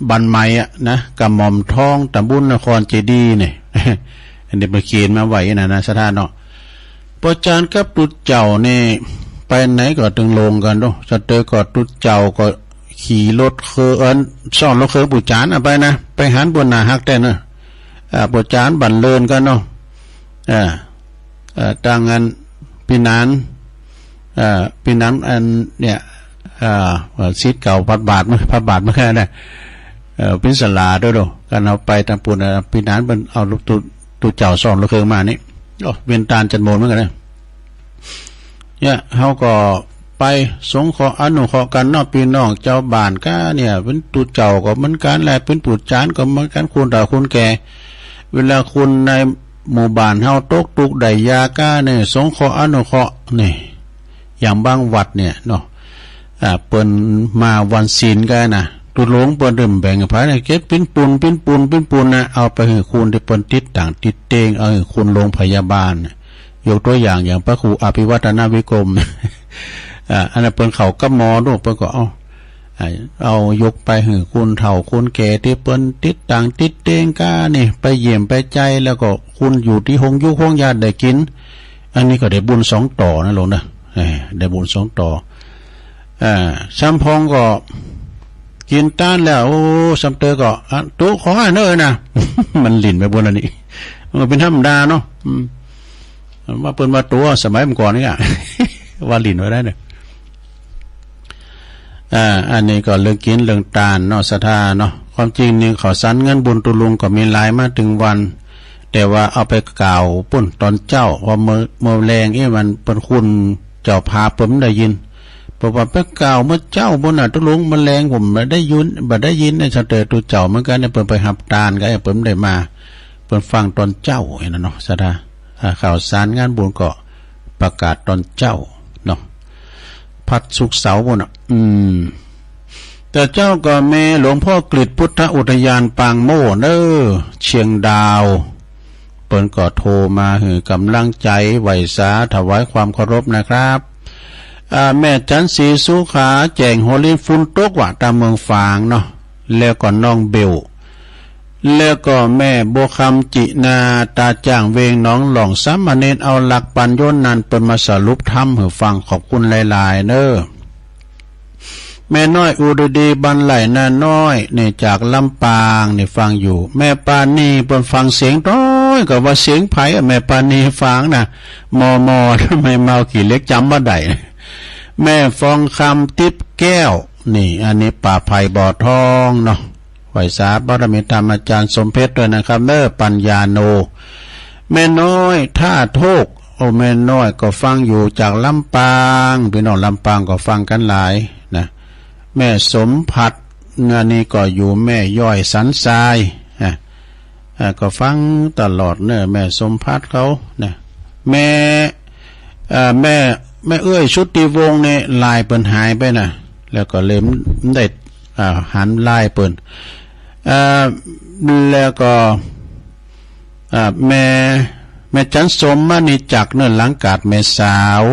บ้านใหม่อะนะ กระหม่อมทอง ตำบลนครเจดีย์นี่ อันนี้เปิ้นเขียนมาไว้นะ นะ ศรัทธาเนาะ ป้อจ๋ารกับตุ๊เจ้านี่ ไปไหนก็ตึงลงกั๋นเนาะ สะเตอก็ตุ๊เจ้าก็ขี่รถเคิง เอิ้น ซ้อนรถเคิงปู่จ๋ารอะไปนะ ไปหันป้อหน้าฮักแต๊เนาะ อ่า ป้อจ๋ารบันเลินกั๋นเนาะ อ่า เอ่อ ตางอันปี้นาน เอ่อ ปี้นานอันเนี่ย เอ่อ ศิษย์เก่าพระบาทมา พระบาทมาแค่นั้น เอ่อ เป๋นศาลาตวยโล กั๋นเอาไปตางปู๊น เอ่อ ปี้นานเปิ้นเอาตุ๊ ตุ๊เจ้าซ้อนรถเคิงมานี่ โอ้ เวรตานจันโมนเหมือนกั๋นนะ เนี่ย เฮาก็ไปสงเคราะห์อนุเคราะห์กั๋นเนาะ ปี้น้องจาวบ้านก้าเนี่ย เป๋นตุ๊เจ้าก็เหมือนกั๋นแหละ เป๋นปู่จ๋ารก็เหมือนกั๋น คนเฒ่าคนแก่ เวลาคนในหมู่บ้านเฮาตกตุ๊กข์ได้ยากก้าเนี่ย สงเคราะห์อนุเคราะห์นี่ อย่างบางวัดเนี่ยเนาะ อ่า เปิ้นมาวันศีลก้านะ ตุ๊หลงเปิ้นเริ่มแบ่งไปนะ เก็บปิ้นปูน ปิ้นปูน ปิ้นปูนนะ เอาไปหื้อคนตี้เปิ้นติดตางติดเตียง เอาหื้อคนโรงพยาบาลนะ ยกตั๋วอย่าง อย่างพระครูอภิวัฒนวิกรม อ่า อันนั้นเปิ้นเข้ากับหมอโน่น เปิ้นก็เอา อ่า เอายกไปหื้อคนเฒ่าคนแก่ตี้เปิ้นติดตางติดเตียงก้านี่ ไปเยี่ยมไปใจ๋ แล้วก็คนอยู่ตี้โฮงยุกโฮงยาได้กิ๋น อันนี้ก็ได้บุญสองต่อนะโลงนะ เออ ได้บุญสองต่อ อ่า ซ้ำพองก็กิ๋นต้านแล้ว โอ้ ซ้ำเตอก็ อ่ะ ตุ๊ ขออันเน่อนะ มันหลิ้นไปบนอันนี้ มันก็เป๋นธรรมดาเนาะ อืม ว่าเปิ้นว่าตุ๊ สมัยเมื่อก่อนนี่อะ ว่าหลิ้นไว้ได้เนี่ย อ่า อันนี้ก็เรื่องกิ๋นเรื่องตานเนาะ ศรัทธาเนาะ ความจริงนี่ข้าวสารงานบุญตุ๊ลุงก็มีหลายมาตึงวัน แต่ว่าเอาไปกล่าวปุ้นต๋อนเจ๊า ว่าเมื่อ เมื่อแลงเอ๊ะ มันเปิ้นคุณเจ้าภาพเปิ้นบ่ได้ยิน เปิ้นว่าไปกล่าวเมื่อเจ๊าปุ้นน่ะ ตุ๊ลุง เมื่อแลงผมบ่ได้ยิน บ่ได้ยิน ในสะเตอตุ๊เจ้าเหมือนกั๋นเนี่ย เปิ้นไปฮับตานก้า เปิ้นบ่ได้มา เปิ้นฟังต๋อนเจ๊าหั้นน่ะเนาะ ศรัทธา อ่า ข้าวสารงานบุญก็ประกาศต๋อนเจ๊าเนาะ พัดศุกร์เสาร์ปุ้นน่ะ อืม แต่เจ้าก็มีหลวงพ่อกฤษพุทธอุทยานปางโม่เน้อ เชียงดาว เปิ้นก็โทรมาหื้อก๋ำลังใจ๋ ไหว้สา ถวายความเคารพนะครับ อ่า แม่จันทร์ศรีสุขา แจ้งหัวลิน ฝนตกว่ะ ตางเมืองฝางเนาะ แล้วก็น้องเบล แล้วก็แม่บัวคำจินา ตาจ้างเวงหนองหล่อง สามเณรเอาหลักปั๋ญโยนนั้น เปิ้นมาสรุปธรรมหื้อฟัง ขอบคุณหลายๆ เน้อ แม่น้อยอุดดี บ้านไร่นาน้อย นี่จากลำปาง นี่ฟังอยู่ แม่ปานี เปิ้นฟังเสียงต้อย ก็ว่าเสียงใผอะ แม่ปานีฟังนะ มอมอ ทำไมเมาขี้เหล็กจ๋ำบ่ได้ แม่ฟองคำ ติ๊บแก้ว นี่ อันนี้ป่าไผ่บ่อทองเนาะ ไหว้สาบารมีธรรมอาจารย์สมเพชรด้วยนะครับเน้อ ปัญญาโน แม่น้อยท่าโทก โอ้ แม่น้อยก็ฟังอยู่จากลำปาง พี่น้องลำปางก็ฟังกั๋นหลายนะ แม่สมผัส อันนี้ก็อยู่แม่ย้อยสันทราย อ่ะ อ่ะ ก็ฟังตลอดเน้อ แม่สมผัสเขานะ แม่ อ่า แม่ แม่เอื้อยชุติวงศ์นี่ ไลน์เปิ้นหายไปนะ แล้วก็เลยได้ อ่า หันไลน์เปิ้น อ่า แล้วก็ อ่า แม่ แม่จันทร์สมมณีจักรเน้อ หลังกาดแม่สาว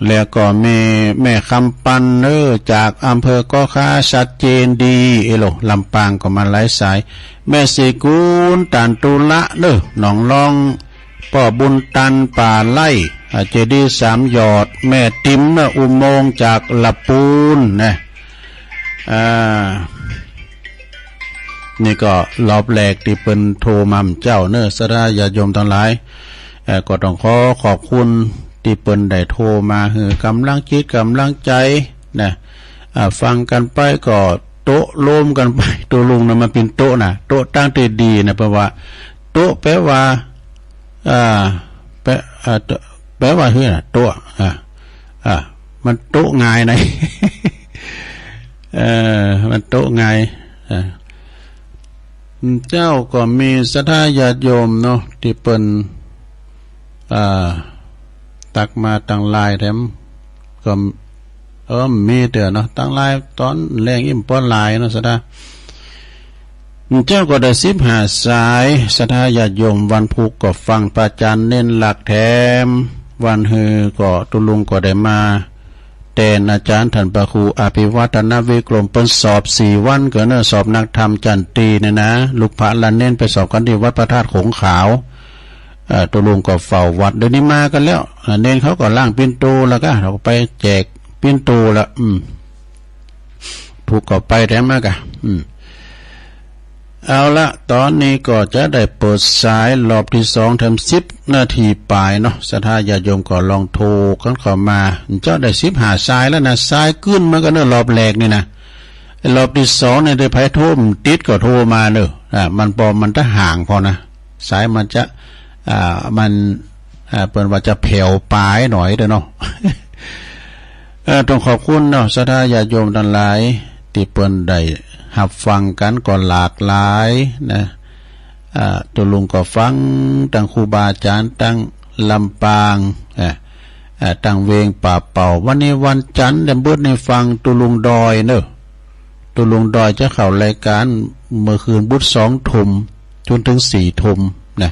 แล้วก็แม่ แม่คำปันเน้อ จากอำเภอก่อข่า ชัดเจนดี เอโล ลำปางก็มาหลายสาย แม่ศรีกูล ตานตุละเน้อ หนองลอง ป้อบุญตัน ป่าไร่ อ่า เจดีย์สามหยอด แม่ติมเน้อ อุโมงค์ จากละปูนนะ อ่า นี่ก็รอบแรกตี้เปิ้นโทรมาเจ้าเน้อ ศรัทธาญาติโยมตังหลาย เอ่อ ก็ต้องขอขอบคุณตี้เปิ้นได้โทรมาหื้อก๋ำลังจิตก๋ำลังใจ๋นะ อ่า ฟังกั๋นไปก็โต๊ะโลมกั๋นไป ตุ๊ลุงนะ มันเป๋นโต๊ะนะ โต๊ะตั้งตี้ดีนะ แปลว่า โต๊ะแปลว่า อ่า แปล อ่า แปลว่าหื้อนะ โต๊ะ อ่า อ่า มันโต๊ะง่ายนะ เอ่อ มันโต๊ะง่าย อ่า เจ้าก็มีศรัทธาญาติโยมเนาะ ตี้เปิ้น อ่า ตักมาตางไลน์แถม ก็ เออ มีเตื้อเนาะ ตางไลน์ต๋อนแลงอี้บ่หลายเนาะ ศรัทธา เจ้าก็ได้สิบห้าสาย ศรัทธาญาติโยม วันพูกก็ฟังพระอาจารย์เน้นหลักแถม วันฮือก็ตุ๊ลุงก็ได้มาแตนอาจารย์ต้านพระครูอภิวัฒนวิกรม เปิ้นสอบสี่วันก่อเน้อ สอบนักธรรมจันตรีเนี่ยนะ ลูกพระละเน้นไปสอบกั๋นตี้วัดพระธาตุโขงขาว เอ่อ ตุ๊ลุงก็เฝ้าวัด เดี๋ยวนี้มากั๋นแล้ว อ่า เณรเขาก็ล้างปิ่นโตแล้วก็ เขาก็ไปแจกปิ่นโตแล้ว อืม พูกก็ไปแถมมาก่ะ อืม เอาละ ต๋อนนี้ก็จะได้เปิดสายรอบตี้สองแถมสิบนาทีป๋ายเนาะ ศรัทธาญาติโยมก็ลองโทรกั๋นเข้ามา เจ้าได้สิบห้าสายแล้วนะ สายกึ้นมากั๋นเน้อ รอบแรกนี่นะ รอบตี้สองเนี่ย ได้ใผโทรบ่ติดก็โทรมาเน้อ อ่า มันปอ มันจะห่างพอนะ สายมันจะ อ่า มัน อ่า เปิ้นว่าจะแผ่วป๋ายหน่อยเตื้อเนาะ เอ่อ ต้องขอบคุณเนาะ ศรัทธาญาติโยมตังหลาย ตี้เปิ้นได้ฮับฟังกั๋นก็หลากหลายนะ อ่า ตุ๊ลุงก็ฟังตังครูบาอาจารย์ตังลำปาง อ่า อ่า ตังเวียงป่าเป่า วันนี้วันจันทร์ แดมเบิดนี่ฟังตุ๊ลุงดอยเน้อ ตุ๊ลุงดอยจะเข้ารายก๋านเมื่อคืนบุดสองทุ่ม จ๋นเถิงสี่ทุ่มนะ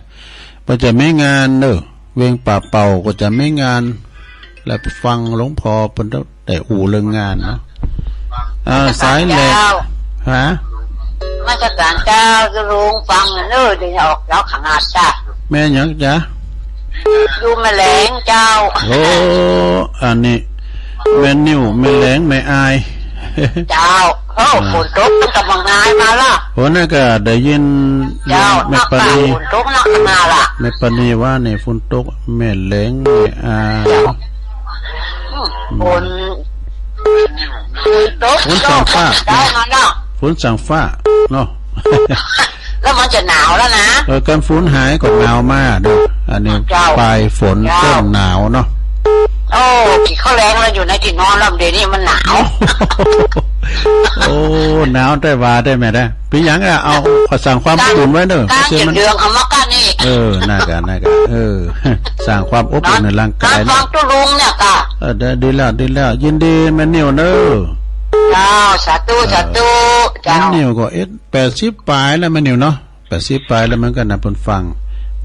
ก็จะมีงานเน้อ เวียงป่าเป่าก็จะมีงาน แล้วไปฟังหลวงพ่อเปิ้นได้อู้เรื่องงานเนาะ อ่า สายแหลก ฮะ นมัสก๋านเจ้า ตุ๊ลุงฟังเน้อ เดี๋ยวนี้ออกเจ้าขนาดจ้ะ แม่หยังจ๊ะ อยู่แม่แหลงเจ้า โอ้ อันนี้ แม่นิ่ว แม่แหลง แม่อาย เจ้า โอ้ อ่า ฝนตกมันก็บ่ง่ายมาละ โอ้ นั่นก็ได้ยิน เจ้า แม่ปานี ฝนตกหนักมาละ แม่ปานีว่านี่ฝนตก แม่แหลง แม่อาย เจ้า อืม ฝน ฝนตก ฝนสั่งฟ้า ได้มาเนาะ ฝนสั่งฟ้าเนาะ แล้วมันจะหนาวแล้วนะ เออ กันฝนหายก็หนาวมาเนาะ อันนี้ เจ้า ปลายฝน เจ้า ต้นหนาวเนาะ โอ้ ขี้ข้อแรงแล้วอยู่ในตี้นอนแล้ว เดี๋ยวนี้มันหนาว โอ้ หนาวได้ว่าได้แม่ได้ เป๋นหยังอะ เอา ขอสั่งความอบอุ่นไว้เน้อ กางจะเดืองเอามากั้นนี่ เออ นั่นกะ นั่นกะ เออ สร้างความอบอุ่นในร่างกาย นอนฟังตุ๊ลุงเนี่ยกะ เออ ได้ ดีแล้ว ดีแล้ว ยินดีแม่นิ่วเน้อ เจ้า สาธุ เออ สาธุ เจ้า แม่นิวก็เอ็ด แปดสิบป๋ายแล้วแม่นิวเนาะ แปดสิบป๋ายแล้วเหมือนกั๋นนะ เปิ้นฟัง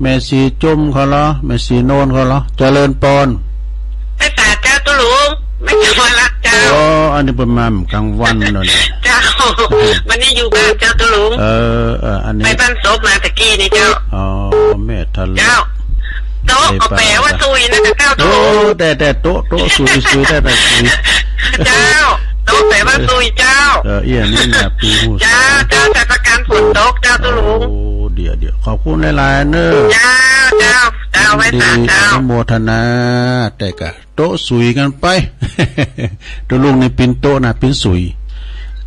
แม่ศรีจุมเขาเหรอ แม่ศรีโนนเขาเหรอ เจริญปอน ไหว้สาเจ้าตุ๊ลุง แม่จอมวรักษ์เจ้า อ๋อ อันนี้เปิ้นมากลางวันโน่น เจ้า วันนี้อยู่บ้านเจ้าตุ๊ลุง เออ เออ อันนี้ ไปบ้านศพมาตะกี้นี่เจ้า อ๋อ แม่ทะเลาะ เจ้า โต๊ะก็แปลว่าซุยนะเจ้าตุ๊ลุง โต๊ะ แต่ แต่โต๊ะ โต๊ะซุย ซุย แต่ แต่ซุย เจ้า โต๊ะแปลว่าซุยเจ้า เออ เอี้ยนี่นะ ปี๋หู เจ้า เจ้า แต่ประการฝนตกเจ้าตุ๊ลุง โอ้ เดี๋ยว เดี๋ยว ขอบคุณหลายๆ เน้อ เจ้า เจ้า เจ้า ไหว้สาเจ้า ดี อนุโมทนา แต่กะ โต๊ะสุยกั๋นไป ตุ๊ลุงนี่ปิ้นโต๊ะนะ ปิ้นสุย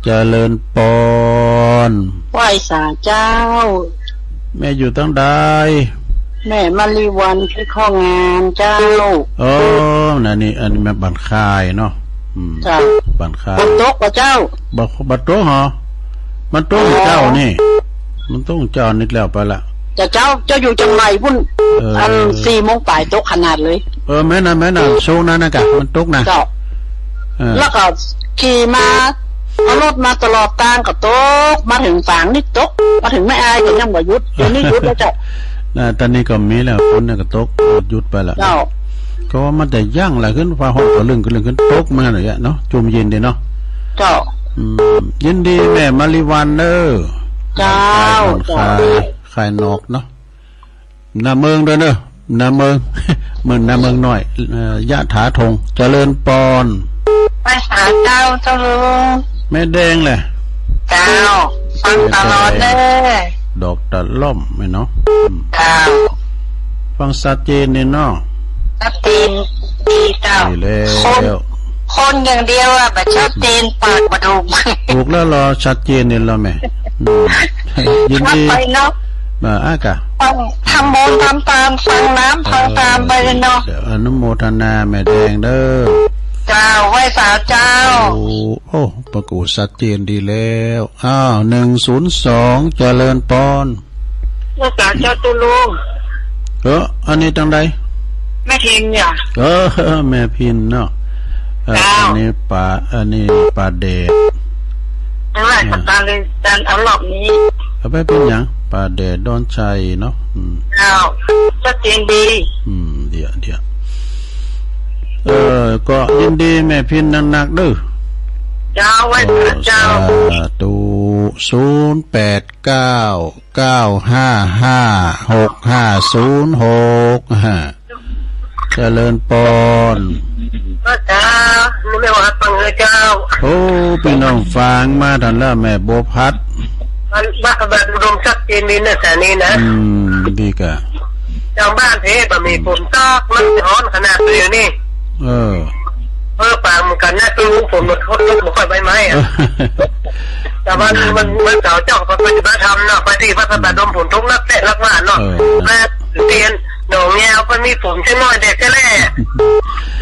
เจริญปอน ไหว้สาเจ้า แม่อยู่ตังใด แม่มาลีวัน ที่ข้องงานเจ้า อ๋อ นั่นนี่ อันนี้แม่บ้านคายเนาะ อืม เจ้า บ้านคาย ฝนตกบ่เจ้า บ่ บ่ตกเหรอ มันตกเจ้านี่ มันตกเจ้านิดแล้วไปละ แต่เจ้า เจ้าอยู่เจียงใหม่ปุ้น เออ อันสี่โมงป๋ายตกขนาดเลย เออ แม่นน่ะ แม่นน่ะ ช่วงนั้นน่ะกะ มันตกน่ะ เจ้า เออ แล้วก็ขี่มา เอารถมาตลอดตางก็ตก มาเถิงฝางนี่ตก มาเถิงแม่อายก็ยังบ่หยุด เดี๋ยวนี้หยุดแล้วเจ้า น่ะ ต๋อนนี้ก็มีแล้ว ฝนเนี่ยก็ตก หยุดไปละ เจ้า ก็ว่ามันจะยั้งละ ขึ้นฟ้าฮ้อนก็ลึง ก็ลึงขึ้นตกมาเลยอะเนาะ จุ่มเย็นดีเนาะ เจ้า อืม ยินดีแม่มาลีวันเน้อ เจ้า บ้านคาย บ้านคาย เจ้า คายนอกเนาะ นาเมิงด้วยเน้อ นาเมิง เมืองนาเมิงน้อย เอ่อ ยะถาธง เจริญปอน ไหว้สาเจ้า เจ้าลุง แม่แดงแหละ เจ้า ฟังตลอดเลย ดอกตะล่อมแม่เนาะ อืม เจ้า ฟังชัดเจนนี่เนาะ ชัดเจนดีเจ้า ดีแล้ว คน คนอย่างเดียวอะ บ่ชัดเจน ปากบ่ดู ถูกแล้วเหรอ ชัดเจนนี่เหรอแม่ อืม ยินดี ไปเนาะ อ่า อ่ะกะ ฟัง ทำบุญทำตาม ฟังน้ำฟังตามไปเลยเนาะ เดี๋ยวอนุโมทนาแม่แดงเด้อ เจ้า ไหว้สาเจ้า โอ้ โอ้ ปะกู๋ชัดเจนดีแล้ว อ้าว หนึ่งศูนย์สอง เจริญปอน ไหว้สาเจ้าตุ๊ลุง เออ อันนี้ตังใด แม่พินเนี่ย เออ แม่พินเนาะ เออ เจ้า อันนี้ป๋า อันนี้ป๋าแดด เอาไว้ เออ ตาเลย ตาเอารอบนี้ เอาไปเป๋นหยัง ป๋าแดดดอนชัยเนาะ อืม เจ้า ชัดเจนดี อืม เดี๋ยว เดี๋ยว เออ ก็ยินดีแม่พินนักๆ เด้อ เจ้า ไหว้สาเจ้า โอ้ สาธุ ศูนย์แปดเก้า เก้าห้าห้า หกห้าศูนย์หก ฮะ เจริญปอน เจ้า นี่แม่ว่าฟังเลยเจ้า โอ้ ปี้น้องฟังมาตังละแม่บัวพัด บ้าน บ้านอุดมชัดเจนดีนะ สถานีนะ อืม ดีกะ เจ้าบ้านเพชรบ่มีฝนตก มันฮ้อนขนาดนี้นี่ เออ เออ ปากเหมือนกั๋นนะ ตุ๊ลุง ฝนมันตก บ่ค่อยใบไม้อะ แต่ว่ามัน มันเสาร์เจ้าไปปฏิบัติธรรมเนาะ ไปที่วัดพระบาทดม ฝนตกนักแต๊นักว่าเนาะ เออ มาเตียนหนองแงว มันมีฝนแค่น้อยเดียวแค่แล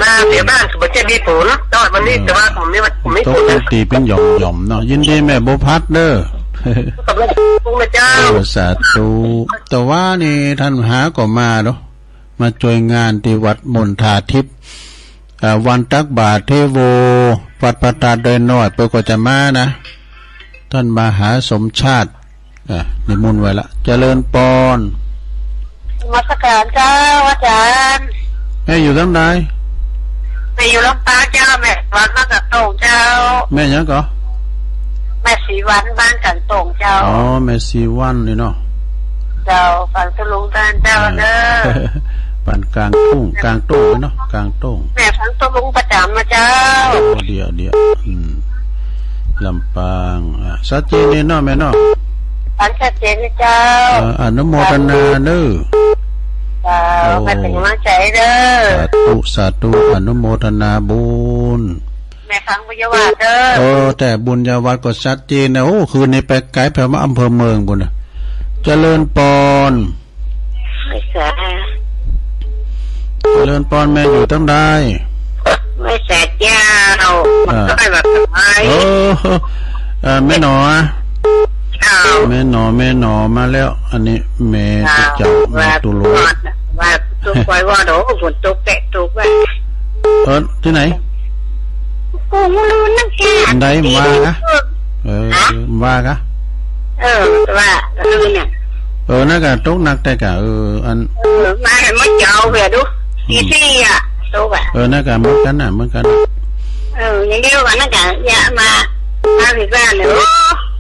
มาเสียบ้าน บ่ใจ้มีฝน แต่ว่าวันนี้ เออ แต่ว่าผมมี ผมมี ตก ฝน เป็นตี๋เป็นหย่อมๆ เนาะ ยินดีแม่บัวพัดเด้อ ขอบคุณพระเจ้า เออ สาธุ แต่ว่านี่ต้านหาก็มาเนาะ มาจ้วยงานตี้วัดมณฑาทิพย์ อ่า วันตักบาตรเทโว วัดพระธาตุดอยน้อย เปิ้นก็จะมานะ ต้านมหาสมชาติ อ่า นิมนต์ไว้ละ เจริญปอน นมัสการเจ้าอาจ๋ารย์ แม่อยู่ตังใด แม่อยู่ลำปางเจ้า แม่ศรีวรรณบ้านสันโต่งเจ้า แม่หยังก่อ แม่ศรีวรรณบ้านสันโต่งเจ้า อ๋อ แม่ศรีวรรณนี่เนาะ เจ้า ฟังตุ๊ลุงตลอดเจ้าเด้อ ปานก๋างตุ้ง ก๋างตุ้งเนาะ ก๋างตุ้ง แม่ฟังตุ๊ลุงประจ๋ำนะเจ้า อ๋อ เดี๋ยว เดี๋ยว อืม ลำปาง อ่ะ ชัดเจนนี่เนาะแม่เนาะ ฟังชัดเจนนะเจ้า เอ่อ อนุโมทนาเน้อ เจ้า โอ้ แม่เป๋นก๋ำลังใจ๋เด้อ สาธุ สาธุ อนุโมทนาบุญ แม่ฟังบ่ยาวาดเด้อ เออ แต่บุญยาวาดก็ชัดเจนนะ โอ้ คืนนี้ไปไก๋แผวมาอำเภอเมืองปู๊นนะ เจริญปอน ไหว้สา เจริญปอน แม่อยู่ตังใด ไหว้สาเจ้า อ่า บ่ค่อยสบาย เออ เอ่อ แม่หนอ เจ้า แม่หนอ แม่หนอมาแล้ว อันนี้แม่ตุ๊เจ้า เจ้า แม่ตุ๊ลุง ว่าตุ๊ก ว่าตุ๊ก โอ้ ฝนตกแตะตุ๊กว่ะ เออ ตี้ไหน กูบ่ฮู้นั่นแก ได้มา เออ ฮะ มาก่ะ เออ ว่า เออ เนี่ย เออ นั่นก่ะ ตกหนักแต่ก่ะ เออ อัน เออ มาเห็นมันเจ้าเปียดู อืม ตี้ตี้อ่ะ ตกอ่ะ เออ นั่นก่ะ เหมือนกั๋นน่ะ เหมือนกั๋น เออ อย่างเดียวกั๋นนั่นก่ะ อย่ามา มาผิดบ้านเลย โอ้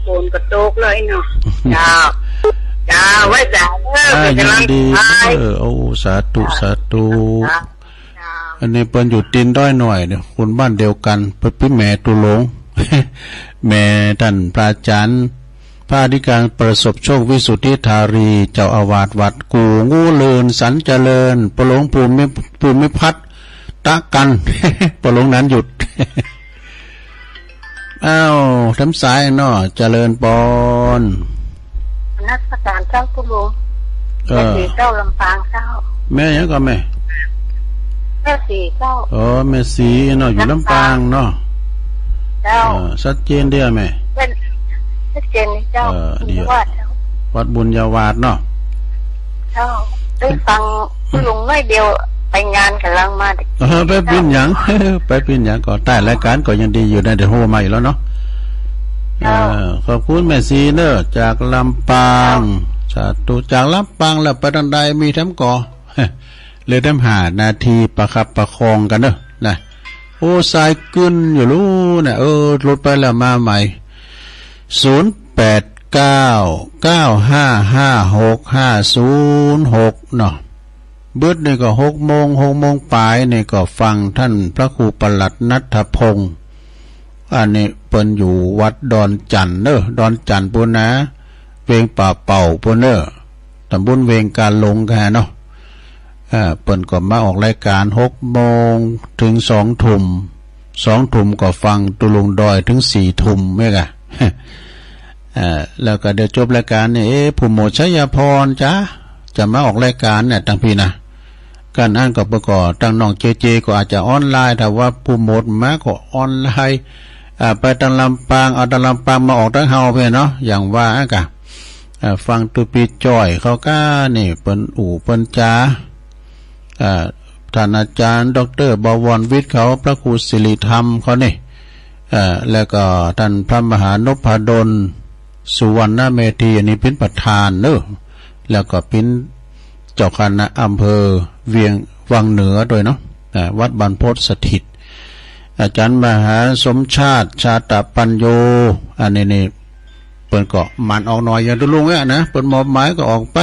ฝนก็ตกเลยเนาะ เจ้า เจ้า ไหว้สา เออ อ่า เป็นกำลัง ยินดี ใจ เออ โอ้ สาธุ สาธุ เจ้า อันนี้เปิ้นอยู่ตีนด้อยหน่อยเนี่ย คนบ้านเดียวกั๋น เปิ้นปี้แม่ตุลง แม่ต้านพระอาจ๋ารย์ พระอธิการประสบโชค วิสุทธิธารี เจ้าอาวาสวัดกู่งูเลิน สันเจริญ ปะหลวงภูมิ ภูมิพัฒน์ ตะกัน ปะหลวงนั้นหยุด อ้าว แถมสายเนาะ เจริญปอน นมัสก๋านเจ้าคุณลุง เออ แม่ศรีเจ้า ลำปางเจ้า แม่หยังก่อแม่ แม่ศรีเจ้า อ๋อ แม่ศรีเนาะ อยู่ลำปางเนาะ เจ้า เออ ชัดเจนเดียวแม่ เป็น ชัดเจนเจ้า เออ บุญญาวาสเจ้า วัดบุญญาวาสเนาะ เจ้า ได้ฟังคุณลุงน้อยเดียว ไปงานก๋ำลังมา เออ ไปเปิ้นหยัง ไปเปิ้นหยัง ก็ใต้รายก๋านก็ยังดีอยู่นะ เดี๋ยวโทรมาอีกแล้วเนาะ เจ้า เออ ขอบคุณแม่ศรีเนาะ จากลำปาง เจ้า สาธุ จากลำปางแล้วไปตางใดมีแถมก่อ เหลือแถมห้านาที ประคับประคองกั๋นเนาะ นะ โอ้ สายกึ๊นอยู่ลูกนะ เออ หลุดไปแล้ว มาใหม่ ศูนย์แปดเก้า เก้าห้าห้าหก ห้าศูนย์หก เนาะ บึดนี่ก็หกโมง หกโมงป๋ายนี่ก็ฟังต้านพระครูปลัดณัฐพงษ์ อันนี้เปิ้นอยู่วัดดอนจั่นเนาะ ดอนจั่นปู้นนะ เวงป่าเป่าปู้นเนาะ ต๋ำบลเวงกาหลงกั๋นเนาะ อ่า เปิ้นก็มาออกรายก๋านหกโมงเถิงสองทุ่ม สองทุ่มก็ฟังตุลุงดอยเถิงสี่ทุ่มแม่นก่ะ อ่า แล้วก็เดี๋ยวจบรายก๋านนี่ เอ๊ะ ผู้หมวดชัยพรจ๊ะ จะมาออกรายก๋านเนี่ย ตางปี้นะ กั๋นอั้นก็เปิ้นก็ ตางน้องเจเจก็อาจจะออนไลน์ ถ้าว่าผู้หมวดมาก็ออนไลน์ อ่า ไปตางลำปาง เอาตางลำปางมาออกตางเฮาเปียเนาะ อย่างว่าอั้นก่ะ อ่า ฟังตุ๊ปี้จ้อยเขาก้านี่ เปิ้นอู้เปิ้นจ๋า อ่า ต้านอาจ๋ารย์ด็อกเตอร์บวรวิทย์เขา พระครูสิริธรรมเขานี่ อ่า แล้วก็ต้านพระมหานพดล สุวรรณเมธี อันนี้เป๋นประธานเนาะ แล้วก็เป๋นเจ้าคณะอำเภอเวียง วังเหนือด้วยเนาะ อ่า วัดบรรพตสถิต อาจ๋ารย์มหาสมชาติ ชาตปัญโญ อันนี้นี่ เปิ้นก็หมั่นออกหน่อย อย่างตุลุงเนี่ยนะ เปิ้นมอบหมายก็ออกไป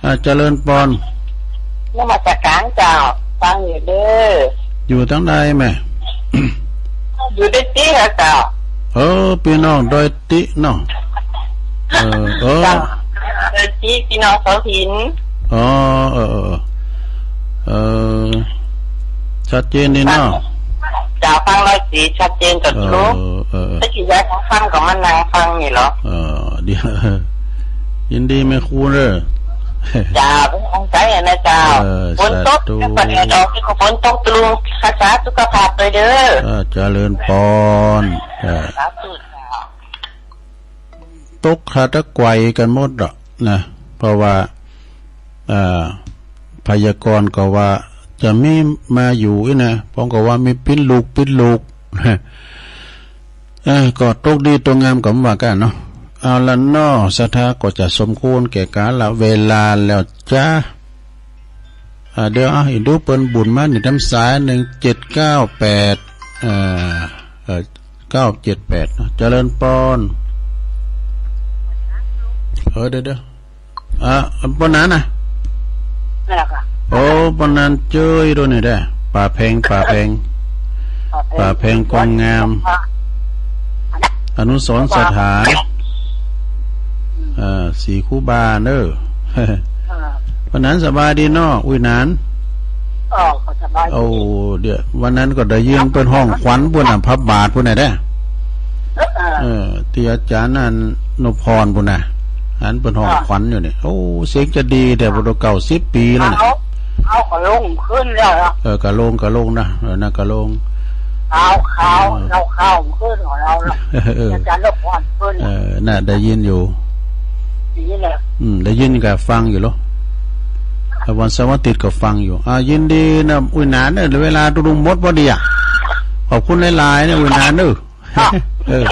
อ่า เจริญปอน นมัสก๋านเจ้า ฟังอยู่เด้อ อยู่ตางใดแม่ อยู่ดอยตี้ค่ะเจ้า เออ ปี้น้องดอยตี้เนาะ เออ เออ เจ้า ดอยตี้ ปี้น้องเสาหิน อ๋อ เออ เออ เออ เออ ชัดเจนดีเนาะ เจ้า ฟังดอยตี้ชัดเจนกับ เออ ลุง เออ เออ ตะกี้ยายฟังก็มานั่งฟังนี่เหรอ เออ เดี๋ยว ยินดีแม่ครูเนาะ เจ้า เป๋นกำลังใจ๋นะเจ้า เออ ฝนตก สาธุ แล้วก็แดดออกนี่ก็ฝนตก ตุลุง รักษาสุขภาพด้วยเด้อ เออ เจริญปอน เออ สาธุเจ้า ตกหาตะไกวกั๋นหมดอะนะ เพราะว่า อ่า พยากรณ์ก็ว่าจะมีมาอยู่อี้นะ ผมก็ว่ามีปิ๊นลูก ปิ๊นลูก เออ ก็ตกดีตกงามก็ว่ากั๋นเนาะ เอาละเนาะ ศรัทธาก็จะสมควรแก่กาลเวลาแล้วจ๊ะ อ่า เดี๋ยว อ่ะ อีกดูเปิ้นบุญมานี่ ตางสาย หนึ่งเจ็ดเก้าแปด อ่า เอ่อ เก้าเจ็ดแปด เนาะ เจริญปอน เออ เดี๋ยว เดี๋ยว อ่ะ ปอนนั้นนะ นั่นแหละค่ะ โอ้ ปอนนั้นเจ้ยโดนนี่ได้ ป่าแพง ป่าแพง ป่าแพง ป่าแพงกวางงาม ค่ะ อนุสรณ์สถาน ค่ะ เอ่อ ศรีคูบาเนาะ ค่ะ ปอนนั้นสบายดีเนาะ อุ้ยหนาน อ๋อ ก็สบายดี โอ้ เดี๋ยว วันนั้นก็ได้ยินเปิ้นฮ้องขวัญปู้นน่ะ พระบาทปู้นน่ะเด้อ เออ เออ ตี้อาจ๋ารย์อนุพรปู้นน่ะ หันเปิ้นฮ้อง ค่ะ ขวัญอยู่นี่ โอ้ เสียงจะดีแท้ ค่ะ บ่เต้าเก้าสิบปี๋แล้วน่ะ เอา เอาก็ลงขึ้นแล้วเนาะ เออ ก็ลง ก็ลงนะ เออ นั่นก็ลง ข่าว ข่าว เออ ข่าว ข่าวขึ้นของเราเนาะ เออ อาจ๋ารย์อนุพรขึ้น เออ น่ะ ได้ยินอยู่ ได้ยินแล้ว อืม ได้ยินก็ฟังอยู่หรอ แต่วันเสาร์อาทิตย์ก็ฟังอยู่ อ่า ยินดีนะ อุ้ยหนานเนาะ เวลาตุลุงหมดพอดีอะ ขอบคุณหลายๆ นะ อุ้ยหนานเนาะ เออ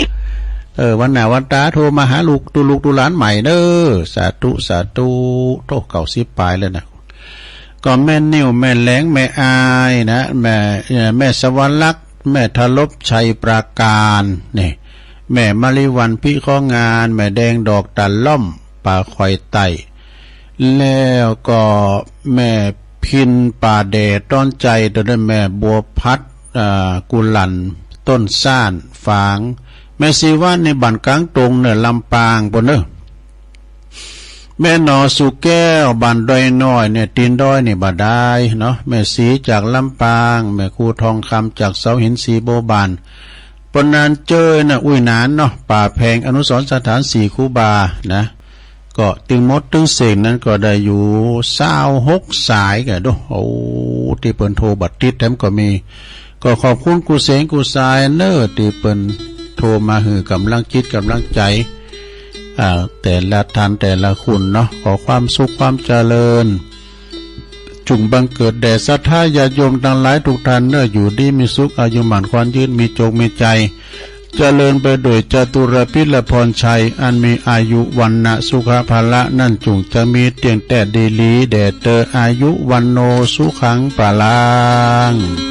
เออ วันหน้าวันต๋าโทรมาหาลูกตุ๊ลูกตุ๊หลานใหม่เน่อ สาธุ สาธุ โธ่ เก้าสิบป๋ายแล้วนะ ก็แม่นิ่ว แม่แหลง แม่อายนะ แม่ เอ่อ แม่สวรรค์ แม่ทรพ ชัยปราการ นี่ แม่มะลิวัลย์ พิเคราะห์งาน แม่แดง ดอกตาล่อม ป่าคอยใต้ แล้วก็แม่พิน ป่าแดด ต้อนใจ๋ โตด้วยแม่บัวพัด อ่า กุหลั่น ต้นซ่าน ฝาง แม่ศรีวัฒน์ นี่บ้านก๋างตงเน่อ ลำปางปู๊นเน่อ แม่หนอ สุแก้ว บ้านดอยน้อยเนี่ย ตีนดอยนี่บ่ดายเนาะ แม่ศรีจากลำปาง แม่ครูทองคำจากเสาหิน ศรีบัวบาน ปนนานเจอนะ อุ้ยหนานเนาะ ป่าแพง อนุสรณ์สถานสี่ครูบานะ ก็ตึงหมดตึงเส้นนั้นก็ได้อยู่ซาวหกสายแก่เด้อ โอ้ ตี้เปิ้นโทรบ่ติดแถมก็มี ก็ขอบคุณกู้เส้นกู้สายเน่อ ตี้เปิ้นโทรมาหื้อก๋ำลังจิตก๋ำลังใจ๋ อ่า แต่ละท่านแต่ละคนเนาะ ขอความสุขความเจริญ จุ่งบังเกิดแด่ศรัทธาญาติโยมตังหลายกู้ท่านเน่อ อยู่ดีมีสุข อายุหมั้นขวัญยืน มีโจคมีชัย เจริญไปโดยจตุรพิธและพรชัย อันมีอายุ วรรณะ สุขะ พละ นั้นจุ่งจะมีเตี้ยงแต๊ดีหลีแด่เตอ อายุ วัณโณ สุขัง พลัง